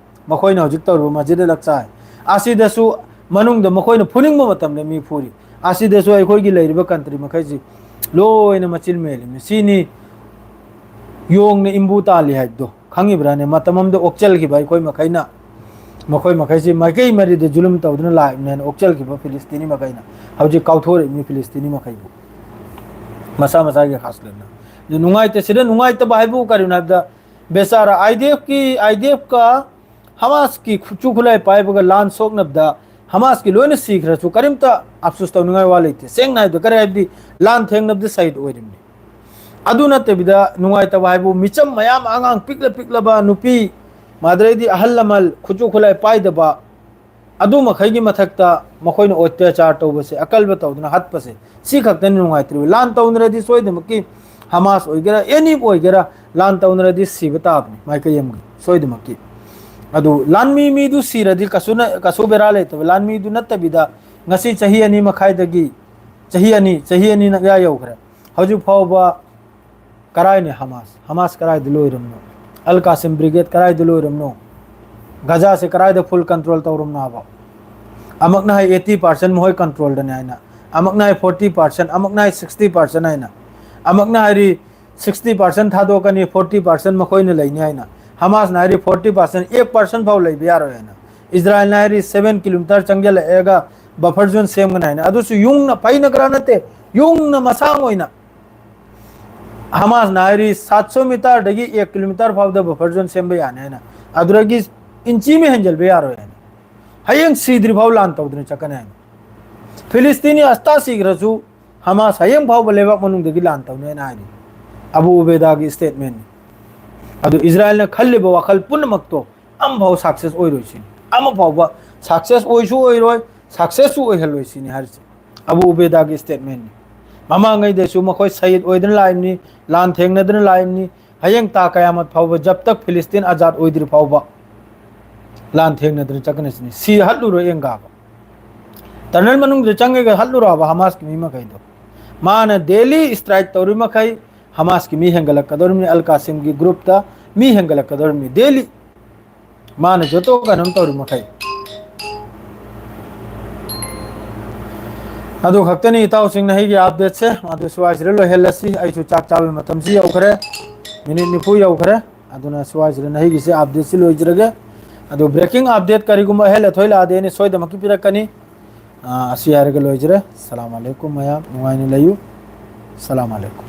ꯃꯈꯣꯏꯅ ꯍꯧꯖꯤꯛ ꯇꯧꯔꯤꯕ ꯃꯁꯖꯤꯗ ꯑꯜ ꯑꯛꯁꯥ ꯑꯁꯤꯗꯁꯨ ꯃꯅꯨꯡꯗ ꯃꯈꯣꯏꯅ ꯐꯨꯅꯤꯡꯕ ꯃꯇꯝꯗ ꯃꯤ ꯐꯨꯔꯤ꯫ ꯑꯁꯤꯗꯁꯨ ꯑꯩꯈꯣꯏꯒꯤ ꯂꯩꯔꯤꯕ ꯀꯟꯇ꯭ꯔꯤ ꯃꯈꯩꯁꯤ ꯂꯣꯏꯅ ꯃꯆꯤꯟ ꯃꯦꯜꯂꯤꯕꯅꯤ꯫ ꯁꯤꯅꯤ ꯌꯣꯡꯅ ꯏꯝꯕꯨ ꯇꯥꯜꯂꯤ ꯍꯥꯏꯕꯗꯣ ꯈꯪꯉꯤꯕ꯭ꯔꯥꯅꯦ? ꯃꯇꯝ ꯑꯃꯗ ꯑꯣꯛꯆꯜꯈꯤꯕ ꯑꯩꯈꯣꯏ ꯃꯈꯩꯅ, ꯃꯈꯣꯏ ꯃꯈꯩꯁꯤ ꯃꯥꯏꯀꯩ ꯃꯔꯤꯗ ꯖꯨꯂꯨꯝ ꯇꯧꯗꯨꯅ ꯂꯥꯛꯏꯕꯅꯦꯅ ꯑꯣꯛꯆꯜꯈꯤꯕ ꯐꯤꯂꯤꯁꯇꯤꯅꯤ ꯃꯈꯩꯅ ꯍꯧꯖꯤꯛ ꯀꯥꯎꯊꯣꯔꯛꯏꯕꯅꯤ ꯐꯤꯂꯤꯁꯇꯤꯅꯤ ꯃꯈꯩꯕꯨ꯫ ꯃꯁꯥ ꯃꯁꯥꯒꯤ ꯈꯥꯁꯂꯦꯟꯅ꯫ ꯑꯗꯨ ꯅꯨꯡꯉꯥꯏꯇꯦ꯫ ꯁꯤꯗ ꯅꯨꯡꯉꯥꯏꯇꯕ ꯍꯥꯏꯕꯕꯨ ꯀꯔꯤꯅꯣ ꯍꯥꯏꯕꯗ ꯕꯦꯆꯥꯔꯥ ꯑꯥꯏ ꯗꯤ ꯑꯦꯐꯀꯤ, ꯑꯥꯏ ꯗꯤ ꯑꯦꯐꯀ ꯍꯃꯥꯁꯀꯤ ꯈꯨꯠꯁꯨ ꯈꯨꯠꯂꯥꯏ ꯄꯥꯏꯕꯒ ꯂꯥꯟ ꯁꯣꯛꯅꯕꯗ ꯍꯃꯥꯁꯀꯤ ꯂꯣꯏꯅ ꯁꯤꯈ꯭ꯔꯁꯨ ꯀꯔꯤꯝꯇ ꯑꯐꯁꯨꯁ ꯇꯧꯅꯤꯡꯉꯥꯏ ꯋꯥ ꯂꯩꯇꯦ꯫ ꯁꯦꯡꯅ ꯍꯥꯏꯕꯗ ꯀꯔꯤ ꯍꯥꯏꯕꯗꯤ ꯂꯥꯟ ꯊꯦꯡꯅꯕꯗ ꯁꯍꯤꯗ ꯑꯣꯏꯔꯤꯕꯅꯤ꯫ ꯑꯗꯨ ꯅꯠꯇꯕꯤꯗ ꯅꯨꯡꯉꯥꯏꯇꯕ ꯍꯥꯏꯕꯨ ꯃꯤꯆꯝ ꯃꯌꯥꯝ ꯑꯉꯥꯡ ꯄꯤꯛꯂ ꯄꯤꯛꯂꯕ ꯅꯨꯄꯤ ꯃꯗꯨꯗꯩꯗꯤ ꯑꯍꯜ ꯂꯃꯟ ꯈꯨꯠꯁꯨ ꯈꯨꯠꯂꯥꯏ ꯄꯥꯏꯗꯕ, ꯑꯗꯨ ꯃꯈꯩꯒꯤ ꯃꯊꯛꯇ ꯃꯈꯣꯏꯅ ꯑꯣꯏꯇ ꯆꯥꯔ ꯇꯧꯕꯁꯦ, ꯑꯀꯜꯕ ꯇꯧꯗꯅ ꯍꯥꯠꯄꯁꯦ, ꯁꯤ ꯈꯛꯇꯅꯤ ꯅꯨꯡꯉꯥꯏꯇ꯭ꯔꯤꯕ꯫ ꯂꯥꯟ ꯇꯧꯅꯔꯗꯤ ꯁꯣꯏꯗꯅꯃꯛꯀꯤ ꯍꯃꯥꯁ ꯑꯣꯏꯒꯦꯔꯥ, ꯑꯦꯅꯤ ꯑꯣꯏꯒꯦꯔꯥ, ꯂꯥꯟ ꯇꯧꯅꯔꯗꯤ ꯁꯤꯕ ꯇꯥꯕꯅꯤ ꯃꯥꯏꯀꯩ ꯑꯃꯒꯤ ꯁꯣꯏꯗꯅꯃꯛꯀꯤ꯫ ꯑꯗꯨ ꯂꯥꯟꯃꯤ ꯃꯤꯗꯨ ꯁꯤꯔꯗꯤ ꯀꯩꯁꯨ ꯅ-, ꯀꯩꯁꯨ ꯕꯦꯔꯥ ꯂꯩꯇꯕ꯫ ꯂꯥꯟꯃꯤꯗꯨ ꯅꯠꯇꯕꯤꯗ ꯉꯁꯤ ꯆꯍꯤ ꯑꯅꯤ ꯃꯈꯥꯏꯗꯒꯤ, ꯆꯍꯤ ꯑꯅꯤ, ꯆꯍꯤ ꯑꯅꯤ ꯃꯌꯥ ꯌꯧꯈ꯭ꯔꯦ꯫ ꯍꯧꯖꯤꯛ ꯐꯥꯎꯕ ꯀꯔꯥꯏꯅꯦ ꯍꯃꯥꯁ? ꯍꯃꯥꯁ ꯀꯔꯥꯏꯗ ꯂꯣꯏꯔꯝꯅꯣ? ꯑꯜ ꯀꯥꯁꯤꯝ ꯕ꯭ꯔꯤꯒꯦꯗ ꯀꯔꯥꯏꯗ ꯂꯣꯏꯔꯝꯅꯣ? ꯒꯖꯥꯁꯦ ꯀꯔꯥꯏꯗ ꯐꯨꯜ ꯀꯟꯇ꯭ꯔꯣꯜ ꯇꯧꯔꯝꯅꯣ ꯍꯥꯏꯕ? ꯑꯃꯛꯅ ꯍꯥꯏ ꯑꯩꯠꯇꯤ ꯄꯥꯔꯁꯦꯟ ꯃꯈꯣꯏ ꯀꯟꯇ꯭ꯔꯣꯜꯗꯅꯤ ꯍꯥꯏꯅ, ꯑꯃꯛꯅ ꯍꯥꯏ ꯐꯣꯔꯇꯤ ꯄꯥꯔꯁꯦꯟ, ꯑꯃꯛꯅ ꯍꯥꯏ ꯁꯤꯛꯁꯇꯤ ꯄꯥꯔꯁꯦꯟ ꯍꯥꯏꯅ, ꯑꯃꯛꯅ ꯍꯥꯏꯔꯤ ꯁꯤꯛꯁꯇꯤ ꯄꯥꯔꯁꯦꯟ ꯊꯥꯗꯣꯛꯀꯅꯤ, ꯐꯣꯔꯇꯤ ꯄꯥꯔꯁꯦꯟ ꯃꯈꯣꯏꯅ ꯂꯩꯅꯤ ꯍꯥꯏꯅ, ꯍꯃꯥꯁꯅ ꯍꯥꯏꯔꯤ ꯐꯣꯔꯇꯤ ꯄꯥꯔꯁꯦꯟ, ꯑꯦꯛ ꯄꯥꯔꯁꯦꯟ ꯐꯥꯎ ꯂꯩꯕ ꯌꯥꯔꯣꯏ ꯍꯥꯏꯅ, ꯏꯁꯔꯥꯏꯜꯅ ꯍꯥꯏꯔꯤ ꯁꯚꯦꯟ ꯀꯤꯂꯣꯃꯤꯇꯔ ꯆꯪꯁꯤꯜꯂꯛꯑꯒ ꯕꯐꯔ ꯖꯣꯟ ꯁꯦꯝꯒꯅꯤ ꯍꯥꯏꯅ꯫ ꯑꯗꯨꯁꯨ ꯌꯨꯡꯅ, ꯐꯩꯅ ꯈꯔ ꯅꯠꯇꯦ, ꯌꯨꯡꯅ ꯃꯁꯥꯡ ꯑꯣꯏꯅ꯫ ꯍꯃꯥꯁꯅ ꯍꯥꯏꯔꯤ ꯁꯥꯠ ꯁꯣ ꯃꯤꯇꯔꯗꯒꯤ ꯑꯦꯛ ꯀꯤꯂꯣꯃꯤꯇꯔ ꯐꯥꯎꯗ ꯕꯐꯔ ꯖꯣꯟ ꯁꯦꯝꯕ ꯌꯥꯅꯤ ꯍꯥꯏꯅ, ꯑꯗꯨꯗꯒꯤ ꯏꯟꯆꯤ ꯑꯃ ꯍꯦꯟꯖꯤꯟꯕ ꯌꯥꯔꯣꯏ ꯍꯥꯏꯅ, ꯍꯌꯦꯡ ꯁꯤꯗ꯭ꯔꯤ ꯐꯥꯎ ꯂꯥꯟ ꯇꯧꯗꯅ ꯆꯠꯀꯅꯤ ꯍꯥꯏꯅ꯫ ꯐꯤꯂꯤꯁꯇꯤꯅꯤ ꯑꯁꯇꯥ ꯁꯤꯈ꯭ꯔꯁꯨ ꯍꯃꯥꯁ ꯍꯌꯦꯡ ꯐꯥꯎꯕ ꯂꯩꯕꯥꯛ ꯃꯅꯨꯡꯗꯒꯤ ꯂꯥꯟ ꯇꯧꯅꯤ ꯍꯥꯏꯅ ꯍꯥꯏꯔꯤ꯫ ꯑꯕꯨ ꯎꯕꯦꯗꯥꯒꯤ ꯁ꯭ꯇꯦꯠꯃꯦꯟꯅꯤ꯫ ꯑꯗꯨ ꯏꯁꯔꯥꯏꯜꯅ ꯈꯜꯂꯤꯕ ꯋꯥꯈꯜ ꯄꯨꯝꯅꯃꯛꯇꯣ ꯑꯃꯐꯥꯎ ꯁꯛꯁꯦꯁ ꯑꯣꯏꯔꯣꯏ ꯁꯤꯅꯤ꯫ ꯑꯃꯐꯥꯎꯕ ꯁꯛꯁꯦꯁ ꯑꯣꯏꯁꯨ ꯑꯣꯏꯔꯣꯏ, ꯁꯛꯁꯦꯁꯁꯨ ꯑꯣꯏꯍꯜꯂꯣꯏ ꯁꯤꯅꯤ ꯍꯥꯏꯔꯤꯁꯦ꯫ ꯑꯕꯨ ꯎꯕꯦꯗꯥꯒꯤ ꯁ꯭ꯇꯦꯠꯃꯦꯟꯅꯤ꯫ ꯃꯃꯥꯡꯉꯩꯗꯁꯨ ꯃꯈꯣꯏ ꯁꯍꯤꯗ ꯑꯣꯏꯗꯨꯅ ꯂꯥꯛꯏꯕꯅꯤ, ꯂꯥꯟ ꯊꯦꯡꯅꯗꯨꯅ ꯂꯥꯛꯏꯕꯅꯤ꯫ ꯍꯌꯦꯡ ꯇꯥ ꯀꯌꯥꯃꯠ ꯐꯥꯎꯕ, ꯖꯕ ꯇꯛ ꯐꯤꯂꯤꯁꯇꯤꯟ ꯑꯖꯥꯗ ꯑꯣꯏꯗ꯭ꯔꯤ ꯐꯥꯎꯕ ꯂꯥꯟ ꯊꯦꯡꯅꯗꯨꯅ ꯆꯠꯀꯅꯤ ꯁꯤꯅꯤ꯫ ꯁꯤ ꯍꯠꯂꯨꯔꯣꯏ ꯑꯦꯡꯒꯥꯕ꯫ ꯇꯅꯦꯜ ꯃꯅꯨꯡꯗ ꯆꯪꯉꯒ ꯍꯠꯂꯨꯔꯕ ꯍꯃꯥꯁꯀꯤ ꯃꯤ ꯃꯈꯩꯗꯣ꯫ ꯃꯥꯅ ꯗꯦꯂꯤ ꯁ꯭ꯇ꯭ꯔꯥꯏꯛ ꯇꯧꯔꯤ ꯃꯈꯩ ꯍꯃꯥꯁꯀꯤ ꯃꯤ ꯍꯦꯟꯒꯠꯂꯛꯀꯗꯧꯔꯤꯕꯅꯤ, ꯑꯜ ꯀꯥꯁꯤꯝꯒꯤ ꯒ꯭ꯔꯨꯞꯇ ꯃꯤ ꯍꯦꯟꯒꯠꯂꯛꯀꯗꯧꯔꯤꯕꯅꯤ ꯗꯦꯂꯤ꯫ ꯃꯥꯅ ꯖꯣꯇꯣ ꯀꯩꯅꯣꯝ ꯇꯧꯔꯤ ꯃꯈꯩ꯫ ꯑꯗꯨ ꯈꯛꯇꯅꯤ ꯏꯇꯥꯎꯁꯤꯡꯅ ꯑꯩꯒꯤ ꯑꯞꯗꯦꯠꯁꯦ꯫ ꯑꯗꯨ ꯁ꯭ꯋꯥꯏꯁꯤꯗ ꯂꯣꯏꯍꯜꯂꯁꯤ꯫ ꯑꯩꯁꯨ ꯆꯥꯛ ꯆꯥꯕꯒꯤ ꯃꯇꯝꯁꯤ ꯌꯧꯈ꯭ꯔꯦ꯫ ꯃꯤꯅꯤꯠ ꯅꯤꯐꯨ ꯌꯧꯈ꯭ꯔꯦ꯫ ꯑꯗꯨꯅ ꯁ꯭ꯋꯥꯏꯁꯤꯗ ꯑꯩꯒꯤꯁꯦ ꯑꯞꯗꯦꯠꯁꯤ ꯂꯣꯏꯖꯔꯒꯦ꯫ ꯑꯗꯨ ꯕ꯭ꯔꯦꯀꯤꯡ ꯑꯞꯗꯦꯠ ꯀꯔꯤꯒꯨꯝꯕ ꯑꯍꯦꯜ ꯑꯊꯣꯏ ꯂꯥꯛꯑꯗꯤ ꯑꯩꯅ ꯁꯣꯏꯗꯅꯃꯛꯀꯤ ꯄꯤꯔꯛꯀꯅꯤ꯫ ꯑꯥ, ꯑꯁꯤ ꯍꯥꯏꯔꯒ ꯂꯣꯏꯖꯔꯦ꯫ ꯁꯂꯥꯝ ꯑꯂꯩꯀꯨꯝ ꯃꯌꯥꯝ, ꯅꯨꯡꯉꯥꯏꯅ ꯂꯩꯌꯨ꯫ ꯁꯂꯥꯝ ꯑꯂꯩꯀꯨꯝ꯫